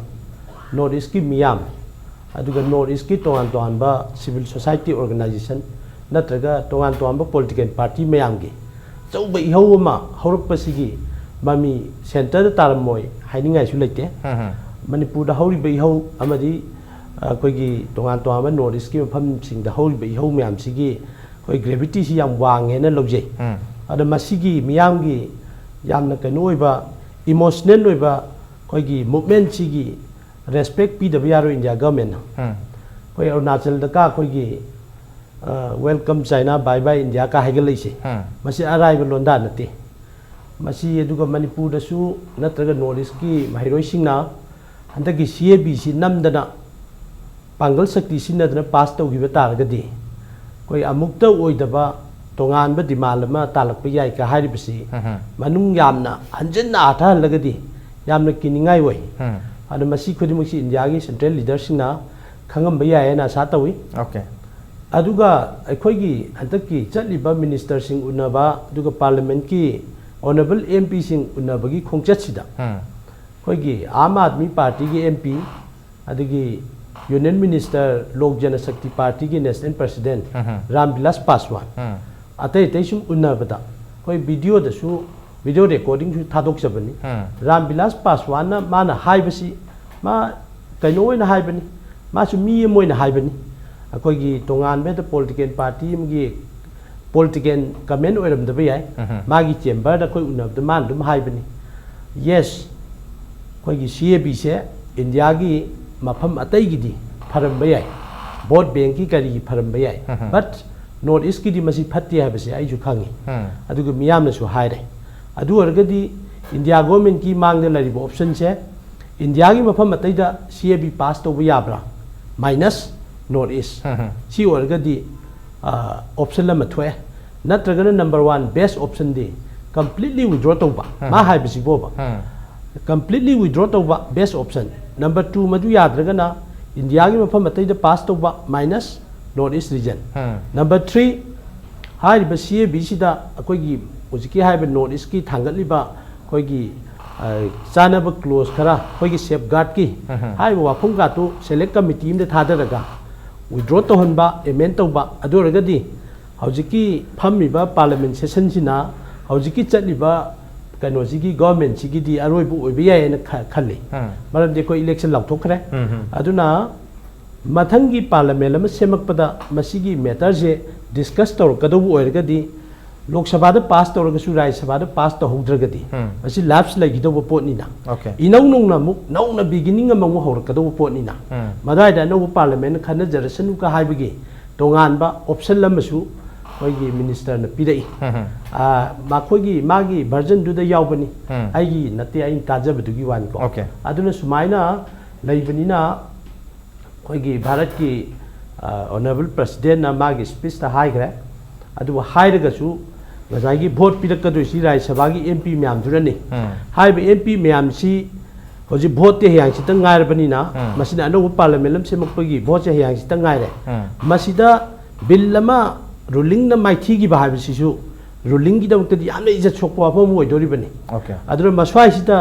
North East ꯀꯤ ꯃꯤꯌꯥꯝ, ꯑꯗꯨꯒ North East ꯀꯤ ꯇꯣꯉꯥꯟ ꯇꯣꯉꯥꯟꯕ civil society organization ꯅꯠꯇ꯭ꯔꯒ ꯇꯣꯉꯥꯟ ꯇꯣꯉꯥꯟꯕ political party ꯃꯌꯥꯝꯒꯤ ꯑꯆꯧꯕ ꯏꯍꯧ ꯑꯃ ꯍꯧꯔꯛꯄꯁꯤꯒꯤ ꯃꯃꯤ centre ꯗ ꯇꯥꯔꯝꯃꯣꯏ ꯍꯥꯏꯅꯤꯡꯉꯥꯏꯁꯨ ꯂꯩꯇꯦ꯫ ꯍꯝ, ꯍꯝ꯫ ꯃꯅꯤꯄꯨꯔꯗ ꯍꯧꯔꯤꯕ ꯏꯍꯧ ꯑꯃꯗꯤ ꯑꯩꯈꯣꯏꯒꯤ ꯇꯣꯉꯥꯟ ꯇꯣꯉꯥꯟꯕ North East ꯀꯤ ꯃꯐꯝꯁꯤꯡꯗ ꯍꯧꯔꯤꯕ ꯏꯍꯧ ꯃꯌꯥꯝꯁꯤꯒꯤ ꯑꯩꯈꯣꯏ gravity ꯁꯤ ꯌꯥꯝ ꯋꯥꯡꯉꯦꯅ ꯂꯧꯖꯩ꯫ ꯎꯝ꯫ ꯑꯗ ꯃꯁꯤꯒꯤ ꯃꯤꯌꯥꯝꯒꯤ ꯌꯥꯝꯅ ꯀꯩꯅꯣ ꯑꯣꯏꯕ, emotional ꯑꯣꯏꯕ ꯑꯩꯈꯣꯏꯒꯤ movement ꯁꯤꯒꯤ respect ꯄꯤꯗꯕ ꯌꯥꯔꯣꯏ India government ꯅ꯫ ꯎꯝ꯫ ꯑꯩꯈꯣꯏ ꯑꯔꯨꯅꯥꯆꯜꯗ ꯀꯥ ꯑꯩꯈꯣꯏꯒꯤ, ꯑ, "Welcome China, bye bye India" ꯀ ꯍꯥꯏꯒꯠꯂꯛꯏꯁꯦ, ꯎꯝ꯫ ꯃꯁꯤ ꯑꯔꯥꯏꯕ ꯂꯣꯟꯗꯥ ꯅꯠꯇꯦ꯫ ꯃꯁꯤ ꯑꯗꯨꯒ ꯃꯅꯤꯄꯨꯔꯗꯁꯨ ꯅꯠꯇ꯭ꯔꯒ North East ꯀꯤ ꯃꯍꯩꯔꯣꯏꯁꯤꯡꯅ ꯍꯟꯗꯛꯀꯤ C A B C ꯅꯝꯗꯅ ꯄꯥꯡꯒꯜ ꯁꯛꯇꯤ ꯁꯤꯖꯤꯟꯅꯗꯨꯅ pass ꯇꯧꯈꯤꯕ ꯇꯥꯔꯒꯗꯤ, ꯑꯩꯈꯣꯏ ꯑꯃꯨꯛꯇ ꯑꯣꯏꯗꯕ ꯇꯣꯉꯥꯟꯕ demand ꯑꯃ ꯇꯥꯜꯂꯛꯄ ꯌꯥꯏ ꯀ ꯍꯥꯏꯔꯤꯕꯁꯤ ꯎꯝ꯫ ꯃꯅꯨꯡ ꯌꯥꯝꯅ ꯍꯟꯖꯤꯟꯅ ꯍꯟꯊꯍꯜꯂꯒꯗꯤ ꯌꯥꯝꯅ ꯀꯤꯅꯤꯡꯉꯥꯏ ꯑꯣꯏ꯫ ꯎꯝ꯫ ꯑꯗꯨ ꯃꯁꯤ ꯈꯨꯗꯤꯡꯃꯛꯁꯤ India ꯒꯤ central leader ꯁꯤꯡꯅ ꯈꯪꯉꯝꯕ ꯌꯥꯏ ꯍꯥꯏꯅ ꯑꯁꯥ ꯇꯧꯏ꯫ Okay꯫ ꯑꯗꯨꯒ ꯑꯩꯈꯣꯏꯒꯤ ꯍꯟꯗꯛꯀꯤ ꯆꯠꯂꯤꯕ minister ꯁꯤꯡ ꯎꯅꯕ, ꯑꯗꯨꯒ Parliament ꯀꯤ honourable M P ꯁꯤꯡ ꯎꯅꯕꯒꯤ ꯈꯣꯡꯆꯠꯁꯤꯗ ꯎꯝ꯫ ꯑꯩꯈꯣꯏꯒꯤ Aam Aadmi Party ꯒꯤ M P, ꯑꯗꯒꯤ Union Minister, Lok Janashakti Party ꯒꯤ National President ꯎꯝ꯫ Ram Vilas Paswan, ꯎꯝ꯫ ꯑꯇꯩ ꯑꯇꯩ ꯁꯨꯝ ꯎꯅꯕꯗ ꯑꯩꯈꯣꯏ video ꯗꯁꯨ ꯚꯤꯗꯤꯑꯣ ꯔꯦꯀꯣꯔꯗꯤꯡꯁꯨ ꯊꯥꯗꯣꯛꯆꯕꯅꯤ꯫ ꯎꯝ. ꯔꯥꯝ ꯕꯤꯂꯥꯁ ꯄꯥꯁꯋꯥꯟꯅ ꯃꯥꯅ ꯍꯥꯏꯕꯁꯤ ꯃꯥ ꯀꯩꯅꯣ ꯑꯣꯏꯅ ꯍꯥꯏꯕꯅꯤ, ꯃꯥꯁꯨ ꯃꯤ ꯑꯃ ꯑꯣꯏꯅ ꯍꯥꯏꯕꯅꯤ꯫ ꯑꯩꯈꯣꯏꯒꯤ ꯇꯣꯉꯥꯟꯕ ꯍꯦꯛꯇ ꯄꯣꯂꯤꯇꯤꯀꯦꯜ ꯄꯥꯔꯇꯤ ꯑꯃꯒꯤ ꯄꯣꯂꯤꯇꯤꯀꯦꯜ ꯀꯃꯦꯟ ꯑꯣꯏꯔꯝꯗꯕ ꯌꯥꯏ꯫ ꯎꯝ. ꯃꯥꯒꯤ ꯆꯦꯝꯕꯔꯗ ꯑꯩꯈꯣꯏ ꯎꯅꯕꯗ ꯃꯥꯅ ꯑꯗꯨꯝ ꯍꯥꯏꯕꯅꯤ, ꯌꯦꯁ, ꯑꯩꯈꯣꯏꯒꯤ ꯁꯤ ꯑꯦ ꯕꯤꯁꯦ ꯏꯟꯗꯤꯌꯥꯒꯤ ꯃꯐꯝ ꯑꯇꯩꯒꯤꯗꯤ ꯐꯔꯝꯕ ꯌꯥꯏ, ꯚꯣꯠ ꯕꯦꯡꯀꯤ ꯀꯔꯤꯒꯤ ꯐꯔꯝꯕ ꯌꯥꯏ, ꯎꯝ. ꯕꯠ ꯅꯣꯔꯠ ꯏꯁꯀꯤꯗꯤ ꯃꯁꯤ ꯐꯠꯇꯦ ꯍꯥꯏꯕꯁꯦ ꯑꯩꯁꯨ ꯈꯪꯉꯤ꯫ ꯎꯝ. ꯑꯗꯨꯒ ꯃꯤꯌꯥꯝꯅꯁꯨ ꯍꯥꯏꯔꯦ꯫ ꯑꯗꯨ ꯑꯣꯏꯔꯒꯗꯤ ꯏꯟꯗꯤꯌꯥ ꯒꯣꯔꯃꯦꯟꯀꯤ ꯃꯥꯡꯗ ꯂꯩꯔꯤꯕ ꯑꯣꯞꯁꯟꯁꯦ, ꯏꯟꯗꯤꯌꯥꯒꯤ ꯃꯐꯝ ꯑꯇꯩꯗ ꯁꯤ ꯑꯦ ꯕꯤ ꯄꯥꯁ ꯇꯧꯕ ꯌꯥꯕ꯭ꯔꯥ, ꯃꯥꯏꯅꯁ ꯅꯣꯔꯠ ꯏꯁ? ꯎꯝ. ꯁꯤ ꯑꯣꯏꯔꯒꯗꯤ ꯑꯣꯞꯁꯟ ꯑꯃ ꯊꯣꯛꯑꯦ꯫ ꯅꯠꯇ꯭ꯔꯒꯅ ꯅꯝꯕꯔ ꯋꯥꯟ ꯕꯦꯁ ꯑꯣꯞꯁꯟꯗꯤ ꯀꯝꯄ꯭ꯂꯤꯠꯂꯤ ꯋꯤꯗ꯭ꯔꯣ ꯇꯧꯕ, ꯎꯝ. ꯃꯥ ꯍꯥꯏꯕꯁꯤꯕꯣꯕ, ꯎꯝ. ꯀꯝꯄ꯭ꯂꯤꯠꯂꯤ ꯋꯤꯗ꯭ꯔꯣ ꯇꯧꯕ ꯕꯦꯁ ꯑꯣꯞꯁꯟ꯫ ꯅꯝꯕꯔ ꯇꯨ, ꯃꯗꯨ ꯌꯥꯗ꯭ꯔꯒꯅ ꯏꯟꯗꯤꯌꯥꯒꯤ ꯃꯐꯝ ꯑꯇꯩꯗ ꯄꯥꯁ ꯇꯧꯕ, ꯃꯥꯏꯅꯁ ꯅꯣꯔꯠ ꯏꯁ ꯔꯤꯖꯟ꯫ ꯎꯝ. ꯅꯝꯕꯔ ꯊ꯭ꯔꯤ, ꯍꯥꯏꯔꯤꯕ ꯁꯤ ꯑꯦ ꯕꯤꯁꯤꯗ ꯑꯩꯈꯣꯏꯒꯤ ꯍꯧꯖꯤꯛꯀꯤ ꯍꯥꯏꯔꯤꯕ ꯅꯣꯔꯠ ꯏꯁꯀꯤ ꯊꯥꯡꯒꯠꯂꯤꯕ ꯑꯩꯈꯣꯏꯒꯤ ꯑ, ꯆꯥꯅꯕ ꯀ꯭ꯂꯣꯖ ꯈꯔ, ꯑꯩꯈꯣꯏꯒꯤ ꯁꯦꯐ ꯒꯥꯔꯗꯀꯤ ꯎꯝ. ꯍꯥꯏꯔꯤꯕ ꯋꯥꯐꯝ ꯀꯥꯇꯨ ꯁꯦꯂꯦꯛ ꯀꯃꯤꯇꯤ ꯑꯃꯗ ꯊꯥꯗꯔꯒ ꯋꯤꯗ꯭ꯔꯣ ꯇꯧꯍꯟꯕ, ꯑꯦꯃꯦꯟ ꯇꯧꯕ, ꯑꯗꯨ ꯑꯣꯏꯔꯒꯗꯤ ꯍꯧꯖꯤꯛꯀꯤ ꯐꯝꯃꯤꯕ ꯄꯥꯔꯂꯤꯌꯥꯃꯦꯟ ꯁꯦꯁꯟꯁꯤꯅ ꯍꯧꯖꯤꯛꯀꯤ ꯆꯠꯂꯤꯕ ꯀꯩꯅꯣꯁꯤꯒꯤ ꯒꯣꯔꯃꯦꯟꯁꯤꯒꯤꯗꯤ ꯑꯔꯣꯏꯕ ꯑꯣꯏꯕ ꯌꯥꯏ ꯍꯥꯏꯅ ꯈ- ꯈꯜꯂꯤ꯫ ꯎꯝ. ꯃꯔꯝꯗꯤ ꯑꯩꯈꯣꯏ ꯏꯂꯦꯛꯁꯟ ꯂꯥꯎꯊꯣꯛꯈ꯭ꯔꯦ꯫ ꯎꯝ. ꯑꯗꯨꯅ ꯃꯊꯪꯒꯤ ꯄꯥꯔꯂꯤꯌꯥꯃꯦꯟ ꯑꯃ ꯁꯦꯝꯃꯛꯄꯗ ꯃꯁꯤꯒꯤ ꯃꯦꯇꯔꯁꯦ ꯗꯤꯁꯀꯁ ꯇꯧꯔꯛꯀꯗꯧꯕ ꯑꯣꯏꯔꯒꯗꯤ ꯂꯣꯛ ꯁꯚꯥꯗ ꯄꯥꯁ ꯇꯧꯔꯒꯁꯨ ꯔꯥꯖ꯭ꯌ ꯁꯚꯥꯗ ꯄꯥꯁ ꯇꯧꯍꯧꯗ꯭ꯔꯒꯗꯤ ꯎꯝ. ꯃꯁꯤ ꯂꯥꯞꯁ ꯂꯩꯈꯤꯗꯧꯕ ꯄꯣꯠꯅꯤꯅ, Okay. ꯏꯅꯧ ꯅꯧꯅ ꯑꯃꯨꯛ ꯅꯧꯅ ꯕꯤꯒꯤꯅꯤꯡ ꯑꯃꯃꯨꯛ ꯍꯧꯔꯛꯀꯗꯧꯕ ꯄꯣꯠꯅꯤꯅ, ꯎꯝ. ꯃꯗꯨꯋꯥꯏꯗ ꯑꯅꯧꯕ ꯄꯥꯔꯂꯤꯌꯥꯃꯦꯟ ꯈꯟꯅꯖꯔꯁꯅꯨꯒ ꯍꯥꯏꯕꯒꯤ ꯇꯣꯉꯥꯟꯕ ꯑꯣꯞꯁꯟ ꯑꯃꯁꯨ ꯑꯩꯈꯣꯏꯒꯤ ꯃꯤꯅꯤꯁꯇꯔꯅ ꯄꯤꯔꯛꯏ꯫ ꯎꯝ. ꯑꯥ, ꯃꯈꯣꯏꯒꯤ ꯃꯥꯒꯤ ꯚꯔꯖꯟꯗꯨꯗ ꯌꯥꯎꯕꯅꯤ, ꯎꯝ. ꯑꯩꯒꯤ ꯅꯠꯇꯦ, ꯑꯩꯅ ꯇꯥꯖꯕꯗꯨꯒꯤ ꯋꯥꯅꯤꯀꯣ꯫ Okay. ꯑꯗꯨꯅ ꯁꯨꯃꯥꯏꯅ ꯂꯩꯕꯅꯤꯅ ꯑꯩꯈꯣꯏꯒꯤ ꯚꯥꯔꯠꯀꯤ ꯑꯣꯅꯔꯦꯕꯜ ꯄ꯭ꯔꯁꯤꯗꯦꯟꯅ ꯃꯥꯒꯤ ꯁ꯭ꯄꯤꯁꯇ ꯍꯥꯏꯈ꯭ꯔꯦ꯫ ꯑꯗꯨꯕꯨ ꯍꯥꯏꯔꯒꯁꯨ ꯉꯁꯥꯏꯒꯤ ꯚꯣꯠ ꯄꯤꯔꯛꯀꯗꯣꯏꯁꯤ ꯔꯥꯖ꯭ꯌ ꯁꯚꯥꯒꯤ ꯑꯦꯝ ꯄꯤ ꯃꯌꯥꯝꯗꯨꯅꯅꯤ꯫ ꯎꯝ. ꯍꯥꯏꯔꯤꯕ ꯑꯦꯝ ꯄꯤ ꯃꯌꯥꯝꯁꯤ ꯍꯧꯖꯤꯛ ꯚꯣꯠꯇꯤ ꯍꯌꯦꯡ ꯍꯪꯆꯤꯠꯇ ꯉꯥꯏꯔꯕꯅꯤꯅ, ꯎꯝ. ꯃꯁꯤꯅ ꯑꯅꯧꯕ ꯄꯥꯔꯂꯤꯌꯥꯃꯦꯟ ꯑꯃ ꯁꯦꯝꯃꯛꯄꯒꯤ ꯚꯣꯠꯁꯦ ꯍꯌꯦꯡ ꯍꯪꯆꯤꯠꯇ ꯉꯥꯏꯔꯦ꯫ ꯎꯝ. ꯃꯁꯤꯗ ꯕꯤꯜ ꯑꯃ ꯔꯨꯂꯤꯡꯅ ꯃꯥꯏꯊꯤꯈꯤꯕ ꯍꯥꯏꯕꯁꯤꯁꯨ ꯔꯨꯂꯤꯡꯒꯤꯗꯃꯛꯇꯗꯤ ꯌꯥꯝꯅ ꯏꯖꯠ ꯁꯣꯛꯄ ꯋꯥꯐꯝ ꯑꯃ ꯑꯣꯏꯗꯣꯔꯤꯕꯅꯤ꯫ Okay. ꯑꯗꯨꯅ ꯃꯁ꯭ꯋꯥꯏꯁꯤꯗ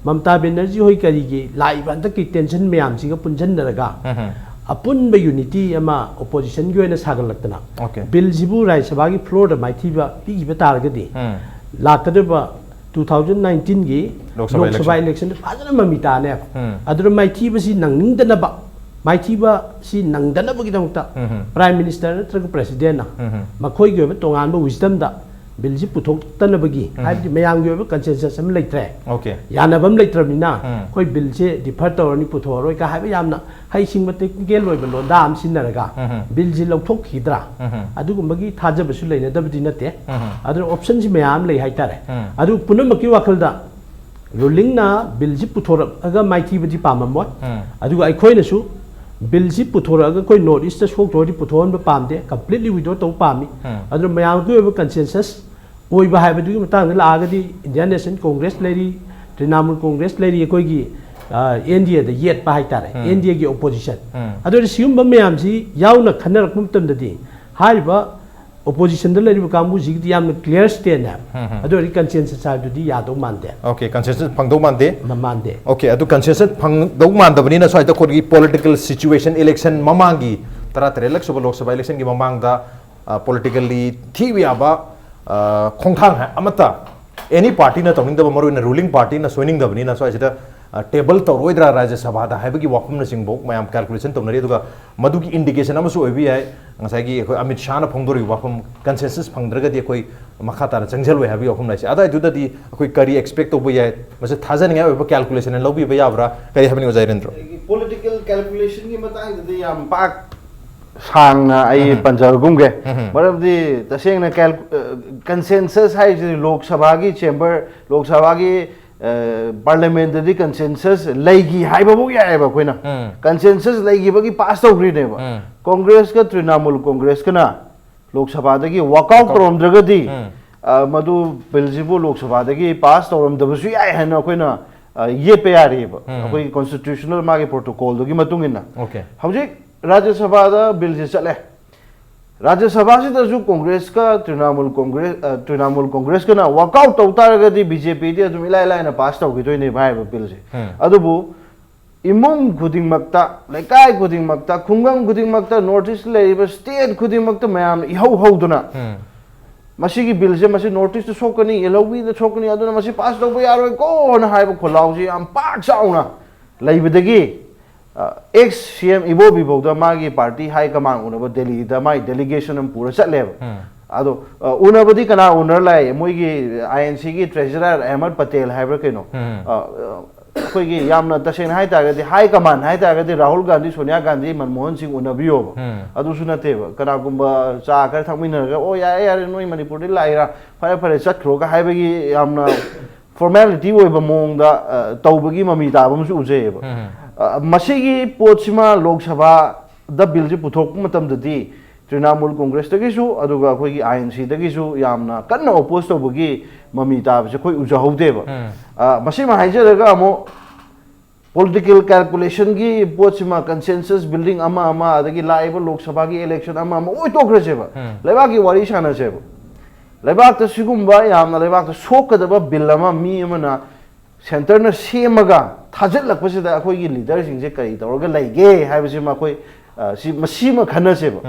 ꯃꯃꯇꯥ ꯕꯦꯅꯔꯖꯤ ꯍꯣꯏ ꯀꯔꯤꯒꯤ ꯂꯥꯛꯏꯕ ꯍꯟꯗꯛꯀꯤ ꯇꯦꯟꯁꯟ ꯃꯌꯥꯝꯁꯤꯒ ꯄꯨꯟꯁꯤꯟꯅꯔꯒ ꯎꯝ. ꯑꯄꯨꯟꯕ ꯌꯨꯅꯤꯇꯤ ꯑꯃ ꯑꯣꯄꯣꯖꯤꯁꯟꯒꯤ ꯑꯣꯏꯅ ꯁꯥꯒꯠꯂꯛꯇꯅ, Okay. ꯕꯤꯜꯁꯤꯕꯨ ꯔꯥꯖ꯭ꯌ ꯁꯚꯥꯒꯤ ꯐ꯭ꯂꯣꯔꯗ ꯃꯥꯏꯊꯤꯕ ꯄꯤꯈꯤꯕ ꯇꯥꯔꯒꯗꯤ, ꯎꯝ. ꯂꯥꯛꯀꯗꯧꯔꯤꯕ ꯇꯨ ꯊꯥꯎꯖꯟ ꯅꯥꯏꯟꯇꯤꯟꯒꯤ ꯂꯣꯛ ꯁꯚꯥ ꯂꯣꯛ ꯁꯚꯥ ꯏꯂꯦꯛꯁꯟꯗ ꯐꯖꯅ ꯃꯃꯤ ꯇꯥꯅꯦꯕ꯫ ꯎꯝ꯫ ꯑꯗꯨꯅ ꯃꯥꯏꯊꯤꯕꯁꯤ ꯅꯪꯅꯤꯡꯗꯅꯕ, ꯃꯥꯏꯊꯤꯕꯁꯤ ꯅꯪꯗꯅꯕꯒꯤꯗꯃꯛꯇ ꯎꯝ꯫ Prime Minister ꯅꯠꯇ꯭ꯔꯒ Presidentꯅ ꯎꯝ꯫ ꯃꯈꯣꯏꯒꯤ ꯑꯣꯏꯕ ꯇꯣꯉꯥꯟꯕ wisdomꯗ billꯁꯤ ꯄꯨꯊꯣꯛꯇꯅꯕꯒꯤ, ꯎꯝ꯫ ꯍꯥꯏꯕꯗꯤ ꯃꯌꯥꯝꯒꯤ ꯑꯣꯏꯕ consensus ꯑꯃ ꯂꯩꯇ꯭ꯔꯦ, Okay꯫ ꯌꯥꯅꯕ ꯑꯃ ꯂꯩꯇ꯭ꯔꯕꯅꯤꯅ ꯎꯝ꯫ ꯑꯩꯈꯣꯏ billꯁꯦ defer ꯇꯧꯔꯅꯤ, ꯄꯨꯊꯣꯛꯑꯔꯣꯏ ꯀ ꯍꯥꯏꯕ ꯌꯥꯝꯅ ꯍꯩꯁꯤꯡꯕ technical ꯑꯣꯏꯕ ꯂꯣꯟꯗꯥ ꯑꯃ ꯁꯤꯖꯤꯟꯅꯔꯒ ꯎꯝ꯫ Billꯁꯤ ꯂꯧꯊꯣꯛꯈꯤꯗ꯭ꯔꯥ? ꯎꯝ꯫ ꯑꯗꯨꯒꯨꯝꯕꯒꯤ ꯊꯥꯖꯕꯁꯨ ꯂꯩꯅꯗꯕꯗꯤ ꯅꯠꯇꯦ꯫ ꯎꯝ꯫ ꯑꯗꯨꯅ optionꯁꯤ ꯃꯌꯥꯝ ꯂꯩ ꯍꯥꯏꯇꯥꯔꯦ꯫ ꯎꯝ꯫ ꯑꯗꯨ ꯄꯨꯝꯅꯃꯛꯀꯤ ꯋꯥꯈꯜꯗ rulingꯅ billꯁꯤ ꯄꯨꯊꯣꯔꯛꯑꯒ ꯃꯥꯏꯊꯤꯕꯗꯤ ꯄꯥꯝꯃꯝꯃꯣꯏ꯫ ꯎꯝ꯫ ꯑꯗꯨꯒ ꯑꯩꯈꯣꯏꯅꯁꯨ billꯁꯤ ꯄꯨꯊꯣꯔꯛꯑꯒ ꯑꯩꯈꯣꯏ North Eastꯇ ꯁꯣꯛꯇꯧꯔꯗꯤ ꯄꯨꯊꯣꯛꯍꯟꯕ ꯄꯥꯝꯗꯦ, completely withdraw ꯇꯧꯕ ꯄꯥꯝꯃꯤ꯫ ꯎꯝ꯫ ꯑꯗꯨꯅ ꯃꯌꯥꯝꯒꯤ ꯑꯣꯏꯕ consensus ꯑꯣꯏꯕ ꯍꯥꯏꯕꯗꯨꯒꯤ ꯃꯇꯥꯡꯗ ꯂꯥꯛꯑꯒꯗꯤ Indian National Congress ꯂꯩꯔꯤ, Trinamool Congress ꯂꯩꯔꯤ, ꯑꯩꯈꯣꯏꯒꯤ, ꯑ, NDAꯗ ꯌꯦꯠꯄ ꯍꯥꯏꯇꯥꯔꯦ, ꯎꯝ꯫ NDAꯒꯤ opposition꯫ ꯎꯝ꯫ ꯑꯗꯨ ꯑꯣꯏꯔꯗꯤ ꯁꯤꯒꯨꯝꯕ ꯃꯌꯥꯝꯁꯤ ꯌꯥꯎꯅ ꯈꯟꯅꯔꯛꯄ ꯃꯇꯝꯗꯗꯤ ꯍꯥꯏꯔꯤꯕ oppositionꯗ ꯂꯩꯔꯤꯕ ꯀꯥꯡꯕꯨꯁꯤꯒꯤꯗꯤ ꯌꯥꯝꯅ clear standꯅꯦꯕ꯫ ꯎꯝ, ꯎꯝ꯫ ꯑꯗꯨ ꯑꯣꯏꯔꯗꯤ consensus ꯍꯥꯏꯕꯗꯨꯗꯤ ꯌꯥꯗꯧ ꯃꯥꯟꯗꯦ꯫ Okay, consensus ꯐꯪꯗꯧ ꯃꯥꯟꯗꯦ꯫ ꯃ-, ꯃꯥꯟꯗꯦ꯫ Okay, ꯑꯗꯨ consensus ꯐꯪꯗꯧ ꯃꯥꯟꯗꯕꯅꯤꯅ ꯁ꯭ꯋꯥꯏꯗ ꯑꯩꯈꯣꯏꯒꯤ political situation election ꯃꯃꯥꯡꯒꯤ ꯇꯔꯥꯇꯔꯦꯠꯂꯛ ꯁꯨꯕ ꯂꯣꯛ ꯁꯚꯥ electionꯒꯤ ꯃꯃꯥꯡꯗ, ꯑ, politically ꯊꯤꯕ ꯌꯥꯕ, ꯑ, ꯈꯣꯡꯊꯥꯡ ꯍꯥꯏ-, ꯑꯃꯠꯇ any partyꯅ ꯇꯧꯅꯤꯡꯗꯕ, ꯃꯔꯨꯑꯣꯏꯅ ruling partyꯅ ꯁꯣꯏꯅꯤꯡꯗꯕꯅꯤꯅ ꯁ꯭ꯋꯥꯏꯁꯤꯗ, ꯑ, table ꯇꯧꯔꯣꯏꯗ꯭ꯔꯥ ꯔꯥꯖ꯭ꯌ ꯁꯚꯥꯗ ꯍꯥꯏꯕꯒꯤ ꯋꯥꯐꯝꯅꯆꯤꯡꯕ ꯃꯌꯥꯝ calculation ꯇꯧꯅꯔꯤ꯫ ꯑꯗꯨꯒ ꯃꯗꯨꯒꯤ indication ꯑꯃꯁꯨ ꯑꯣꯏꯕ ꯌꯥꯏ, ꯉꯁꯥꯏꯒꯤ ꯑꯩꯈꯣꯏ ꯑꯃꯤꯠ ꯁꯥꯍꯅ ꯐꯣꯡꯗꯣꯔꯤꯕ ꯋꯥꯐꯝ, consensus ꯐꯪꯗ꯭ꯔꯒꯗꯤ ꯑꯩꯈꯣꯏ ꯃꯈꯥ ꯇꯥꯅ ꯆꯪꯁꯤꯜꯂꯣꯏ ꯍꯥꯏꯕꯒꯤ ꯋꯥꯐꯝ ꯂꯩꯁꯦ꯫ ꯑꯗꯨꯋꯥꯏꯗꯨꯗꯗꯤ ꯑꯩꯈꯣꯏ ꯀꯔꯤ expect ꯇꯧꯕ ꯌꯥꯏ? ꯃꯁꯤ ꯊꯥꯖꯅꯤꯡꯉꯥꯏ ꯑꯣꯏꯕ calculation ꯑꯣꯏꯅ ꯂꯧꯕꯤꯕ ꯌꯥꯕ꯭ꯔꯥ? ꯀꯔꯤ ꯍꯥꯏꯕꯅꯤ, ꯑꯣꯖꯥ ꯏꯔꯦꯟꯗ꯭ꯔꯣ? ꯑꯩꯒꯤ political calculationꯒꯤ ꯃꯇꯥꯡꯗꯗꯤ ꯌꯥꯝ ꯄꯥꯛ ꯁꯥꯡꯅ ꯑꯩ ꯎꯝ꯫ ꯄꯟꯖꯔꯒꯨꯝꯒꯦ꯫ ꯎꯝ꯫ ꯃꯔꯝꯗꯤ ꯇꯁꯦꯡꯅ cal-, ꯑ, consensus ꯍꯥꯏꯁꯤꯗꯤ ꯂꯣꯛ ꯁꯚꯥꯒꯤ chamber, ꯂꯣꯛ ꯁꯚꯥꯒꯤ, ꯑ, parliamentꯇꯗꯤ consensus ꯂꯩꯈꯤ ꯍꯥꯏꯕꯐꯥꯎ ꯌꯥꯏꯑꯕ ꯑꯩꯈꯣꯏꯅ꯫ ꯎꯝ꯫ Consensus ꯂꯩꯈꯤꯕꯒꯤ pass ꯇꯧꯈ꯭ꯔꯤꯅꯦꯕ꯫ ꯎꯝ꯫ Congressꯀ Trinamool Congressꯀꯅ ꯂꯣꯛ ꯁꯚꯥꯗꯒꯤ walk out walk out꯫ ꯇꯧꯔꯝꯗ꯭ꯔꯒꯗꯤ, ꯎꯝ꯫ ꯑ, ꯃꯗꯨ billꯁꯤꯕꯨ ꯂꯣꯛ ꯁꯚꯥꯗꯒꯤ pass ꯇꯧꯔꯝꯗꯕꯁꯨ ꯌꯥꯏ ꯍꯥꯏꯅ ꯑꯩꯈꯣꯏꯅ, ꯑ, ꯌꯦꯠꯄ ꯌꯥꯔꯤꯑꯕ꯫ ꯎꯝ꯫ ꯑꯩꯈꯣꯏꯒꯤ constitutional ꯃꯥꯒꯤ protocolꯗꯨꯒꯤ ꯃꯇꯨꯡ ꯏꯟꯅ꯫ Okay꯫ ꯍꯧꯖꯤꯛ ꯔꯥꯖ꯭ꯌ ꯁꯚꯥꯗ billꯁꯦ ꯆꯠꯂꯦ꯫ ꯔꯥꯖ꯭ꯌ ꯁꯚꯥꯁꯤꯗꯁꯨ Congressꯀ Trinamool Congress, ꯑ, Trinamool Congressꯀꯅ walk out ꯇꯧ ꯇꯥꯔꯒꯗꯤ BJPꯗꯤ ꯑꯗꯨꯝ ꯏꯂꯥꯏ ꯂꯥꯏꯅ pass ꯇꯧꯈꯤꯗꯣꯏꯅꯦꯕ ꯍꯥꯏꯔꯤꯕ billꯁꯦ꯫ ꯎꯝ꯫ ꯑꯗꯨꯕꯨ ꯏꯃꯨꯡ ꯈꯨꯗꯤꯡꯃꯛꯇ, ꯂꯩꯀꯥꯏ ꯈꯨꯗꯤꯡꯃꯛꯇ, ꯈꯨꯡꯒꯪ ꯈꯨꯗꯤꯡꯃꯛꯇ, North East ꯂꯩꯔꯤꯕ state ꯈꯨꯗꯤꯡꯃꯛꯇ ꯃꯌꯥꯝꯅ ꯏꯍꯧ ꯍꯧꯗꯨꯅ ꯎꯝ꯫ ꯃꯁꯤꯒꯤ ꯕꯤꯜꯁꯦ ꯃꯁꯤ ꯅꯣꯔꯠ ꯏꯁꯇ ꯁꯣꯛꯀꯅꯤ, ꯌꯦꯜꯍꯧꯕꯤꯗ ꯁꯣꯛꯀꯅꯤ, ꯑꯗꯨꯅ ꯃꯁꯤ ꯄꯥꯁ ꯇꯧꯕ ꯌꯥꯔꯣꯏꯀꯣꯅ ꯍꯥꯏꯕ ꯈꯣꯜꯂꯥꯎꯁꯤ ꯌꯥꯝ ꯄꯥꯛ ꯆꯥꯎꯅ ꯂꯩꯕꯗꯒꯤ, ꯑꯦꯛꯁ ꯁꯤ ꯑꯦꯝ ꯏꯕꯣꯕꯤꯐꯧꯗ ꯃꯥꯒꯤ ꯄꯥꯔꯇꯤ ꯍꯥꯏ ꯀꯃꯥꯟ ꯎꯅꯕ ꯗꯦꯜꯂꯤꯗ ꯃꯥꯏ ꯗꯦꯂꯤꯒꯦꯁꯟ ꯑꯃ ꯄꯨꯔ ꯆꯠꯂꯦꯕ꯫ ꯑꯗꯣ ꯑ, ꯎꯅꯕꯗꯤ ꯀꯅꯥ ꯎꯅꯔ ꯂꯥꯛꯑꯦ? ꯃꯣꯏꯒꯤ ꯑꯥꯏ ꯑꯦꯟ ꯁꯤꯒꯤ ꯇ꯭ꯔꯦꯖꯔꯔ ꯑꯍꯃꯗ ꯄꯇꯦꯜ ꯍꯥꯏꯕ꯭ꯔꯥ ꯀꯩꯅꯣ, ꯑ, ꯑ, ꯑꯩꯈꯣꯏꯒꯤ ꯌꯥꯝꯅ ꯇꯁꯦꯡꯅ ꯍꯥꯏ ꯇꯥꯔꯒꯗꯤ ꯍꯥꯏ ꯀꯃꯥꯟ ꯍꯥꯏ ꯇꯥꯔꯒꯗꯤ ꯔꯥꯍꯨꯜ ꯒꯥꯟꯙꯤ, ꯁꯣꯅꯤꯌꯥ ꯒꯥꯟꯙꯤ, ꯃꯟꯃꯣꯍꯟ ꯁꯤꯡ ꯎꯅꯕꯤꯌꯣꯕ꯫ ꯑꯗꯨꯁꯨ ꯅꯠꯇꯦꯕ, ꯀꯅꯥꯒꯨꯝꯕ ꯆꯥ ꯈꯔ ꯊꯛꯃꯤꯟꯅꯔꯒ, "ꯑꯣ, ꯌꯥꯔꯦ, ꯌꯥꯔꯦ, ꯅꯣꯏ ꯃꯅꯤꯄꯨꯔꯗꯒꯤ ꯂꯥꯛꯏꯔꯥ, ꯐꯔꯦ, ꯐꯔꯦ, ꯆꯠꯈ꯭ꯔꯣꯒ" ꯍꯥꯏꯕꯒꯤ ꯌꯥꯝꯅ ꯐꯣꯔꯃꯦꯂꯤꯇꯤ ꯑꯣꯏꯕ ꯃꯑꯣꯡꯗ, ꯑ, ꯇꯧꯕꯒꯤ ꯃꯃꯤ ꯇꯥꯕ ꯑꯃꯁꯨ ꯎꯖꯩꯌꯦꯕ꯫ ꯑ, ꯃꯁꯤꯒꯤ ꯄꯣꯠꯁꯤꯃ ꯂꯣꯛ ꯁꯚꯥꯗ ꯕꯤꯜꯁꯦ ꯄꯨꯊꯣꯛꯄ ꯃꯇꯝꯗꯗꯤ ꯇ꯭ꯔꯤꯅꯥꯃꯨꯜ ꯀꯣꯡꯒ꯭ꯔꯦꯁꯇꯒꯤꯁꯨ ꯑꯗꯨꯒ ꯑꯩꯈꯣꯏꯒꯤ ꯑꯥꯏ ꯑꯦꯟ ꯁꯤꯗꯒꯤꯁꯨ ꯌꯥꯝꯅ ꯀꯟꯅ ꯑꯣꯄꯣꯖ ꯇꯧꯕꯒꯤ ꯃꯃꯤ ꯇꯥꯕꯁꯦ ꯑꯩꯈꯣꯏ ꯎꯖꯍꯧꯗꯦꯕ꯫ ꯑ, ꯃꯁꯤꯃ ꯍꯥꯏꯖꯔꯒ ꯑꯃꯨꯛ ꯄꯣꯂꯤꯇꯤꯀꯦꯜ ꯀꯦꯜꯀꯨꯂꯦꯁꯟꯒꯤ ꯄꯣꯠꯁꯤꯃ, ꯀꯟꯁꯦꯟꯁꯁ ꯕꯤꯜꯗꯤꯡ ꯑꯃ ꯑꯃ, ꯑꯗꯒꯤ ꯂꯥꯛꯏꯕ ꯂꯣꯛ ꯁꯚꯥꯒꯤ ꯏꯂꯦꯛꯁꯟ ꯑꯃ ꯑꯃ ꯑꯣꯏꯊꯣꯛꯈ꯭ꯔꯁꯦꯕ꯫ ꯂꯩꯕꯥꯛꯀꯤ ꯋꯥꯔꯤ ꯁꯥꯟꯅꯁꯦꯕ꯫ ꯂꯩꯕꯥꯛꯇ ꯁꯤꯒꯨꯝꯕ ꯌꯥꯝꯅ ꯂꯩꯕꯥꯛꯇ ꯁꯣꯛꯀꯗꯕ ꯕꯤꯜ ꯑꯃ ꯃꯤ ꯑꯃꯅ ꯁꯦꯟꯇꯔꯅ ꯁꯦꯝꯃꯒ ꯊꯥꯖꯤꯜꯂꯛꯄꯁꯤꯗ ꯑꯩꯈꯣꯏꯒꯤ ꯂꯤꯗꯔꯁꯤꯡꯁꯦ ꯀꯔꯤ ꯇꯧꯔꯒ ꯂꯩꯒꯦ ꯍꯥꯏꯕꯁꯤꯃ ꯑꯩꯈꯣꯏ, ꯑ, ꯁꯤ, ꯃꯁꯤꯃ ꯈꯟꯅꯁꯦꯕ꯫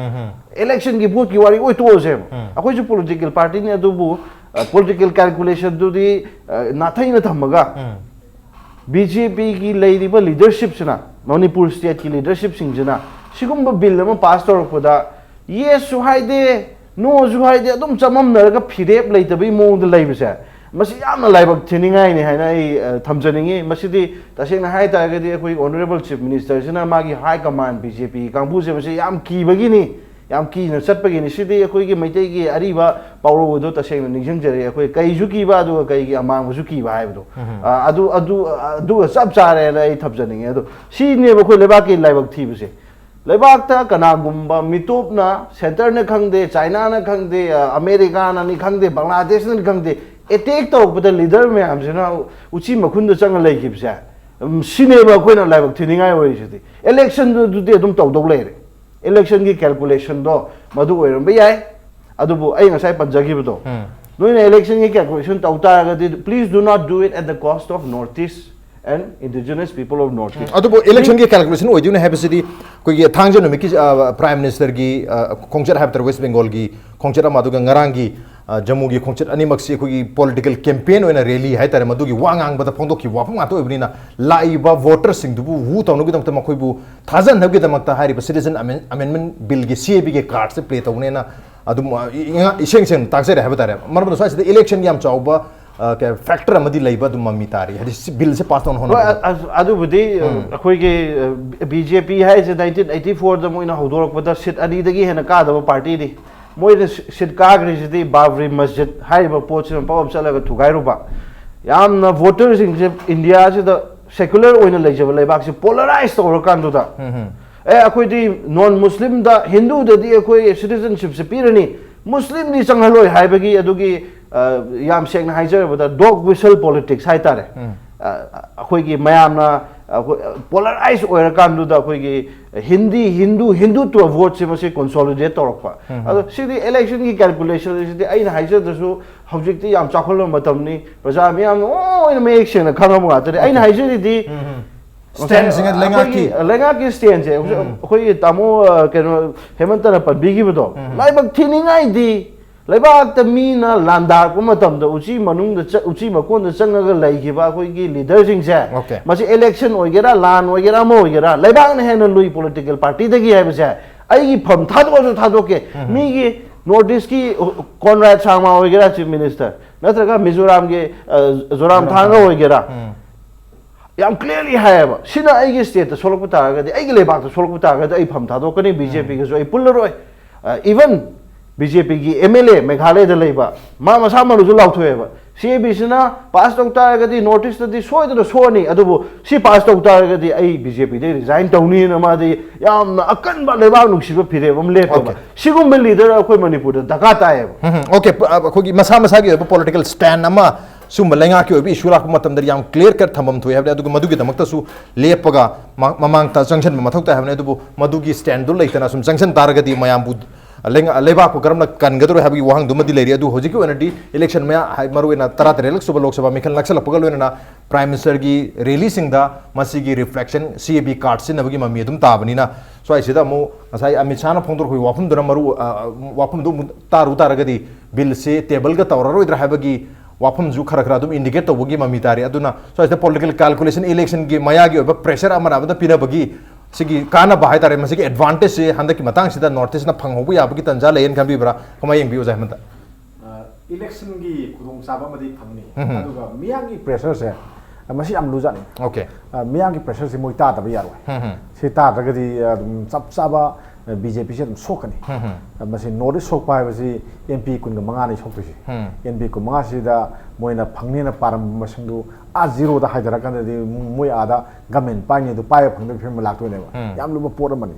ꯏꯂꯦꯛꯁꯟꯒꯤ ꯚꯣꯠꯀꯤ ꯋꯥꯔꯤ ꯑꯣꯏꯊꯣꯛꯑꯁꯦꯕ꯫ ꯑꯩꯈꯣꯏꯁꯨ ꯄꯣꯂꯤꯇꯤꯀꯦꯜ ꯄꯥꯔꯇꯤꯅꯤ, ꯑꯗꯨꯕꯨ, ꯑ, ꯄꯣꯂꯤꯇꯤꯀꯦꯜ ꯀꯦꯜꯀꯨꯂꯦꯁꯟꯗꯨꯗꯤ, ꯑ, ꯅꯥꯊꯩꯅ ꯊꯝꯃꯒ ꯕꯤ ꯖꯦ ꯄꯤꯒꯤ ꯂꯩꯔꯤꯕ ꯂꯤꯗꯔꯁꯤꯞꯁꯤꯅ, ꯃꯅꯤꯄꯨꯔ ꯁ꯭ꯇꯦꯠꯀꯤ ꯂꯤꯗꯔꯁꯤꯞꯁꯤꯡꯁꯤꯅ ꯁꯤꯒꯨꯝꯕ ꯕꯤꯜ ꯑꯃ ꯄꯥꯁ ꯇꯧꯔꯛꯄꯗ ꯌꯦꯁꯁꯨ ꯍꯥꯏꯗꯦ, ꯅꯣꯁꯨ ꯍꯥꯏꯗꯦ, ꯑꯗꯨꯝ ꯆꯃꯝꯅꯔꯒ ꯐꯤꯔꯦꯞ ꯂꯩꯇꯕꯒꯤ ꯃꯑꯣꯡꯗ ꯂꯩꯕꯁꯦ, ꯃꯁꯤ ꯌꯥꯝꯅ ꯂꯥꯏꯕꯛ ꯊꯤꯅꯤꯡꯉꯥꯏꯅꯤ ꯍꯥꯏꯅ ꯑꯩ, ꯑ, ꯊꯝꯖꯅꯤꯡꯉꯤ꯫ ꯃꯁꯤꯗꯤ ꯇꯁꯦꯡꯅ ꯍꯥꯏ ꯇꯥꯔꯒꯗꯤ ꯑꯩꯈꯣꯏ ꯑꯣꯅꯔꯦꯕꯜ ꯆꯤꯐ ꯃꯤꯅꯤꯁꯇꯔꯁꯤꯅ ꯃꯥꯒꯤ ꯍꯥꯏ ꯀꯃꯥꯟ ꯕꯤ ꯖꯦ ꯄꯤ ꯀꯥꯡꯕꯨꯁꯦ ꯃꯁꯤ ꯌꯥꯝ ꯀꯤꯕꯒꯤꯅꯤ, ꯌꯥꯝ ꯀꯤꯅ ꯆꯠꯄꯒꯤꯅꯤ꯫ ꯁꯤꯗꯤ ꯑꯩꯈꯣꯏꯒꯤ ꯃꯩꯇꯩꯒꯤ ꯑꯔꯤꯕ ꯄꯥꯎꯔꯧ ꯑꯗꯣ ꯇꯁꯦꯡꯅ ꯅꯤꯡꯁꯤꯡꯖꯔꯛꯑꯦ, ꯑꯩꯈꯣꯏ ꯀꯩꯁꯨ ꯀꯤꯕ ꯑꯗꯨꯒ ꯀꯩꯒꯤ ꯑꯃꯥꯡꯕꯁꯨ ꯀꯤꯕ ꯍꯥꯏꯕꯗꯣ꯫ ꯑ, ꯑꯗꯨ, ꯑꯗꯨ, ꯑꯗꯨꯒ ꯆꯞ ꯆꯥꯔꯦꯅ ꯑꯩ ꯊꯝꯖꯅꯤꯡꯉꯦ꯫ ꯑꯗꯣ ꯁꯤꯅꯦꯕ ꯑꯩꯈꯣꯏ ꯂꯩꯕꯥꯛꯀꯤ ꯂꯥꯏꯕꯛ ꯊꯤꯕꯁꯦ꯫ ꯂꯩꯕꯥꯛꯇ ꯀꯅꯥꯒꯨꯝꯕ ꯃꯤꯇꯣꯞꯅ, ꯁꯦꯟꯇꯔꯅ ꯈꯪꯗꯦ, ꯆꯥꯏꯅꯥꯅ ꯈꯪꯗꯦ, ꯑ, ꯑꯃꯦꯔꯤꯀꯥꯅꯅꯤ ꯈꯪꯗꯦ, ꯕꯪꯒ꯭ꯂꯥꯗꯦꯁꯅꯅꯤ ꯈꯪꯗꯦ, ꯑꯦꯇꯦꯛ ꯇꯧꯔꯛꯄꯗ ꯂꯤꯗꯔ ꯃꯌꯥꯝꯁꯤꯅ ꯎꯆꯤ ꯃꯈꯨꯟꯗ ꯆꯪꯉ ꯂꯩꯈꯤꯕꯁꯦ, ꯎꯝ, ꯁꯤꯅꯦꯕ ꯑꯩꯈꯣꯏꯅ ꯂꯥꯏꯕꯛ ꯊꯤꯅꯤꯡꯉꯥꯏ ꯑꯣꯏꯔꯤꯁꯤꯗꯤ꯫ ꯏꯂꯦꯛꯁꯟꯗꯨꯗꯤ ꯑꯗꯨꯝ ꯇꯧꯗꯧ ꯂꯩꯔꯦ꯫ ꯏꯂꯦꯛꯁꯟꯒꯤ ꯀꯦꯜꯀꯨꯂꯦꯁꯟꯗꯣ ꯃꯗꯨ ꯑꯣꯏꯔꯝꯕ ꯌꯥꯏ, ꯑꯗꯨꯕꯨ ꯑꯩ ꯉꯁꯥꯏ ꯄꯟꯖꯈꯤꯕꯗꯣ, ꯎꯝ꯫ ꯅꯣꯏꯅ ꯏꯂꯦꯛꯁꯟꯒꯤ ꯀꯦꯜꯀꯨꯂꯦꯁꯟ ꯇꯧ ꯇꯥꯔꯒꯗꯤ, please do not do it at the cost of North East and indigenous people of North East. ꯑꯗꯨꯕꯨ ꯏꯂꯦꯛꯁꯟꯒꯤ ꯀꯦꯜꯀꯨꯂꯦꯁꯟ ꯑꯣꯏꯗꯣꯏꯅꯦ ꯍꯥꯏꯕꯁꯤꯗꯤ ꯑꯩꯈꯣꯏꯒꯤ ꯊꯥꯡꯖ ꯅꯨꯃꯤꯠꯀꯤ, ꯑ, ꯄ꯭ꯔꯥꯏꯝ ꯃꯤꯅꯤꯁꯇꯔꯒꯤ, ꯑ, ꯈꯣꯡꯆꯠ ꯍꯥꯏꯕ ꯇꯥꯔꯦ, ꯋꯦꯁ ꯕꯦꯡꯒꯣꯜꯒꯤ ꯈꯣꯡꯆꯠ ꯑꯃ, ꯑꯗꯨꯒ ꯉꯔꯥꯡꯒꯤ ꯑ, ꯖꯝꯃꯨꯒꯤ ꯈꯣꯡꯆꯠ ꯑꯅꯤꯃꯛꯁꯤ ꯑꯩꯈꯣꯏꯒꯤ ꯄꯣꯂꯤꯇꯤꯀꯦꯜ ꯀꯦꯝꯄꯦꯟ ꯑꯣꯏꯅ ꯔꯦꯂꯤ ꯍꯥꯏꯇꯥꯔꯦ, ꯃꯗꯨꯒꯤ ꯋꯥ ꯉꯥꯡꯕꯗ ꯐꯣꯡꯗꯣꯛꯈꯤꯕ ꯋꯥꯐꯝ ꯉꯥꯛꯇ ꯑꯣꯏꯕꯅꯤꯅ, ꯂꯥꯛꯏꯕ ꯚꯣꯇꯔꯁꯤꯡꯗꯨꯕꯨ ꯋꯨ ꯇꯧꯅꯕꯒꯤꯗꯃꯛꯇ, ꯃꯈꯣꯏꯕꯨ ꯊꯥꯖꯍꯟꯅꯕꯒꯤꯗꯃꯛꯇ ꯍꯥꯏꯔꯤꯕ ꯁꯤꯇꯤꯖꯟ ꯑꯃꯦꯟ-, ꯑꯃꯦꯟꯃꯦꯟ ꯕꯤꯜꯒꯤ, ꯁꯤ ꯑꯦ ꯕꯤꯒꯤ ꯀꯥꯔꯗꯁꯦ ꯄ꯭ꯂꯦ ꯇꯧꯕꯅꯦꯅ ꯑꯗꯨꯝ, ꯑ, ꯏ-, ꯏꯉꯥ-, ꯏꯁꯦꯡ ꯁꯦꯡꯅ ꯇꯥꯛꯆꯔꯦ ꯍꯥꯏꯕ ꯇꯥꯔꯦ꯫ ꯃꯔꯝ ꯑꯗꯨꯅ ꯁ꯭ꯋꯥꯏꯁꯤꯗ ꯏꯂꯦꯛꯁꯟꯒꯤ ꯌꯥꯝ ꯆꯥꯎꯕ, ꯑ, ꯀꯩ, ꯐꯦꯛꯇꯔ ꯑꯃꯗꯤ ꯂꯩꯕ ꯑꯗꯨꯝ ꯃꯃꯤ ꯇꯥꯔꯤ, ꯍꯥꯏꯗꯤ ꯁꯤ ꯕꯤꯜꯁꯦ ꯄꯥꯁ ꯇꯧꯅ ꯍꯣꯏ, ꯍꯣꯠꯅꯕꯗ꯫ ꯑ-, ꯑ-, ꯑꯗꯨꯕꯨꯗꯤ, ꯑ, ꯎꯝ꯫ ꯑꯩꯈꯣꯏꯒꯤ, ꯑ, ꯕꯤ ꯖꯦ ꯄꯤ ꯍꯥꯏꯁꯦ ꯅꯥꯏꯟꯇꯤꯟ ꯑꯩꯠꯇꯤ ꯐꯣꯔꯗ ꯃꯣꯏꯅ ꯍꯧꯗꯣꯔꯛꯄꯗ ꯁꯤꯠ ꯑꯅꯤꯗꯒꯤ ꯍꯦꯟꯅ ꯀꯥꯗꯕ ꯄꯥꯔꯇꯤꯅꯤ꯫ ꯃꯣꯏꯅ ꯁꯤ-, ꯁꯤꯠ ꯀꯥꯈ꯭ꯔꯤꯁꯤꯗꯤ ꯕꯥꯕ꯭ꯔꯤ ꯃꯁꯖꯤꯗ ꯍꯥꯏꯔꯤꯕ ꯄꯣꯠꯁꯤꯅ ꯄꯞ ꯑꯞ ꯆꯠꯂꯒ ꯊꯨꯒꯥꯏꯔꯨꯕ꯫ ꯌꯥꯝꯅ ꯚꯣꯇꯔꯁꯤꯡꯁꯦ ꯏꯟꯗꯤꯌꯥꯁꯤꯗ ꯁꯦꯀꯨꯂꯔ ꯑꯣꯏꯅ ꯂꯩꯖꯕ ꯂꯩꯕꯥꯛꯁꯤ ꯄꯣꯂꯔꯥꯏꯁ ꯇꯧꯔꯀꯥꯟꯗꯨꯗ, ꯎꯝ, ꯎꯝ꯫ ꯑꯦ, ꯑꯩꯈꯣꯏꯗꯤ ꯅꯣꯟ ꯃꯨꯁꯂꯤꯝꯗ, ꯍꯤꯟꯗꯨꯗꯗꯤ ꯑꯩꯈꯣꯏ ꯁꯤꯇꯤꯖꯟꯁꯤꯞꯁꯦ ꯄꯤꯔꯅꯤ, ꯃꯨꯁꯂꯤꯝꯗꯤ ꯆꯪꯍꯜꯂꯣꯏ ꯍꯥꯏꯕꯒꯤ ꯑꯗꯨꯒꯤ, ꯑ, ꯌꯥꯝ ꯁꯦꯡꯅ ꯍꯥꯏꯖꯔꯕꯗ, ꯗꯣꯒ ꯋꯤꯁꯜ ꯄꯣꯂꯤꯇꯤꯛꯁ ꯍꯥꯏꯇꯥꯔꯦ꯫ ꯎꯝ꯫ ꯑ, ꯑꯩꯈꯣꯏꯒꯤ ꯃꯌꯥꯝꯅ, ꯑꯩꯈꯣꯏ, ꯄꯣꯂꯔꯥꯏꯁ ꯑꯣꯏꯔꯀꯥꯟꯗꯨꯗ ꯑꯩꯈꯣꯏꯒꯤ ꯍꯤꯟꯗꯤ, ꯍꯤꯟꯗꯨ, ꯍꯤꯟꯗꯨꯇ꯭ꯋ ꯚꯣꯠꯁꯦ ꯃꯁꯤ ꯀꯣꯟꯁꯣꯂꯤꯗꯦꯠ ꯇꯧꯔꯛꯄ꯫ ꯎꯝ꯫ ꯑꯗꯣ ꯁꯤꯗꯤ ꯏꯂꯦꯛꯁꯟꯒꯤ ꯀꯦꯜꯀꯨꯂꯦꯁꯟ ꯁꯤꯗꯤ ꯑꯩꯅ ꯍꯥꯏꯖꯗ꯭ꯔꯁꯨ ꯍꯧꯖꯤꯛꯇꯤ ꯌꯥꯝ ꯆꯥꯎꯈꯠꯂꯕ ꯃꯇꯝꯅꯤ, ꯄ꯭ꯔꯖꯥ ꯃꯤꯌꯥꯝꯅ ꯂꯣꯏꯅ ꯃꯌꯦꯛ ꯁꯦꯡꯅ ꯈꯪꯉꯕ ꯉꯥꯛꯇꯅꯤ꯫ ꯑꯩꯅ ꯍꯥꯏꯖꯔꯤꯗꯤ, ꯎꯝ, ꯎꯝ꯫ ꯁ꯭ꯇꯦꯟꯁꯤꯡ, ꯉꯁꯥꯏ ꯂꯩꯉꯥꯛꯀꯤ꯫ ꯑꯩꯈꯣꯏꯒꯤ ꯂꯩꯉꯥꯛꯀꯤ ꯁ꯭ꯇꯦꯟꯁꯦ, ꯎꯝ꯫ ꯑꯩꯈꯣꯏꯒꯤ ꯇꯥꯃꯣ, ꯑ, ꯀꯩꯅꯣ, ꯍꯦꯃꯟꯇꯅ ꯄꯟꯕꯤꯈꯤꯕꯗꯣ, ꯎꯝ꯫ ꯂꯥꯏꯕꯛ ꯊꯤꯅꯤꯡꯉꯥꯏꯗꯤ ꯂꯩꯕꯥꯛꯇ ꯃꯤꯅ ꯂꯥꯟꯗꯥꯔꯛꯄ ꯃꯇꯝꯗ ꯎꯆꯤ ꯃꯅꯨꯡꯗ ꯆ-, ꯎꯆꯤ ꯃꯀꯣꯟꯗ ꯆꯪꯉꯒ ꯂꯩꯈꯤꯕ ꯑꯩꯈꯣꯏꯒꯤ ꯂꯤꯗꯔꯁꯤꯡꯁꯦ, OK꯫ ꯃꯁꯤ ꯏꯂꯦꯛꯁꯟ ꯑꯣꯏꯒꯦꯔꯥ, ꯂꯥꯟ ꯑꯣꯏꯒꯦꯔꯥ, ꯑꯃ ꯑꯣꯏꯒꯦꯔꯥ, ꯂꯩꯕꯥꯛꯅ ꯍꯦꯟꯅ ꯂꯨꯏ ꯄꯣꯂꯤꯇꯤꯀꯦꯜ ꯄꯥꯔꯇꯤꯗꯒꯤ ꯍꯥꯏꯕꯁꯦ ꯑꯩꯒꯤ ꯐꯝ ꯊꯥꯗꯣꯛꯑꯁꯨ ꯊꯥꯗꯣꯛꯀꯦ꯫ ꯎꯝ꯫ ꯃꯤꯒꯤ ꯅꯣꯔꯠ ꯏꯁꯀꯤ ꯀꯣꯟꯔꯥꯗ ꯁꯥꯡꯃꯥ ꯑꯣꯏꯒꯦꯔꯥ ꯆꯤꯐ ꯃꯤꯅꯤꯁꯇꯔ, ꯅꯠꯇ꯭ꯔꯒ ꯃꯤꯖꯣꯔꯥꯝꯒꯤ, ꯑ, ꯖꯣꯔꯥꯝ ꯊꯥꯡꯒ ꯑꯣꯏꯒꯦꯔꯥ, ꯎꯝ꯫ ꯌꯥꯝ ꯀ꯭ꯂꯤꯌꯔꯂꯤ ꯍꯥꯏꯌꯦꯕ, ꯁꯤꯅ ꯑꯩꯒꯤ ꯁ꯭ꯇꯦꯠꯇ ꯁꯣꯛꯂꯛꯄ ꯇꯥꯔꯒꯗꯤ, ꯑꯩꯒꯤ ꯂꯩꯕꯥꯛꯇ ꯁꯣꯛꯂꯛꯄ ꯇꯥꯔꯒꯗꯤ ꯑꯩ ꯐꯝ ꯊꯥꯗꯣꯛꯀꯅꯤ, ꯕꯤ ꯖꯦ ꯄꯤꯒꯁꯨ ꯑꯩ ꯄꯨꯜꯂꯔꯣꯏ꯫ ꯑ, even ꯕꯤ ꯖꯦ ꯄꯤꯒꯤ ꯑꯦꯝ ꯑꯦꯜ ꯑꯦ ꯃꯦꯘꯥꯂꯌꯗ ꯂꯩꯕ, ꯃꯥ ꯃꯁꯥꯃꯛꯅꯁꯨ ꯂꯥꯎꯊꯣꯛꯑꯦꯕ, ꯁꯤ ꯑꯦ ꯕꯤꯁꯤꯅ ꯄꯥꯁ ꯇꯧ ꯇꯥꯔꯒꯗꯤ ꯅꯣꯔꯠ ꯏꯁꯇꯗꯤ ꯁꯣꯏꯗꯅ ꯁꯣꯛꯑꯅꯤ, ꯑꯗꯨꯕꯨ ꯁꯤ ꯄꯥꯁ ꯇꯧ ꯇꯥꯔꯒꯗꯤ ꯑꯩ ꯕꯤ ꯖꯦ ꯄꯤꯗꯩ ꯔꯤꯖꯥꯏꯟ ꯇꯧꯅꯤꯅ ꯃꯥꯗꯤ ꯌꯥꯝꯅ ꯑꯀꯟꯕ ꯂꯩꯕꯥꯛ ꯅꯨꯡꯁꯤꯕ ꯐꯤꯔꯦꯞ ꯑꯃ ꯂꯦꯞꯄꯦꯕ꯫ OK꯫ ꯁꯤꯒꯨꯝꯕ ꯂꯤꯗꯔ ꯑꯩꯈꯣꯏ ꯃꯅꯤꯄꯨꯔꯗ ꯗꯔꯀꯥꯔ ꯇꯥꯏꯌꯦꯕ꯫ ꯎꯝ, ꯎꯝ꯫ OK, ꯄ-, ꯑꯩꯈꯣꯏꯒꯤ ꯃꯁꯥ ꯃꯁꯥꯒꯤ ꯑꯣꯏꯕ ꯄꯣꯂꯤꯇꯤꯀꯦꯜ ꯁ꯭ꯇꯦꯟ ꯑꯃ ꯁꯤꯒꯨꯝꯕ ꯂꯩꯉꯥꯛꯀꯤ ꯑꯣꯏꯕ ꯏꯁꯨ ꯂꯥꯛꯄ ꯃꯇꯝꯗ ꯌꯥꯝ ꯀ꯭ꯂꯤꯌꯥꯔ ꯀꯠ ꯊꯝꯐꯝ ꯊꯣꯛꯏ ꯍꯥꯏꯕꯅꯤ꯫ ꯑꯗꯨꯒ ꯃꯗꯨꯒꯤꯗꯃꯛꯇꯁꯨ ꯂꯦꯞꯄꯒ ꯃ-, ꯃꯃꯥꯡꯗ ꯆꯪꯁꯤꯟꯕ ꯃꯊꯧ ꯇꯥꯏ ꯍꯥꯏꯕꯅꯤ꯫ ꯑꯗꯨꯕꯨ ꯃꯗꯨꯒꯤ ꯁ꯭ꯇꯦꯟꯗꯨ ꯂꯩꯇꯅ ꯁꯨꯝ ꯆꯪꯁꯤꯟ ꯇꯥꯔꯒꯗꯤ ꯃꯌꯥꯝꯕꯨ ꯂꯩꯉ- ꯂꯩꯕꯥꯛꯄꯨ ꯀꯔꯝꯅ ꯀꯟꯒꯗꯧꯔꯣ ꯍꯥꯏꯕꯒꯤ ꯋꯥꯍꯪꯗꯨꯃꯗꯤ ꯂꯩꯔꯤ꯫ ꯑꯗꯨ ꯍꯧꯖꯤꯛꯀꯤ ꯑꯣꯏꯅꯗꯤ ꯏꯂꯦꯛꯁꯟ ꯃꯌꯥ, ꯍꯥꯏ- ꯃꯔꯨꯑꯣꯏꯅ ꯇꯔꯥꯇꯔꯦꯠꯂꯛ ꯁꯨꯕ ꯂꯣꯛ ꯁꯚꯥ ꯃꯤꯈꯜ ꯅꯛꯁꯜꯂꯛꯄꯒ ꯂꯣꯏꯅꯅ ꯄ꯭ꯔꯥꯏꯝ ꯃꯤꯅꯤꯁꯇꯔꯒꯤ ꯔꯦꯂꯤꯁꯤꯡꯗ ꯃꯁꯤꯒꯤ ꯔꯤꯐ꯭ꯂꯦꯛꯁꯟ, ꯁꯤ ꯑꯦ ꯕꯤ ꯀꯥꯔꯗ ꯁꯤꯖꯤꯟꯅꯕꯒꯤ ꯃꯃꯤ ꯑꯗꯨꯝ ꯇꯥꯕꯅꯤꯅ, ꯁ꯭ꯋꯥꯏꯁꯤꯗ ꯑꯃꯨꯛ ꯉꯁꯥꯏ ꯑꯃꯤꯠ ꯁꯥꯍꯅ ꯐꯣꯡꯗꯣꯔꯛꯄꯒꯤ ꯋꯥꯐꯝꯗꯨꯅ ꯃꯔꯨ, ꯑ, ꯋꯥꯐꯝꯗꯨ ꯑꯃꯨꯛ ꯇꯥꯔꯨ ꯇꯥꯔꯒꯗꯤ ꯕꯤꯜꯁꯦ ꯇꯦꯕꯜꯒ ꯇꯧꯔꯔꯣꯏꯗ꯭ꯔꯥ ꯍꯥꯏꯕꯒꯤ ꯋꯥꯐꯝꯁꯨ ꯈꯔ ꯈꯔ ꯑꯗꯨꯝ ꯏꯟꯗꯤꯀꯦꯠ ꯇꯧꯕꯒꯤ ꯃꯃꯤ ꯇꯥꯔꯤ꯫ ꯑꯗꯨꯅ ꯁ꯭ꯋꯥꯏꯁꯤꯗ ꯄꯣꯂꯤꯇꯤꯀꯦꯜ ꯀꯥꯜꯀꯨꯂꯦꯁꯟ, ꯏꯂꯦꯛꯁꯟꯒꯤ ꯃꯌꯥꯒꯤ ꯑꯣꯏꯕ ꯄ꯭ꯔꯦꯁꯔ ꯑꯃꯅ ꯑꯃꯗ ꯄꯤꯅꯕꯒꯤ ꯁꯤꯒꯤ ꯀꯥꯟꯅꯕ ꯍꯥꯏꯇꯥꯔꯦ, ꯃꯁꯤꯒꯤ ꯑꯦꯗꯚꯥꯟꯇꯦꯖꯁꯦ ꯍꯟꯗꯛꯀꯤ ꯃꯇꯥꯡꯁꯤꯗ ꯅꯣꯔꯠ ꯏꯁꯅ ꯐꯪꯍꯧꯕ ꯌꯥꯕꯒꯤ ꯇꯥꯟꯖꯥ ꯂꯩꯌꯦꯅ ꯈꯟꯕꯤꯕ꯭ꯔꯥ? ꯀꯃꯥꯏꯅ ꯌꯦꯡꯕꯤ, ꯑꯣꯖꯥ ꯍꯦꯃꯟꯇ? ꯏꯂꯦꯛꯁꯟꯒꯤ ꯈꯨꯗꯣꯡꯆꯥꯕ ꯑꯃꯗꯤ ꯐꯪꯅꯤ꯫ ꯎꯝ꯫ ꯑꯗꯨꯒ ꯃꯤꯌꯥꯝꯒꯤ ꯄ꯭ꯔꯦꯁꯔꯁꯦ, ꯃꯁꯤ ꯌꯥꯝ ꯂꯨꯖꯥꯠꯅꯤ꯫ ꯑꯣꯀꯦ꯫ ꯑ, ꯃꯤꯌꯥꯝꯒꯤ ꯄ꯭ꯔꯦꯁꯔꯁꯤ ꯃꯣꯏ ꯇꯥꯗꯕ ꯌꯥꯔꯣꯏ꯫ ꯎꯝ, ꯎꯝ꯫ ꯁꯤ ꯇꯥꯗ꯭ꯔꯒꯗꯤ ꯑꯗꯨꯝ ꯆꯞ ꯆꯥꯕ ꯕꯤ ꯖꯦ ꯄꯤꯁꯦ ꯑꯗꯨꯝ ꯁꯣꯛꯀꯅꯤ꯫ ꯎꯝ, ꯎꯝ꯫ ꯑ, ꯃꯁꯤ ꯅꯣꯔꯠ ꯏꯁ ꯁꯣꯛꯄ ꯍꯥꯏꯕꯁꯤ ꯑꯦꯝ ꯄꯤ ꯀꯨꯟꯒ ꯃꯉꯥꯅꯤ ꯁꯣꯛꯇꯣꯏꯁꯦ꯫ ꯎꯝ꯫ ꯑꯦꯝ ꯄꯤ ꯀꯨꯟꯃꯉꯥꯁꯤꯗ ꯃꯣꯏꯅ ꯐꯪꯅꯦꯅ ꯄꯥꯔꯝꯕ ꯃꯁꯤꯡꯗꯨ ꯑꯥ ꯖꯤꯔꯣꯗ ꯍꯥꯏꯊꯔꯀꯥꯟꯗꯗꯤ ꯃꯣꯏ ꯑꯥꯗ ꯒꯃꯦꯟ ꯄꯥꯏꯅꯤ, ꯑꯗꯨ ꯄꯥꯏꯕ ꯐꯪꯗꯕꯒꯤ ꯐꯤꯕꯝ ꯂꯥꯛꯇꯣꯏꯅꯦꯕ꯫ ꯎꯝ꯫ ꯌꯥꯝ ꯂꯨꯕ ꯄꯣꯠ ꯑꯃꯅꯤ꯫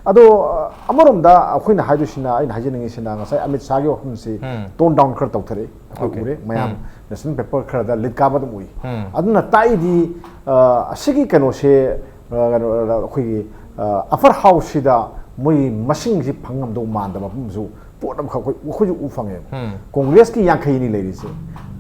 ꯑꯗꯣ, ꯑ, ꯑꯃꯔꯣꯝꯗ ꯑꯩꯈꯣꯏꯅ ꯍꯥꯏꯗꯣꯏꯁꯤꯅ, ꯑꯩꯅ ꯍꯥꯏꯖꯅꯤꯡꯉꯤꯁꯤꯅ, ꯉꯁꯥꯏ ꯑꯃꯤꯠ ꯁꯥꯍꯒꯤ ꯋꯥꯐꯝꯁꯤ ꯎꯝ꯫ ꯇꯣꯟ ꯗꯥꯎꯟ ꯈꯔ ꯇꯧꯊꯔꯛꯏ꯫ ꯑꯩꯈꯣꯏ ꯑꯣꯀꯦ꯫ ꯎꯔꯦ, ꯃꯌꯥꯝ ꯎꯝ꯫ ꯅꯦꯁꯅꯦꯜ ꯄꯦꯄꯔ ꯈꯔꯗ ꯂꯤꯠ ꯀꯥꯕ ꯑꯗꯨꯝ ꯎꯏ꯫ ꯎꯝ꯫ ꯑꯗꯨꯅ ꯇꯥꯛꯏꯗꯤ, ꯑ, ꯑꯁꯤꯒꯤ ꯀꯩꯅꯣꯁꯦ, ꯑ, ꯀꯩꯅꯣ, ꯑꯩꯈꯣꯏꯒꯤ, ꯑ, ꯑꯄꯔ ꯍꯥꯎꯁꯁꯤꯗ ꯃꯣꯏ ꯃꯁꯤꯡꯁꯤ ꯐꯪꯉꯝꯗꯧ ꯃꯥꯟꯗꯕ ꯃꯐꯝꯁꯨ ꯄꯣꯠ ꯑꯃꯈꯛ ꯑꯩꯈꯣꯏ, ꯑꯩꯈꯣꯏꯁꯨ ꯎ ꯐꯪꯉꯦꯕ꯫ ꯎꯝ꯫ ꯀꯣꯡꯒ꯭ꯔꯦꯁꯀꯤ ꯌꯥꯡꯈꯩꯅꯤ ꯂꯩꯔꯤꯁꯦ,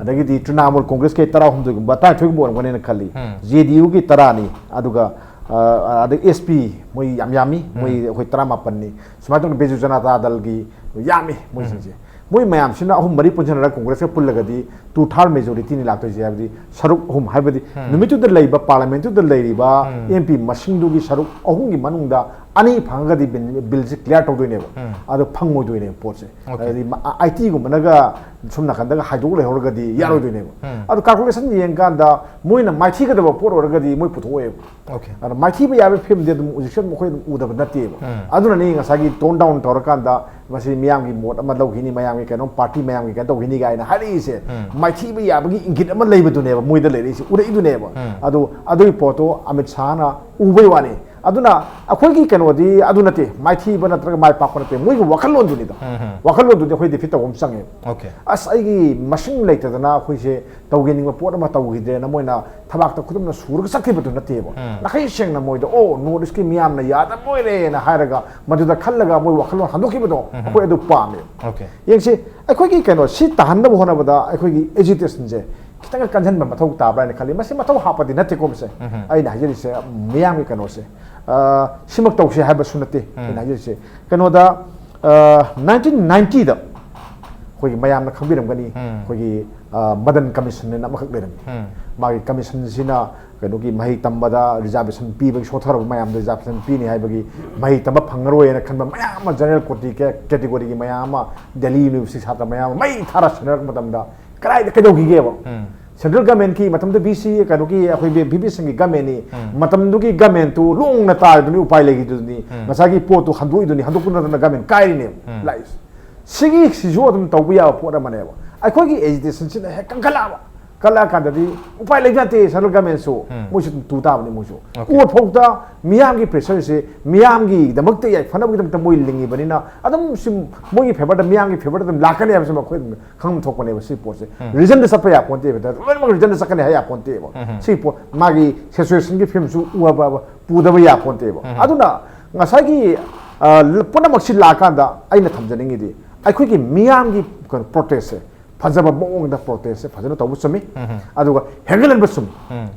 ꯑꯗꯒꯤꯗꯤ ꯇ꯭ꯔꯤꯅꯥꯃꯨꯜ ꯀꯣꯡꯒ꯭ꯔꯦꯁꯀꯤ ꯇꯔꯥꯍꯨꯝꯗꯣꯏꯒꯨꯝꯕ, ꯇꯔꯥꯅꯤꯊꯣꯏꯒꯨꯝꯕ ꯑꯣꯏꯔꯝꯒꯅꯦꯅ ꯈꯜꯂꯤ꯫ ꯎꯝ꯫ ꯖꯦ ꯗꯤ ꯌꯨꯒꯤ ꯇꯔꯥꯅꯤ, ꯑꯗꯨꯒ, ꯑ, ꯑꯗꯩ ꯑꯦꯁ ꯄꯤ, ꯃꯣꯏ ꯌꯥꯝ ꯌꯥꯝꯃꯤ, ꯃꯣꯏ ꯑꯩꯈꯣꯏ ꯇꯔꯥꯃꯥꯄꯟꯅꯤ꯫ ꯁꯨꯃꯥꯏꯅ ꯇꯧꯅ ꯕꯤꯖꯨ ꯖꯅꯇꯥ ꯗꯜꯒꯤ ꯌꯥꯝꯃꯤ ꯃꯣꯏꯁꯤꯡꯁꯦ꯫ ꯃꯣꯏ ꯃꯌꯥꯝꯁꯤꯅ ꯑꯍꯨꯝ ꯃꯔꯤ ꯄꯨꯟꯁꯤꯟꯅꯔꯒ ꯀꯣꯡꯒ꯭ꯔꯦꯁꯀ ꯄꯨꯜꯂꯒꯗꯤ ꯇꯨ ꯊꯥꯔꯠ ꯃꯦꯖꯣꯔꯤꯇꯤꯅꯤ ꯂꯥꯛꯇꯣꯏꯁꯦ, ꯍꯥꯏꯕꯗꯤ ꯁꯔꯨꯛ ꯑꯍꯨꯝ, ꯍꯥꯏꯕꯗꯤ ꯅꯨꯃꯤꯠꯇꯨꯗ ꯂꯩꯕ ꯄꯥꯔꯂꯤꯌꯥꯃꯦꯟꯠꯇꯨꯗ ꯂꯩꯔꯤꯕ ꯑꯦꯝ ꯄꯤ ꯃꯁꯤꯡꯗꯨꯒꯤ ꯁꯔꯨꯛ ꯑꯍꯨꯝꯒꯤ ꯃꯅꯨꯡꯗ ꯑꯅꯤ ꯐꯪꯉꯒꯗꯤ ꯕꯤꯜ, ꯕꯤꯜꯁꯤ ꯀ꯭ꯂꯤꯌꯥꯔ ꯇꯧꯗꯣꯏꯅꯦꯕ꯫ ꯑꯗꯣ ꯐꯪꯉꯣꯏꯗꯣꯏꯅꯦꯕ ꯄꯣꯠꯁꯦ꯫ ꯑꯣꯀꯦ꯫ ꯑꯗꯩꯗꯤ ꯑꯥꯏ ꯇꯤꯒꯨꯝꯕꯅꯒ ꯁꯣꯝ ꯅꯥꯀꯟꯗꯒ ꯍꯥꯏꯗꯣꯛ ꯂꯩꯍꯧꯔꯒꯗꯤ ꯌꯥꯔꯣꯏꯗꯣꯏꯅꯦꯕ꯫ ꯑꯗꯣ ꯀꯥꯜꯀꯨꯂꯦꯁꯟ ꯌꯦꯡꯀꯥꯟꯗ ꯃꯣꯏꯅ ꯃꯥꯏꯊꯤꯒꯗꯕ ꯄꯣꯠ ꯑꯣꯏꯔꯒꯗꯤ ꯃꯣꯏ ꯄꯨꯊꯣꯛꯑꯣꯏꯕ꯫ ꯑꯣꯀꯦ꯫ ꯑꯗꯣ ꯃꯥꯏꯊꯤꯕ ꯌꯥꯕꯒꯤ ꯐꯤꯕꯝꯗꯤ ꯑꯗꯨꯝ ꯍꯧꯖꯤꯛꯁꯨ ꯑꯗꯨꯝ ꯑꯩꯈꯣꯏ ꯑꯗꯨꯝ ꯎꯗꯕ ꯅꯠꯇꯦꯕ꯫ ꯎꯝ꯫ ꯑꯗꯨꯅꯅꯤ ꯉꯁꯥꯏꯒꯤ ꯇꯣꯟ ꯗꯥꯎꯟ ꯇꯧꯔꯀꯥꯟꯗ ꯃꯁꯤ ꯃꯤꯌꯥꯝꯒꯤ ꯃꯣꯠ ꯑꯃ ꯂꯧꯈꯤꯅꯤ, ꯃꯌꯥꯝꯒꯤ ꯀꯩꯅꯣ, ꯄꯥꯔꯇꯤ ꯃꯌꯥꯝꯒꯤ ꯀꯩꯅꯣ ꯇꯧꯈꯤꯅꯤ ꯀꯥꯏꯅ ꯍꯥꯏꯔꯛꯏꯁꯦ꯫ ꯃꯥꯏꯊꯤꯕ ꯌꯥꯕꯒꯤ ꯏꯪꯒꯤꯠ ꯑꯃ ꯂꯩꯕꯗꯨꯅꯦꯕ ꯃꯣꯏꯗ ꯂꯩꯔꯛꯏꯁꯦ, ꯎꯔꯛꯏꯗꯨꯅꯦꯕ꯫ ꯎꯝ꯫ ꯑꯗꯣ ꯑꯗꯨꯒꯤ ꯄꯣꯠꯇꯣ ꯑꯃꯤꯠ ꯁꯥꯍꯅ ꯎꯕꯩ ꯋꯥꯅꯤ꯫ ꯑꯗꯨꯅ ꯑꯩꯈꯣꯏꯒꯤ ꯀꯩꯅꯣꯗꯤ ꯑꯗꯨ ꯅꯠꯇꯦ, ꯃꯥꯏꯊꯤꯕ ꯅꯠꯇ꯭ꯔꯒ ꯃꯥꯏ ꯄꯥꯛꯄ ꯅꯠꯇꯦ, ꯃꯣꯏꯒꯤ ꯋꯥꯈꯜꯂꯣꯟꯗꯨꯅꯤꯗꯣ꯫ ꯎꯝ, ꯎꯝ. ꯋꯥꯈꯜꯂꯣꯟꯗꯨꯗꯤ ꯑꯩꯈꯣꯏ ꯗꯤꯐꯤꯠ ꯇꯧꯕ ꯑꯃ ꯆꯪꯉꯦꯕ꯫ Okay. ꯑꯁ, ꯑꯩꯒꯤ ꯃꯁꯤꯡ ꯂꯩꯇꯗꯅ ꯑꯩꯈꯣꯏꯁꯦ ꯇꯧꯒꯦꯅꯤꯡꯕ ꯄꯣꯠ ꯑꯃ ꯇꯧꯈꯤꯗ꯭ꯔꯦꯅ ꯃꯣꯏꯅ ꯊꯕꯥꯛꯇ ꯈꯨꯗꯨꯝꯅ ꯁꯨꯔꯒ ꯆꯠꯈꯤꯕꯗꯨ ꯅꯠꯇꯦꯕ꯫ ꯎꯝ. ꯅꯥꯈꯩ ꯁꯦꯡꯅ ꯃꯣꯏꯗ, "ꯑꯣ, ꯅꯣꯔꯠ ꯏꯁꯀꯤ ꯃꯤꯌꯥꯝꯅ ꯌꯥꯗꯕ ꯑꯣꯏꯔꯦꯅ" ꯍꯥꯏꯔꯒ ꯃꯗꯨꯗ ꯈꯜꯂꯒ ꯃꯣꯏ ꯋꯥꯈꯜꯂꯣꯟ ꯍꯟꯗꯣꯛꯈꯤꯕꯗꯣ ꯑꯩꯈꯣꯏ ꯑꯗꯨ ꯄꯥꯝꯃꯦꯕ꯫ Okay. ꯌꯦꯡꯁꯤ, ꯑꯩꯈꯣꯏꯒꯤ ꯀꯩꯅꯣ ꯁꯤ ꯇꯥꯍꯟꯅꯕ ꯍꯣꯠꯅꯕꯗ ꯑꯩꯈꯣꯏꯒꯤ ꯑꯦꯖꯤꯇꯦꯁꯟꯁꯦ ꯈꯤꯇꯪ ꯀꯟꯁꯤꯟꯕ ꯃꯊꯧ ꯇꯥꯕ꯭ꯔꯥ ꯍꯥꯏꯅ ꯈꯜꯂꯤ꯫ ꯃꯁꯤ ꯃꯊꯧ ꯍꯥꯞꯄꯗꯤ ꯅꯠꯇꯦꯀꯣ ꯃꯁꯦ꯫ ꯑꯩꯅ ꯍꯥꯏꯖꯔꯤꯁꯦ ꯃꯤꯌꯥꯝꯒꯤ ꯀꯩꯅꯣꯁꯦ, ꯑ, ꯁꯤꯃꯛ ꯇꯧꯁꯦ ꯍꯥꯏꯕꯁꯨ ꯅꯠꯇꯦ ꯑꯩꯅ ꯍꯥꯏꯖꯔꯤꯁꯦ꯫ ꯀꯩꯅꯣꯗ, ꯑ, ꯅꯥꯏꯟꯇꯤꯟ ꯅꯥꯏꯟꯇꯤꯗ ꯑꯩꯈꯣꯏꯒꯤ ꯃꯌꯥꯝꯅ ꯈꯪꯕꯤꯔꯝꯒꯅꯤ, ꯎꯝ. ꯑꯩꯈꯣꯏꯒꯤ, ꯑ, ꯃꯗꯟ ꯀꯃꯤꯁꯟ ꯑꯅ ꯑꯃꯈꯛ ꯂꯩꯔꯝꯃꯤ꯫ ꯎꯝ. ꯃꯥꯒꯤ ꯀꯃꯤꯁꯟꯁꯤꯅ ꯀꯩꯅꯣꯒꯤ ꯃꯍꯩ ꯇꯝꯕꯗ ꯔꯤꯖꯥꯔꯕꯦꯁꯟ ꯄꯤꯕꯒꯤ, ꯁꯣꯠꯊꯔꯕ ꯃꯌꯥꯝꯗ ꯔꯤꯖꯥꯔꯕꯦꯁꯟ ꯄꯤꯅꯤ ꯍꯥꯏꯕꯒꯤ, ꯃꯍꯩ ꯇꯝꯕ ꯐꯪꯉꯔꯣꯏꯅ ꯈꯟꯕ ꯃꯌꯥꯝ ꯑꯃ, ꯖꯦꯅꯔꯦꯜ ꯀꯣꯇꯤ ꯀꯦꯇꯦꯒꯣꯔꯤꯒꯤ ꯃꯌꯥꯝ ꯑꯃ, ꯗꯦꯜꯂꯤ ꯌꯨꯅꯤꯚꯔꯁꯤꯇꯤ ꯁꯥꯇ꯭ꯔ ꯃꯌꯥꯝ ꯑꯃ ꯃꯩ ꯊꯥꯔ ꯁꯦꯟꯅꯔꯛꯄ ꯃꯇꯝꯗ ꯀꯗꯥꯏꯗ ꯀꯩꯗꯧꯈꯤꯒꯦꯕ? ꯎꯝ. ꯁꯦꯟꯇ꯭ꯔꯦꯜ ꯒꯃꯦꯟꯀꯤ ꯃꯇꯝꯗ ꯚꯤ ꯁꯤ, ꯀꯩꯅꯣꯒꯤ ꯑꯩꯈꯣꯏ ꯚꯤ ꯄꯤ ꯁꯤꯡꯒꯤ ꯒꯃꯦꯟꯅꯤ, ꯎꯝ. ꯃꯇꯝꯗꯨꯒꯤ ꯒꯃꯦꯟꯇꯨ ꯂꯣꯡꯅ ꯇꯥꯔꯤꯗꯨꯅꯤ, ꯎꯄꯥꯏ ꯂꯩꯈꯤꯗꯨꯅꯤ, ꯎꯝ. ꯉꯁꯥꯏꯒꯤ ꯄꯣꯠꯇꯨ ꯍꯟꯗꯣꯛꯏꯗꯨꯅꯤ, ꯍꯟꯗꯣꯛꯄ ꯅꯠꯇꯅ ꯒꯃꯦꯟ ꯀꯥꯏꯔꯤꯅꯦꯕ꯫ ꯎꯝ. ꯂꯥꯛꯏꯁꯦ꯫ ꯁꯤꯒꯤ, ꯁꯤꯁꯨ ꯑꯗꯨꯝ ꯇꯧꯕ ꯌꯥꯕ ꯄꯣꯠ ꯑꯃꯅꯦꯕ꯫ ꯑꯩꯈꯣꯏꯒꯤ ꯑꯦꯖꯤꯇꯦꯁꯟꯁꯤꯅ ꯍꯦꯛ ꯀꯟꯈꯠꯂꯛꯑꯕ, ꯀꯟꯈꯠꯂꯛꯑꯀꯥꯟꯗꯗꯤ ꯎꯄꯥꯏ ꯂꯩꯕ ꯅꯠꯇꯦ꯫ ꯁꯦꯟꯇ꯭ꯔꯦꯜ ꯒꯃꯦꯟꯁꯨ ꯎꯝ. ꯃꯣꯏꯁꯨ ꯑꯗꯨꯝ ꯇꯨ ꯇꯥꯕꯅꯤ ꯃꯣꯏꯁꯨ꯫ Okay. ꯀꯣꯔꯠ ꯐꯥꯎꯗ ꯃꯤꯌꯥꯝꯒꯤ ꯄ꯭ꯔꯦꯁꯔꯁꯦ ꯃꯤꯌꯥꯝꯒꯤꯗꯃꯛꯇ ꯌꯥꯏꯐꯅꯕꯒꯤꯗꯃꯛꯇ ꯃꯣꯏ ꯂꯤꯡꯉꯤꯕꯅꯤꯅ ꯑꯗꯨꯝ ꯁꯤ ꯃꯣꯏꯒꯤ ꯐꯦꯚꯔꯗ, ꯃꯤꯌꯥꯝꯒꯤ ꯐꯦꯚꯔꯗ ꯑꯗꯨꯝ ꯂꯥꯛꯀꯅꯤ ꯍꯥꯏꯕꯁꯤꯃ ꯑꯩꯈꯣꯏ ꯑꯗꯨꯝ ꯈꯪꯕ ꯊꯣꯛꯄꯅꯦꯕ꯫ ꯁꯤ ꯄꯣꯠꯁꯦ ꯎꯝ. ꯔꯤꯖꯟꯗ ꯆꯠꯄ ꯌꯥꯄꯣꯟꯇꯦꯕ, ꯂꯣꯏꯅꯃꯛ ꯔꯤꯖꯟꯗ ꯆꯠꯀꯅꯤ ꯍꯥꯏ ꯌꯥꯄꯣꯟꯇꯦꯕ꯫ ꯎꯝ. ꯁꯤ ꯄꯣꯠ ꯃꯥꯒꯤ ꯁꯤꯆꯨꯋꯦꯁꯟꯒꯤ ꯐꯤꯕꯝꯁꯨ ꯎꯕ, ꯄꯨꯗꯕ ꯌꯥꯄꯣꯟꯇꯦꯕ꯫ ꯎꯝ. ꯑꯗꯨꯅ ꯉꯁꯥꯏꯒꯤ, ꯑ, ꯄꯨꯝꯅꯃꯛꯁꯤ ꯂꯥꯛꯑꯀꯥꯟꯗ ꯑꯩꯅ ꯊꯝꯖꯅꯤꯡꯉꯤꯗꯤ ꯑꯩꯈꯣꯏꯒꯤ ꯃꯤꯌꯥꯝꯒꯤ ꯀꯩꯅꯣ ꯄ꯭ꯔꯣꯇꯦꯁꯁꯦ ꯐꯖꯕ ꯃꯑꯣꯡꯗ ꯄ꯭ꯔꯣꯇꯦꯁꯁꯦ ꯐꯖꯅ ꯇꯧꯕ ꯆꯨꯝꯃꯤ꯫ ꯎꯝ. ꯑꯗꯨꯒ ꯍꯦꯟꯒꯠꯍꯟꯕ ꯆꯨꯝꯃꯤ꯫ ꯎꯝ.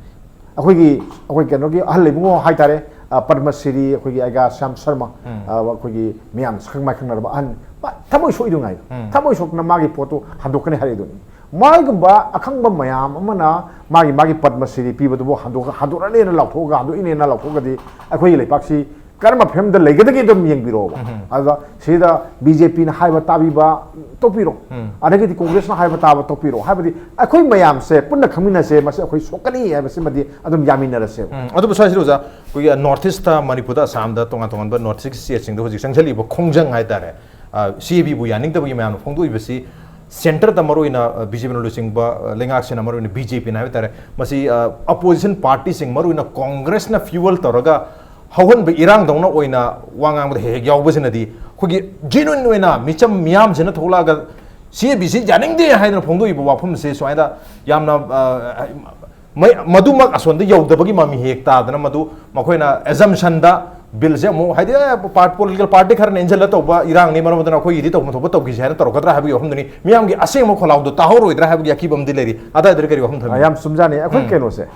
ꯑꯩꯈꯣꯏꯒꯤ, ꯑꯩꯈꯣꯏ ꯀꯩꯅꯣꯒꯤ ꯑꯍꯜ ꯂꯩꯕꯨꯡꯉꯣ ꯍꯥꯏꯇꯥꯔꯦ, ꯑ, ꯄꯗꯃ ꯁ꯭ꯔꯤ ꯑꯩꯈꯣꯏꯒꯤ ꯑꯩꯒꯥ ꯁ꯭ꯌꯥꯝ ꯁꯔꯃ, ꯎꯝ. ꯑ, ꯑꯩꯈꯣꯏꯒꯤ ꯃꯤꯌꯥꯝ ꯁꯛꯈꯪ ꯃꯥꯏꯈꯪꯅꯔꯕ ꯑꯍꯟ, ꯃꯥ ꯊꯃꯣꯏ ꯁꯣꯛꯏꯗꯨ ꯉꯥꯏ꯫ ꯎꯝ. ꯊꯃꯣꯏ ꯁꯣꯛꯇꯅ ꯃꯥꯒꯤ ꯄꯣꯠꯇꯨ ꯍꯟꯗꯣꯛꯀꯅꯤ ꯍꯥꯏꯔꯛꯏꯗꯨꯅꯤ꯫ ꯃꯥꯒꯨꯝꯕ ꯑꯈꯪꯕ ꯃꯌꯥꯝ ꯑꯃꯅ ꯃꯥꯒꯤ, ꯃꯥꯒꯤ ꯄꯗꯃ ꯁ꯭ꯔꯤ ꯄꯤꯕꯗꯨꯕꯨ ꯍꯟꯗꯣꯛ-, ꯍꯟꯗꯣꯛꯂꯅꯦꯅ ꯂꯥꯎꯊꯣꯛꯑꯒ, ꯍꯟꯗꯣꯛꯏꯅꯦꯅ ꯂꯥꯎꯊꯣꯛꯑꯒꯗꯤ ꯑꯩꯈꯣꯏꯒꯤ ꯂꯩꯄꯥꯛꯁꯤ ꯀꯔꯝꯕ ꯐꯤꯕꯝꯗ ꯂꯩꯒꯗꯒꯦ ꯑꯗꯨꯝ ꯌꯦꯡꯕꯤꯔꯛꯑꯣꯕ꯫ ꯎꯝ. ꯑꯗꯨꯗ ꯁꯤꯗ ꯕꯤ ꯖꯦ ꯄꯤꯅ ꯍꯥꯏꯕ ꯇꯥꯕꯤꯕ ꯇꯣꯛꯄꯤꯔꯣ꯫ ꯎꯝ. ꯑꯗꯒꯤꯗꯤ ꯀꯣꯡꯒ꯭ꯔꯦꯁꯅ ꯍꯥꯏꯕ ꯇꯥꯕ ꯇꯣꯛꯄꯤꯔꯣ꯫ ꯍꯥꯏꯕꯗꯤ ꯑꯩꯈꯣꯏ ꯃꯌꯥꯝꯁꯦ ꯄꯨꯟꯅ ꯈꯪꯃꯤꯟꯅꯁꯦ, ꯃꯁꯤ ꯑꯩꯈꯣꯏ ꯁꯣꯛꯀꯅꯤ ꯍꯥꯏꯕꯁꯤꯃꯗꯤ ꯑꯗꯨꯝ ꯌꯥꯃꯤꯟꯅꯔꯁꯦꯕ꯫ ꯎꯝ, ꯑꯗꯨꯕꯨ ꯁ꯭ꯋꯥꯏꯁꯤꯗ ꯑꯣꯖꯥ, ꯑꯩꯈꯣꯏꯒꯤ ꯅꯣꯔꯠ ꯏꯁꯇ, ꯃꯅꯤꯄꯨꯔꯗ, ꯑꯁꯥꯝꯗ, ꯇꯣꯉꯥꯟ ꯇꯣꯉꯥꯟꯕ ꯅꯣꯔꯠ ꯏꯁꯀꯤ ꯁ꯭ꯇꯦꯠꯁꯤꯡꯗ ꯍꯧꯖꯤꯛ ꯆꯪꯁꯤꯜꯂꯤꯕ ꯈꯣꯡꯖꯪ ꯍꯥꯏꯇꯥꯔꯦ, ꯁꯤ ꯑꯦ ꯕꯤꯕꯨ ꯌꯥꯅꯤꯡꯗꯕꯒꯤ ꯃꯌꯥꯝꯅ ꯐꯣꯡꯗꯣꯛꯏꯕꯁꯤ, ꯁꯦꯟꯇꯔꯗ ꯃꯔꯨꯑꯣꯏꯅ ꯕꯤ ꯖꯦ ꯄꯤꯅ ꯂꯨꯆꯤꯡꯕ, ꯑ, ꯂꯩꯉꯥꯛꯁꯤꯅ ꯃꯔꯨꯑꯣꯏꯅ ꯕꯤ ꯖꯦ ꯄꯤꯅ ꯍꯥꯏꯕ ꯇꯥꯔꯦ, ꯃꯁꯤ, ꯑ, ꯑꯣꯄꯣꯖꯤꯁꯟ ꯄꯥꯔꯇꯤꯁꯤꯡ, ꯃꯔꯨꯑꯣꯏꯅ ꯀꯣꯡꯒ꯭ꯔꯦꯁꯅ ꯐ꯭ꯌꯨꯋꯦꯜ ꯇꯧꯔꯒ ꯍꯧꯍꯟꯕ ꯏꯔꯥꯡꯗꯧꯅ ꯑꯣꯏꯅ ꯋꯥ ꯉꯥꯡꯕꯗ ꯍꯦꯛ ꯍꯦꯛ ꯌꯥꯎꯕꯁꯤꯅꯗꯤ, ꯑꯩꯈꯣꯏꯒꯤ ꯖꯦꯅꯨꯏꯟ ꯑꯣꯏꯅ ꯃꯤꯆꯝ ꯃꯤꯌꯥꯝꯁꯤꯅ ꯊꯣꯛꯂꯛꯑꯒ ꯁꯤ ꯑꯦ ꯕꯤ ꯁꯤ ꯌꯥꯅꯤꯡꯗꯦ ꯍꯥꯏꯗꯅ ꯐꯣꯡꯗꯣꯛꯏꯕ ꯋꯥꯐꯝꯁꯦ ꯁꯨꯃꯥꯏꯅ ꯌꯥꯝꯅ, ꯑ, ꯃꯩ-, ꯃꯗꯨꯃꯛ ꯑꯁꯣꯝꯗ ꯌꯧꯗꯕꯒꯤ ꯃꯃꯤ ꯍꯦꯛ ꯇꯥꯗꯅ, ꯃꯗꯨ ꯃꯈꯣꯏꯅ ꯑꯦꯖꯝꯁꯟꯗ ꯕꯤꯜꯁꯦ ꯑꯃꯨꯛ, ꯍꯥꯏꯗꯤ, ꯑꯦ, ꯄꯥꯔ-, ꯄꯣꯂꯤꯇꯤꯀꯦꯜ ꯄꯥꯔꯇꯤ ꯈꯔꯅ ꯏꯟꯁꯤꯜꯂ ꯇꯧꯕ ꯏꯔꯥꯡꯅꯤ, ꯃꯔꯝ ꯑꯗꯨꯅ ꯑꯩꯈꯣꯏꯒꯤꯗꯤ ꯇꯧꯐꯝ ꯊꯣꯛꯄ ꯇꯧꯈꯤꯁꯦ ꯍꯥꯏꯅ ꯇꯧꯔꯛꯀꯗ꯭ꯔꯥ ꯍꯥꯏꯕꯒꯤ ꯋꯥꯐꯝꯗꯨꯅꯤ꯫ ꯃꯤꯌꯥꯝꯒꯤ ꯑꯁꯦꯡꯕ ꯈꯣꯜꯂꯥꯎꯗꯣ ꯇꯥꯍꯧꯔꯣꯏꯗ꯭ꯔꯥ ꯍꯥꯏꯕꯒꯤ ꯑꯀꯤꯕ ꯑꯃꯗꯤ ꯂꯩꯔꯤ꯫ ꯑꯗꯥꯏꯗꯨꯗ ꯀꯔꯤ ꯋꯥꯐꯝ ꯊꯝꯕꯤ? ꯌꯥꯝ ꯆꯨꯝꯖꯥꯅꯤ꯫ ꯑꯩꯈꯣꯏ ꯎꯝ꯫ ꯀꯩꯅꯣꯁꯦ,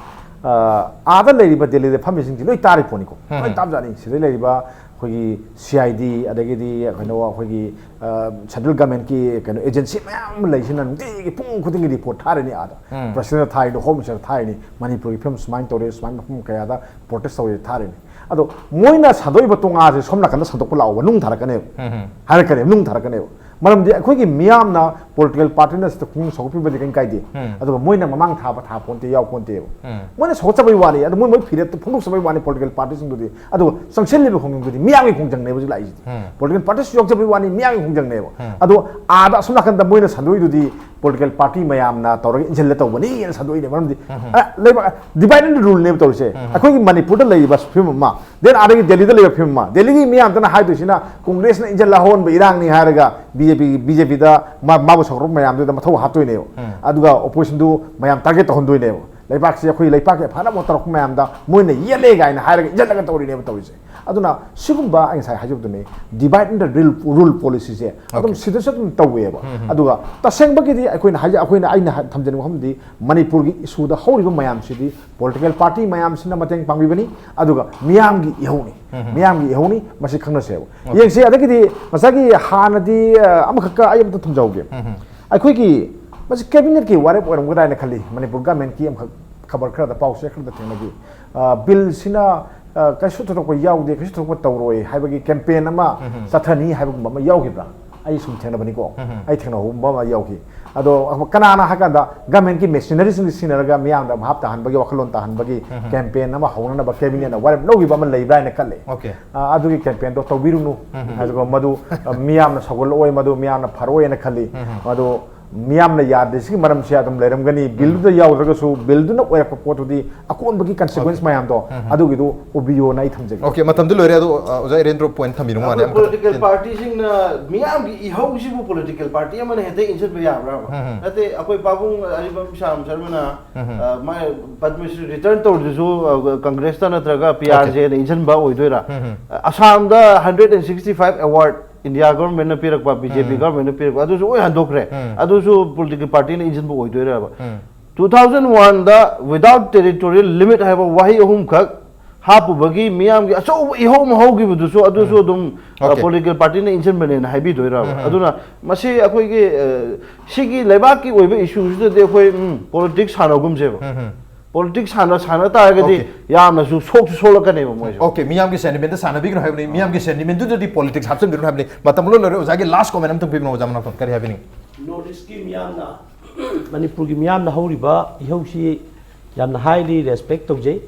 ꯑ, ꯑꯥꯗ ꯂꯩꯔꯤꯕ ꯗꯦꯜꯂꯤꯗ ꯐꯝꯃꯤꯁꯤꯡꯁꯤ ꯂꯣꯏ ꯇꯥꯔꯤ ꯄꯣꯠꯅꯤꯀꯣ꯫ ꯎꯝ꯫ ꯂꯣꯏ ꯇꯥꯕꯖꯥꯠꯅꯤ꯫ ꯁꯤꯗ ꯂꯩꯔꯤꯕ ꯑꯩꯈꯣꯏꯒꯤ ꯁꯤ ꯑꯥꯏ ꯗꯤ, ꯑꯗꯒꯤꯗꯤ ꯀꯩꯅꯣ, ꯑꯩꯈꯣꯏꯒꯤ, ꯑ, ꯁꯦꯟꯇ꯭ꯔꯦꯜ ꯒꯃꯦꯟꯠꯀꯤ ꯀꯩꯅꯣ ꯑꯦꯖꯦꯟꯁꯤ ꯃꯌꯥꯝ ꯑꯃ ꯂꯩꯁꯤꯅ ꯅꯨꯡꯇꯤꯒꯤ ꯄꯨꯡ ꯈꯨꯗꯤꯡꯒꯤ ꯔꯤꯄꯣꯔꯠ ꯊꯥꯔꯤꯅꯤ ꯑꯥꯗ꯫ ꯎꯝ꯫ ꯄ꯭ꯔꯁꯤꯗꯦꯟꯠꯅ ꯊꯥꯔꯤꯅꯤ, ꯍꯣꯝ ꯃꯤꯅꯤꯁꯇꯔ ꯊꯥꯔꯤꯅꯤ, ꯃꯅꯤꯄꯨꯔꯒꯤ ꯐꯤꯕꯝ ꯁꯨꯃꯥꯏꯅ ꯇꯧꯔꯦ, ꯁꯨꯃꯥꯏꯅ ꯃꯐꯝ ꯀꯌꯥꯗ ꯄ꯭ꯔꯣꯇꯦꯁ ꯇꯧꯔꯦ ꯊꯥꯔꯤꯅꯤ꯫ ꯑꯗꯣ ꯃꯣꯏꯅ ꯁꯟꯗꯣꯛꯏꯕ ꯇꯣꯉꯥꯁꯦ ꯁꯣꯝ ꯅꯥꯀꯟꯗ ꯁꯟꯗꯣꯛꯄ ꯂꯥꯛꯑꯣꯕ, ꯅꯨꯡ ꯊꯥꯔꯛꯀꯅꯦꯕ꯫ ꯎꯝ ꯍꯝ꯫ ꯍꯥꯏꯔꯛꯀꯅꯦꯕ, ꯅꯨꯡ ꯊꯥꯔꯛꯀꯅꯦꯕ꯫ ꯃꯔꯝꯗꯤ ꯑꯩꯈꯣꯏꯒꯤ ꯃꯤꯌꯥꯝꯅ ꯄꯣꯂꯤꯇꯤꯀꯦꯜ ꯄꯥꯔꯇꯤꯅ ꯁꯤꯗ ꯈꯣꯡ ꯁꯧꯒꯠꯄꯤꯕꯗꯤ ꯀꯩꯝ ꯀꯥꯏꯗꯦ꯫ ꯎꯝ꯫ ꯑꯗꯨꯒ ꯃꯣꯏꯅ ꯃꯃꯥꯡ ꯊꯥꯕ ꯊꯥ ꯄꯣꯟꯇꯦ, ꯌꯥꯎ ꯄꯣꯟꯇꯦꯕ꯫ ꯎꯝ꯫ ꯃꯣꯏꯅ ꯁꯧꯒꯠꯆꯕꯩ ꯋꯥꯅꯤ, ꯑꯗꯨ ꯃꯣꯏ, ꯃꯣꯏ ꯐꯤꯔꯦꯞꯇ ꯐꯣꯡꯗꯣꯛꯆꯕꯩ ꯋꯥꯅꯤ ꯄꯣꯂꯤꯇꯤꯀꯦꯜ ꯄꯥꯔꯇꯤꯁꯤꯡꯗꯨꯗꯤ꯫ ꯑꯗꯨꯒ ꯆꯪꯁꯤꯜꯂꯤꯕ ꯈꯣꯡꯖꯪꯗꯨꯗꯤ ꯃꯤꯌꯥꯝꯒꯤ ꯈꯣꯡꯖꯪꯅꯦꯕ ꯍꯧꯖꯤꯛ ꯂꯥꯛꯏꯁꯤꯗꯤ꯫ ꯎꯝ꯫ ꯄꯣꯂꯤꯇꯤꯀꯦꯜ ꯄꯥꯔꯇꯤꯁꯨ ꯌꯥꯎꯖꯕꯩ ꯋꯥꯅꯤ, ꯃꯤꯌꯥꯝꯒꯤ ꯈꯣꯡꯖꯪꯅꯦꯕ꯫ ꯎꯝ꯫ ꯑꯗꯣ ꯑꯥꯗ ꯑꯁꯣꯝ ꯅꯥꯀꯟꯗ ꯃꯣꯏꯅ ꯁꯟꯗꯣꯛꯏꯗꯨꯗꯤ ꯄꯣꯂꯤꯇꯤꯀꯦꯜ ꯄꯥꯔꯇꯤ ꯃꯌꯥꯝꯅ ꯇꯧꯔꯒ ꯏꯟꯁꯤꯜꯂ ꯇꯧꯕꯅꯤ ꯍꯥꯏꯅ ꯁꯟꯗꯣꯛꯏꯅꯦ꯫ ꯃꯔꯝꯗꯤ, ꯎꯝ꯫ ꯑ, ꯂꯩꯕꯥꯛ divide and rule ꯅꯦꯕ ꯇꯧꯔꯤꯁꯦ꯫ ꯎꯝ꯫ ꯑꯩꯈꯣꯏꯒꯤ ꯃꯅꯤꯄꯨꯔꯗ ꯂꯩꯔꯤꯕ ꯐꯤꯕꯝ ꯑꯃ, then ꯑꯥꯗꯒꯤ ꯗꯦꯜꯂꯤꯗ ꯂꯩꯕ ꯐꯤꯕꯝ ꯑꯃ, ꯗꯦꯜꯂꯤꯒꯤ ꯃꯤꯌꯥꯝꯇꯅ ꯍꯥꯏꯗꯣꯏꯁꯤꯅ ꯀꯣꯡꯒ꯭ꯔꯦꯁꯅ ꯏꯟꯖꯜ ꯍꯧꯍꯟꯕ ꯏꯔꯥꯡꯅꯤ ꯍꯥꯏꯔꯒ ꯕꯤ ꯖꯦ ꯄꯤ, ꯕꯤ ꯖꯦ ꯄꯤꯗ ꯃꯥ-, ꯃꯥꯕꯨ ꯁꯧꯒꯠꯄ ꯃꯌꯥꯝꯗꯨꯗ ꯃꯊꯧ ꯍꯥꯞꯇꯣꯏꯅꯦꯕ꯫ ꯎꯝ꯫ ꯑꯗꯨꯒ ꯑꯣꯄꯣꯖꯤꯁꯟꯗꯨ ꯃꯌꯥꯝ ꯇꯥꯔꯒꯦꯠ ꯇꯧꯍꯟꯗꯣꯏꯅꯦꯕ꯫ ꯂꯩꯕꯥꯛꯁꯤ ꯑꯩꯈꯣꯏ ꯂꯩꯕꯥꯛꯀꯤ ꯐꯅꯕ ꯇꯧꯔꯛꯄ ꯃꯌꯥꯝꯗ ꯃꯣꯏꯅ ꯌꯦꯠꯂꯦ ꯀꯥꯏꯅ ꯍꯥꯏꯔꯒ ꯏꯟꯖꯜꯂꯒ ꯇꯧꯔꯤꯅꯦꯕ ꯇꯧꯔꯤꯁꯦ꯫ ꯑꯗꯨꯅ ꯁꯤꯒꯨꯝꯕ ꯑꯩ ꯉꯁꯥꯏ ꯍꯥꯏꯖꯕꯗꯨꯅꯤ, divide and rule, rule policyꯁꯦ ꯑꯗꯨꯝ Okay. ꯁꯤꯗꯁꯨ ꯑꯗꯨꯝ ꯇꯧꯋꯦꯕ꯫ ꯎꯝ, ꯎꯝ꯫ ꯑꯗꯨꯒ ꯇꯁꯦꯡꯕꯒꯤꯗꯤ ꯑꯩꯈꯣꯏꯅ ꯍꯥꯏꯖ-, ꯑꯩꯈꯣꯏꯅ, ꯑꯩꯅ ꯍꯥꯏ-, ꯊꯝꯖꯅꯤꯡꯕ ꯋꯥꯐꯝꯗꯤ ꯃꯅꯤꯄꯨꯔꯒꯤ ꯏꯁꯨꯗ ꯍꯧꯔꯤꯕ ꯃꯌꯥꯝꯁꯤꯗꯤ ꯄꯣꯂꯤꯇꯤꯀꯦꯜ ꯄꯥꯔꯇꯤ ꯃꯌꯥꯝꯁꯤꯅ ꯃꯇꯦꯡ ꯄꯥꯡꯕꯤꯕꯅꯤ, ꯑꯗꯨꯒ ꯃꯤꯌꯥꯝꯒꯤ ꯏꯍꯧꯅꯤ꯫ ꯎꯝ, ꯎꯝ꯫ ꯃꯤꯌꯥꯝꯒꯤ ꯏꯍꯧꯅꯤ, ꯃꯁꯤ ꯈꯪꯅꯁꯦꯕ꯫ Okay. ꯌꯦꯡꯁꯤ, ꯑꯗꯒꯤꯗꯤ ꯉꯁꯥꯏꯒꯤ ꯍꯥꯟꯅꯗꯤ, ꯑ, ꯑꯃꯈꯛꯀ ꯑꯩ ꯑꯝꯇ ꯊꯝꯖꯍꯧꯒꯦ꯫ ꯎꯝ, ꯎꯝ꯫ ꯑꯩꯈꯣꯏꯒꯤ ꯃꯁꯤ ꯀꯦꯕꯤꯅꯦꯠꯀꯤ ꯋꯥꯔꯦꯞ ꯑꯣꯏꯔꯝꯒꯗ꯭ꯔꯥ ꯍꯥꯏꯅ ꯈꯜꯂꯤ꯫ ꯃꯅꯤꯄꯨꯔ ꯒꯃꯦꯟꯠꯀꯤ ꯑꯃꯈꯛ ꯈꯕꯔ ꯈꯔꯗ, ꯄꯥꯎꯆꯦ ꯈꯔꯗ ꯊꯦꯡꯅꯈꯤ꯫ ꯑ, ꯕꯤꯜꯁꯤꯅ, ꯑ, ꯀꯩꯁꯨ ꯊꯣꯏꯗꯣꯛꯄ ꯌꯥꯎꯗꯦ, ꯀꯩꯁꯨ ꯊꯣꯏꯗꯣꯛꯄ ꯇꯧꯔꯣꯏ ꯍꯥꯏꯕꯒꯤ ꯀꯦꯝꯄꯦꯟ ꯑꯃ ꯎꯝ, ꯎꯝ꯫ ꯆꯠꯊꯅꯤ ꯍꯥꯏꯕꯒꯨꯝꯕ ꯑꯃ ꯌꯥꯎꯈꯤꯕ꯭ꯔꯥ? ꯑꯩ ꯁꯨꯝ ꯊꯦꯡꯅꯕꯅꯤꯀꯣ꯫ ꯎꯝ, ꯎꯝ꯫ ꯑꯩ ꯊꯦꯡꯅꯍꯧꯕ ꯑꯃ ꯌꯥꯎꯈꯤ꯫ ꯑꯗꯣ ꯀꯅꯥꯅ ꯍꯥꯏ ꯀꯥꯟꯗ ꯒꯃꯦꯟꯠꯀꯤ ꯃꯦꯁꯤꯅꯔꯤꯁꯤꯡ ꯁꯤꯖꯤꯟꯅꯔꯒ ꯃꯤꯌꯥꯝꯗ ꯚꯥꯞ ꯇꯥꯍꯟꯕꯒꯤ, ꯋꯥꯈꯜꯂꯣꯟ ꯇꯥꯍꯟꯕꯒꯤ ꯎꯝ, ꯎꯝ꯫ ꯀꯦꯝꯄꯦꯟ ꯑꯃ ꯍꯧꯅꯅꯕ ꯀꯦꯕꯤꯅꯦꯠꯅ ꯋꯥꯔꯦꯞ ꯂꯧꯈꯤꯕ ꯑꯃ ꯂꯩꯕ꯭ꯔꯥ ꯍꯥꯏꯅ ꯈꯜꯂꯦ꯫ Okay꯫ ꯑ, ꯑꯗꯨꯒꯤ ꯀꯦꯝꯄꯦꯟꯗꯣ ꯇꯧꯕꯤꯔꯨꯅꯨ꯫ ꯎꯝ, ꯎꯝ꯫ ꯑꯗꯨꯒ ꯃꯗꯨ, ꯑ, ꯃꯤꯌꯥꯝꯅ ꯁꯧꯒꯠꯂꯛꯑꯣꯏ, ꯃꯗꯨ ꯃꯤꯌꯥꯝꯅ ꯐꯔꯛꯑꯣꯏꯅ ꯈꯜꯂꯤ꯫ ꯎꯝ, ꯎꯝ꯫ ꯃꯗꯨ ꯃꯤꯌꯥꯝꯅ ꯌꯥꯗ꯭ꯔꯤꯁꯤꯒꯤ ꯃꯔꯝꯁꯦ ꯑꯗꯨꯝ ꯂꯩꯔꯝꯒꯅꯤ꯫ ꯕꯤꯜꯗꯨꯗ ꯌꯥꯎꯗ꯭ꯔꯒꯁꯨ ꯕꯤꯜꯗꯨꯅ ꯑꯣꯏꯔꯛꯄ ꯄꯣꯠꯇꯨꯗꯤ ꯑꯀꯣꯟꯕꯒꯤ ꯀꯟꯁꯤꯀ꯭ꯋꯦꯟꯁ ꯃꯌꯥꯝꯗꯣ ꯑꯗꯨꯒꯤꯗꯨ ꯎꯕꯤꯌꯣꯅ ꯑꯩ ꯊꯝꯖꯒꯦ꯫ ꯑꯣꯀꯦ, ꯃꯇꯝꯗꯤ ꯂꯣꯏꯔꯦ꯫ ꯑꯗꯣ ꯑ, ꯑꯣꯖꯥ ꯏꯔꯦꯟꯗ꯭ꯔꯣ ꯄꯣꯏꯟ ꯊꯝꯕꯤꯔꯣ ꯃꯥꯅꯦ꯫ ꯑꯩꯈꯣꯏ ꯄꯣꯂꯤꯇꯤꯀꯦꯜ ꯄꯥꯔꯇꯤꯁꯤꯡꯅ ꯃꯤꯌꯥꯝꯒꯤ ꯏꯍꯧꯁꯤꯕꯨ ꯄꯣꯂꯤꯇꯤꯀꯦꯜ ꯄꯥꯔꯇꯤ ꯑꯃꯅ ꯍꯦꯛꯇ ꯏꯟꯁꯤꯟꯕ ꯌꯥꯕ꯭ꯔꯥꯕ? ꯅꯠꯇꯦ, ꯑꯩꯈꯣꯏ ꯄꯥꯕꯨꯡ ꯑꯔꯤꯕꯝ ꯁ꯭ꯌꯥꯝ ꯁꯔꯃꯅ, ꯑ, ꯃꯥ ꯄꯗꯃꯁ꯭ꯔꯤ ꯔꯤꯇꯔꯟ ꯇꯧꯔꯤꯗꯨꯁꯨ, ꯑ, ꯀꯪꯒ꯭ꯔꯦꯁꯇ ꯅꯠꯇ꯭ꯔꯒ ꯄꯤ ꯑꯥꯔ ꯖꯦꯅ ꯏꯟꯁꯤꯟꯕ ꯑꯣꯏꯗꯣꯏꯔꯥ? ꯑꯁꯥꯝꯗ hundred and sixty five award India ꯒꯣꯔꯃꯦꯟꯅ ꯄꯤꯔꯛꯄ, ꯕꯤ ꯖꯦ ꯄꯤ ꯒꯣꯔꯃꯦꯟꯅ ꯄꯤꯔꯛꯄ, ꯑꯗꯨꯁꯨ ꯂꯣꯏ ꯍꯟꯗꯣꯛꯈ꯭ꯔꯦ꯫ ꯑꯗꯨꯁꯨ ꯄꯣꯂꯤꯇꯤꯀꯦꯜ ꯄꯥꯔꯇꯤꯅ ꯏꯟꯁꯤꯟꯕ ꯑꯣꯏꯗꯣꯏꯔꯕ? ꯇꯨ ꯊꯥꯎꯖꯟ ꯋꯥꯟꯗ without territorial limit ꯍꯥꯏꯕ ꯋꯥꯍꯩ ꯑꯍꯨꯝꯈꯛ ꯍꯥꯞꯄꯨꯕꯒꯤ ꯃꯤꯌꯥꯝꯒꯤ ꯑꯆꯧꯕ ꯏꯍꯧ ꯑꯃ ꯍꯧꯈꯤꯕꯗꯨꯁꯨ ꯑꯗꯨꯁꯨ ꯑꯗꯨꯝ, ꯑ, Okay. ꯄꯣꯂꯤꯇꯤꯀꯦꯜ ꯄꯥꯔꯇꯤꯅ ꯏꯟꯁꯤꯟꯕꯅꯦꯅ ꯍꯥꯏꯕꯤꯗꯣꯏꯔꯕ? ꯑꯗꯨꯅ ꯃꯁꯤ ꯑꯩꯈꯣꯏꯒꯤ, ꯑ, ꯁꯤꯒꯤ ꯂꯩꯕꯥꯛꯀꯤ ꯑꯣꯏꯕ ꯏꯁꯨꯁꯤꯗꯗꯤ ꯑꯩꯈꯣꯏ, ꯎꯝ, ꯄꯣꯂꯤꯇꯤꯛꯁ ꯁꯥꯟꯅꯒꯨꯝꯁꯦꯕ꯫ ꯄꯣꯂꯤꯇꯤꯛꯁ ꯁꯥꯟꯅ ꯁꯥꯟꯅ ꯇꯥꯔꯒꯗꯤ Okay. ꯌꯥꯝꯅꯁꯨ ꯁꯣꯛꯁꯨ ꯁꯣꯛꯂꯛꯀꯅꯦꯕ ꯃꯣꯏꯁꯦ꯫ ꯑꯣꯀꯦ, ꯃꯤꯌꯥꯝꯒꯤ ꯁꯦꯟꯇꯤꯃꯦꯟꯇ ꯁꯥꯟꯅꯕꯤꯒꯅꯨ ꯍꯥꯏꯕꯅꯤ, ꯃꯤꯌꯥꯝꯒꯤ ꯁꯦꯟꯇꯤꯃꯦꯟꯇꯨꯗꯗꯤ ꯄꯣꯂꯤꯇꯤꯛꯁ ꯍꯥꯞꯆꯤꯟꯕꯤꯒꯅꯨ ꯍꯥꯏꯕꯅꯤ꯫ ꯃꯇꯝ ꯂꯣꯏ ꯂꯣꯏꯔꯦ꯫ ꯑꯣꯖꯥꯒꯤ ꯂꯥꯁ ꯀꯣꯃꯦꯟ ꯑꯝꯇꯪ ꯄꯤꯕꯤꯔꯣ, ꯑꯣꯖꯥ ꯃꯅꯥꯎꯊꯣꯟ, ꯀꯔꯤ ꯍꯥꯏꯕꯤꯅꯤꯡꯉꯤ? ꯅꯣꯔꯠ ꯏꯁꯀꯤ ꯃꯤꯌꯥꯝꯅ, ꯃꯅꯤꯄꯨꯔꯒꯤ ꯃꯤꯌꯥꯝꯅ ꯍꯧꯔꯤꯕ ꯏꯍꯧꯁꯤ ꯌꯥꯝꯅ ꯍꯥꯏꯂꯤ ꯔꯦꯁꯄꯦꯛ ꯇꯧꯖꯩ꯫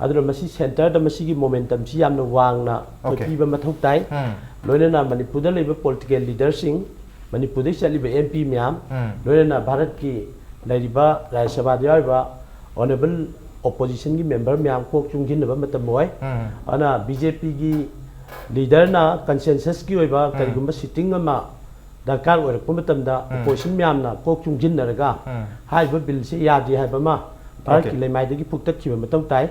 ꯑꯗꯨꯅ ꯃꯁꯤ ꯁꯦꯟꯇꯔꯗ ꯃꯁꯤꯒꯤ ꯃꯣꯃꯦꯟꯇꯝꯁꯤ ꯌꯥꯝꯅ ꯋꯥꯡꯅ ꯑꯩꯈꯣꯏ Okay. ꯄꯤꯕ ꯃꯊꯧ ꯇꯥꯏ꯫ ꯂꯣꯏꯅꯅ ꯃꯅꯤꯄꯨꯔꯗ ꯂꯩꯕ ꯄꯣꯂꯤꯇꯤꯀꯦꯜ ꯂꯤꯗꯔꯁꯤꯡ, ꯃꯅꯤꯄꯨꯔꯗꯒꯤ ꯆꯠꯂꯤꯕ ꯑꯦꯝ ꯄꯤ ꯃꯌꯥꯝ, ꯂꯣꯏꯅꯅ ꯚꯥꯔꯠꯀꯤ ꯂꯩꯔꯤꯕ ꯔꯥꯖ꯭ꯌ ꯁꯚꯥꯗ ꯌꯥꯎꯔꯤꯕ ꯑꯣꯅꯔꯦꯕꯜ ꯑꯣꯄꯣꯖꯤꯁꯟꯒꯤ ꯃꯦꯝꯕꯔ ꯃꯌꯥꯝ ꯀꯣꯛ ꯆꯨꯡꯁꯤꯟꯅꯕ ꯃꯇꯝ ꯑꯣꯏ꯫ ꯑꯗꯨꯅ ꯕꯤ ꯖꯦ ꯄꯤꯒꯤ ꯂꯤꯗꯔꯅ ꯀꯟꯁꯦꯟꯁꯁꯀꯤ ꯑꯣꯏꯕ ꯀꯔꯤꯒꯨꯝꯕ ꯁꯤꯇꯤꯡ ꯑꯃ ꯗꯔꯀꯥꯔ ꯑꯣꯏꯔꯛꯄ ꯃꯇꯝꯗ ꯑꯣꯄꯣꯖꯤꯁꯟ ꯃꯌꯥꯝꯅ ꯀꯣꯛ ꯆꯨꯡꯁꯤꯟꯅꯔꯒ ꯍꯥꯏꯔꯤꯕ ꯕꯤꯜꯁꯦ ꯌꯥꯗꯦ ꯍꯥꯏꯕ ꯑꯃ ꯚꯥꯔꯠꯀꯤ Okay. ꯂꯩꯃꯥꯏꯗꯒꯤ ꯐꯨꯛꯇꯠꯈꯤꯕ ꯃꯊꯧ ꯇꯥꯏ꯫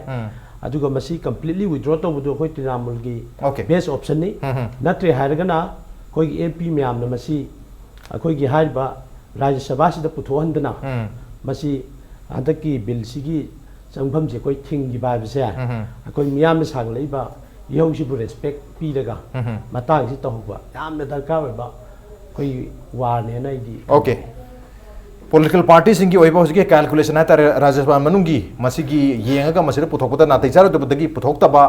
ꯑꯗꯨꯒ ꯃꯁꯤ ꯀꯝꯄ꯭ꯂꯤꯠꯂꯤ ꯋꯤꯗ꯭ꯔꯣ ꯇꯧꯕꯗꯨ ꯑꯩꯈꯣꯏ ꯇ꯭ꯔꯤꯅꯥꯃꯨꯜꯒꯤ Okay. ꯕꯦꯁ ꯑꯣꯞꯁꯟꯅꯤ꯫ ꯅꯠꯇ꯭ꯔꯦ ꯍꯥꯏꯔꯒꯅ ꯑꯩꯈꯣꯏꯒꯤ ꯑꯦꯝ ꯄꯤ ꯃꯌꯥꯝꯅ ꯃꯁꯤ ꯑꯩꯈꯣꯏꯒꯤ ꯍꯥꯏꯔꯤꯕ ꯔꯥꯖ꯭ꯌ ꯁꯚꯥꯁꯤꯗ ꯄꯨꯊꯣꯛꯍꯟꯗꯅ ꯃꯁꯤ ꯍꯟꯗꯛꯀꯤ ꯕꯤꯜꯁꯤꯒꯤ ꯆꯪꯐꯝꯁꯦ ꯑꯩꯈꯣꯏ ꯊꯤꯡꯈꯤꯕ ꯍꯥꯏꯕꯁꯦ ꯑꯩꯈꯣꯏ ꯃꯤꯌꯥꯝꯅ ꯁꯥꯒꯠꯂꯛꯏꯕ ꯏꯍꯧꯁꯤꯕꯨ ꯔꯦꯁꯄꯦꯛ ꯄꯤꯔꯒ ꯃꯇꯥꯡꯁꯤ ꯇꯧꯍꯧꯕ ꯌꯥꯝꯅ ꯗꯔꯀꯥꯔ ꯑꯣꯏꯕ ꯑꯩꯈꯣꯏꯒꯤ ꯋꯥꯔꯅꯦꯅ ꯑꯩꯗꯤ ꯑꯣꯀꯦ꯫ ꯄꯣꯂꯤꯇꯤꯀꯦꯜ ꯄꯥꯔꯇꯤꯁꯤꯡꯒꯤ ꯑꯣꯏꯕ ꯍꯧꯖꯤꯛꯀꯤ ꯀꯦꯜꯀꯨꯂꯦꯁꯟ ꯍꯥꯏꯇꯥꯔꯦ, ꯔꯥꯖ꯭ꯌ ꯁꯚꯥ ꯃꯅꯨꯡꯒꯤ ꯃꯁꯤꯒꯤ ꯌꯦꯡꯉꯒ ꯃꯁꯤꯗ ꯄꯨꯊꯣꯛꯄꯗ ꯅꯥꯇꯩ ꯆꯥꯔꯣꯏꯗꯕꯗꯒꯤ ꯄꯨꯊꯣꯛꯇꯕ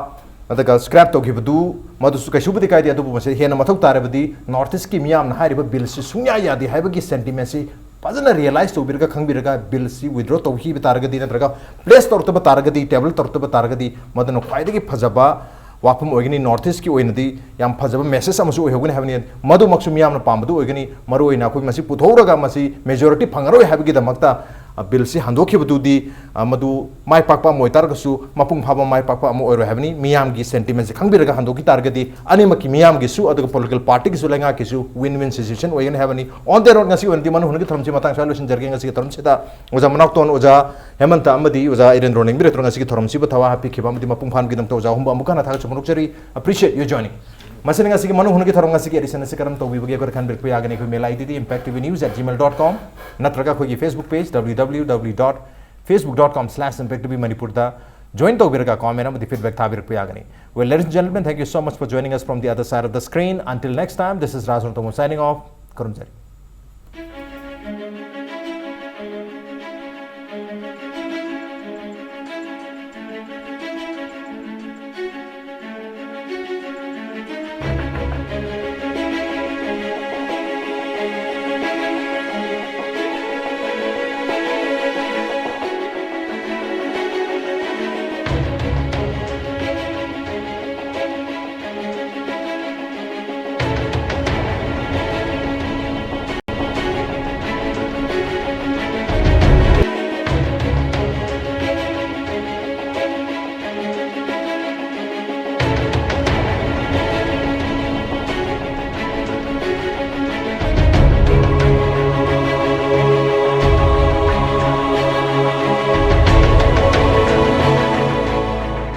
ꯅꯠꯇ꯭ꯔꯒ ꯁ꯭ꯀ꯭ꯔꯦꯞ ꯇꯧꯈꯤꯕꯗꯨ ꯃꯗꯨꯁꯨ ꯀꯩꯁꯨꯕꯨꯗꯤ ꯀꯥꯏꯗꯦ, ꯑꯗꯨꯕꯨ ꯃꯁꯤ ꯍꯦꯟꯅ ꯃꯊꯧ ꯇꯥꯔꯕꯗꯤ ꯅꯣꯔꯠ ꯏꯁꯀꯤ ꯃꯤꯌꯥꯝꯅ ꯍꯥꯏꯔꯤꯕ ꯕꯤꯜꯁꯤ ꯁꯨꯡꯌꯥ ꯌꯥꯗꯦ ꯍꯥꯏꯕꯒꯤ ꯁꯦꯟꯇꯤꯃꯦꯟꯁꯤ ꯐꯖꯅ ꯔꯤꯌꯦꯂꯥꯏꯁ ꯇꯧꯕꯤꯔꯒ ꯈꯪꯕꯤꯔꯒ ꯕꯤꯜꯁꯤ ꯋꯤꯗ꯭ꯔꯣ ꯇꯧꯈꯤꯕ ꯇꯥꯔꯒꯗꯤ ꯅꯠꯇ꯭ꯔꯒ ꯄ꯭ꯂꯦꯁ ꯇꯧꯔꯛꯇꯕ ꯇꯥꯔꯒꯗꯤ, ꯇꯦꯕꯜ ꯇꯧꯔꯛꯇꯕ ꯇꯥꯔꯒꯗꯤ ꯃꯗꯨꯅ ꯈ꯭ꯋꯥꯏꯗꯒꯤ ꯐꯖꯕ ꯋꯥꯐꯝ ꯑꯣꯏꯒꯅꯤ, ꯅꯣꯔꯠ ꯏꯁꯀꯤ ꯑꯣꯏꯅꯗꯤ ꯌꯥꯝ ꯐꯖꯕ ꯃꯦꯁꯦꯖ ꯑꯃꯁꯨ ꯑꯣꯏꯍꯧꯒꯅꯤ ꯍꯥꯏꯕꯅꯤ꯫ ꯃꯗꯨꯃꯛꯁꯨ ꯃꯤꯌꯥꯝꯅ ꯄꯥꯝꯕꯗꯨ ꯑꯣꯏꯒꯅꯤ꯫ ꯃꯔꯨꯑꯣꯏꯅ ꯑꯩꯈꯣꯏ ꯃꯁꯤ ꯄꯨꯊꯣꯛꯎꯔꯒ ꯃꯁꯤ ꯃꯦꯖꯣꯔꯤꯇꯤ ꯐꯪꯉꯔꯣꯏ ꯍꯥꯏꯕꯒꯤꯗꯃꯛꯇ, ꯑ, ꯕꯤꯜꯁꯤ ꯍꯟꯗꯣꯛꯈꯤꯕꯗꯨꯗꯤ, ꯑ, ꯃꯗꯨ ꯃꯥꯏ ꯄꯥꯛꯄ ꯑꯃ ꯑꯣꯏꯇꯥꯔꯒꯁꯨ ꯃꯄꯨꯡ ꯐꯥꯕ ꯃꯥꯏ ꯄꯥꯛꯄ ꯑꯃ ꯑꯣꯏꯔꯣꯏ ꯍꯥꯏꯕꯅꯤ꯫ ꯃꯤꯌꯥꯝꯒꯤ ꯁꯦꯟꯇꯤꯃꯦꯟꯁꯤ ꯈꯪꯕꯤꯔꯒ ꯍꯟꯗꯣꯛꯈꯤ ꯇꯥꯔꯒꯗꯤ ꯑꯅꯤꯃꯛꯀꯤ, ꯃꯤꯌꯥꯝꯒꯤꯁꯨ ꯑꯗꯨꯒ ꯄꯣꯂꯤꯇꯤꯀꯦꯜ ꯄꯥꯔꯇꯤꯒꯤꯁꯨ, ꯂꯩꯉꯥꯛꯀꯤꯁꯨ ꯋꯤꯟ ꯋꯤꯟ ꯁꯤꯆꯨꯋꯦꯁꯟ ꯑꯣꯏꯒꯅꯤ ꯍꯥꯏꯕꯅꯤ꯫ On the road, ꯉꯁꯤ ꯑꯣꯏꯅꯗꯤ ꯃꯅꯨꯡ ꯍꯨꯠꯅꯒꯤ ꯊꯧꯔꯝꯁꯤ ꯃꯇꯥꯡ ꯁ꯭ꯋꯥꯏ ꯂꯣꯏꯁꯤꯟꯖꯔꯒꯦ꯫ ꯉꯁꯤꯒꯤ ꯊꯧꯔꯝꯁꯤꯗ ꯑꯣꯖꯥ ꯃꯅꯥꯎꯇꯣꯟ, ꯑꯣꯖꯥ ꯍꯦꯃꯟꯇ ꯑꯃꯗꯤ ꯑꯣꯖꯥ ꯏꯔꯦꯟꯗ꯭ꯔꯣ ꯅꯤꯡꯕꯤꯔꯦꯠꯇ꯭ꯔꯣ ꯉꯁꯤꯒꯤ ꯊꯧꯔꯝꯁꯤꯕꯨ ꯊꯋꯥꯏ ꯍꯥꯞꯄꯤꯈꯤꯕ ꯑꯃꯗꯤ ꯃꯄꯨꯡ ꯐꯥꯍꯟꯕꯒꯤꯗꯃꯛꯇ ꯑꯣꯖꯥ ꯑꯍꯨꯝꯕꯨ ꯑꯃꯨꯛ ꯍꯟꯅ ꯊꯥꯒꯠꯆꯕ ꯐꯣꯡꯗꯣꯛꯆꯔꯤ꯫ Appreciate your joining. ꯃꯁꯤꯅ ꯉꯁꯤꯒꯤ ꯃꯅꯨꯡ ꯍꯨꯠꯅꯒꯤ ꯊꯧꯔꯝ ꯉꯁꯤꯒꯤ edition ꯑꯁꯤ ꯀꯔꯝ ꯇꯧꯕꯤꯕꯒꯦ ꯑꯩꯈꯣꯏꯗ ꯈꯟꯕꯤꯔꯛꯄ ꯌꯥꯒꯅꯤ꯫ ꯑꯩꯈꯣꯏ mail I D D impact T V news at gmail dot com ꯅꯠꯇ꯭ꯔꯒ ꯑꯩꯈꯣꯏꯒꯤ Facebook page W W W dot facebook dot com slash impact T V Manipur ꯗ join ꯇꯧꯕꯤꯔꯒ comment ꯑꯃꯗꯤ feedback ꯊꯥꯕꯤꯔꯛꯄ ꯌꯥꯒꯅꯤ꯫ Well, ladies and gentlemen, thank you so much for joining us from the other side of the screen. Until next time, this is Raj Rotongam signing off. ꯈꯨꯔꯨꯝꯖꯔꯤ꯫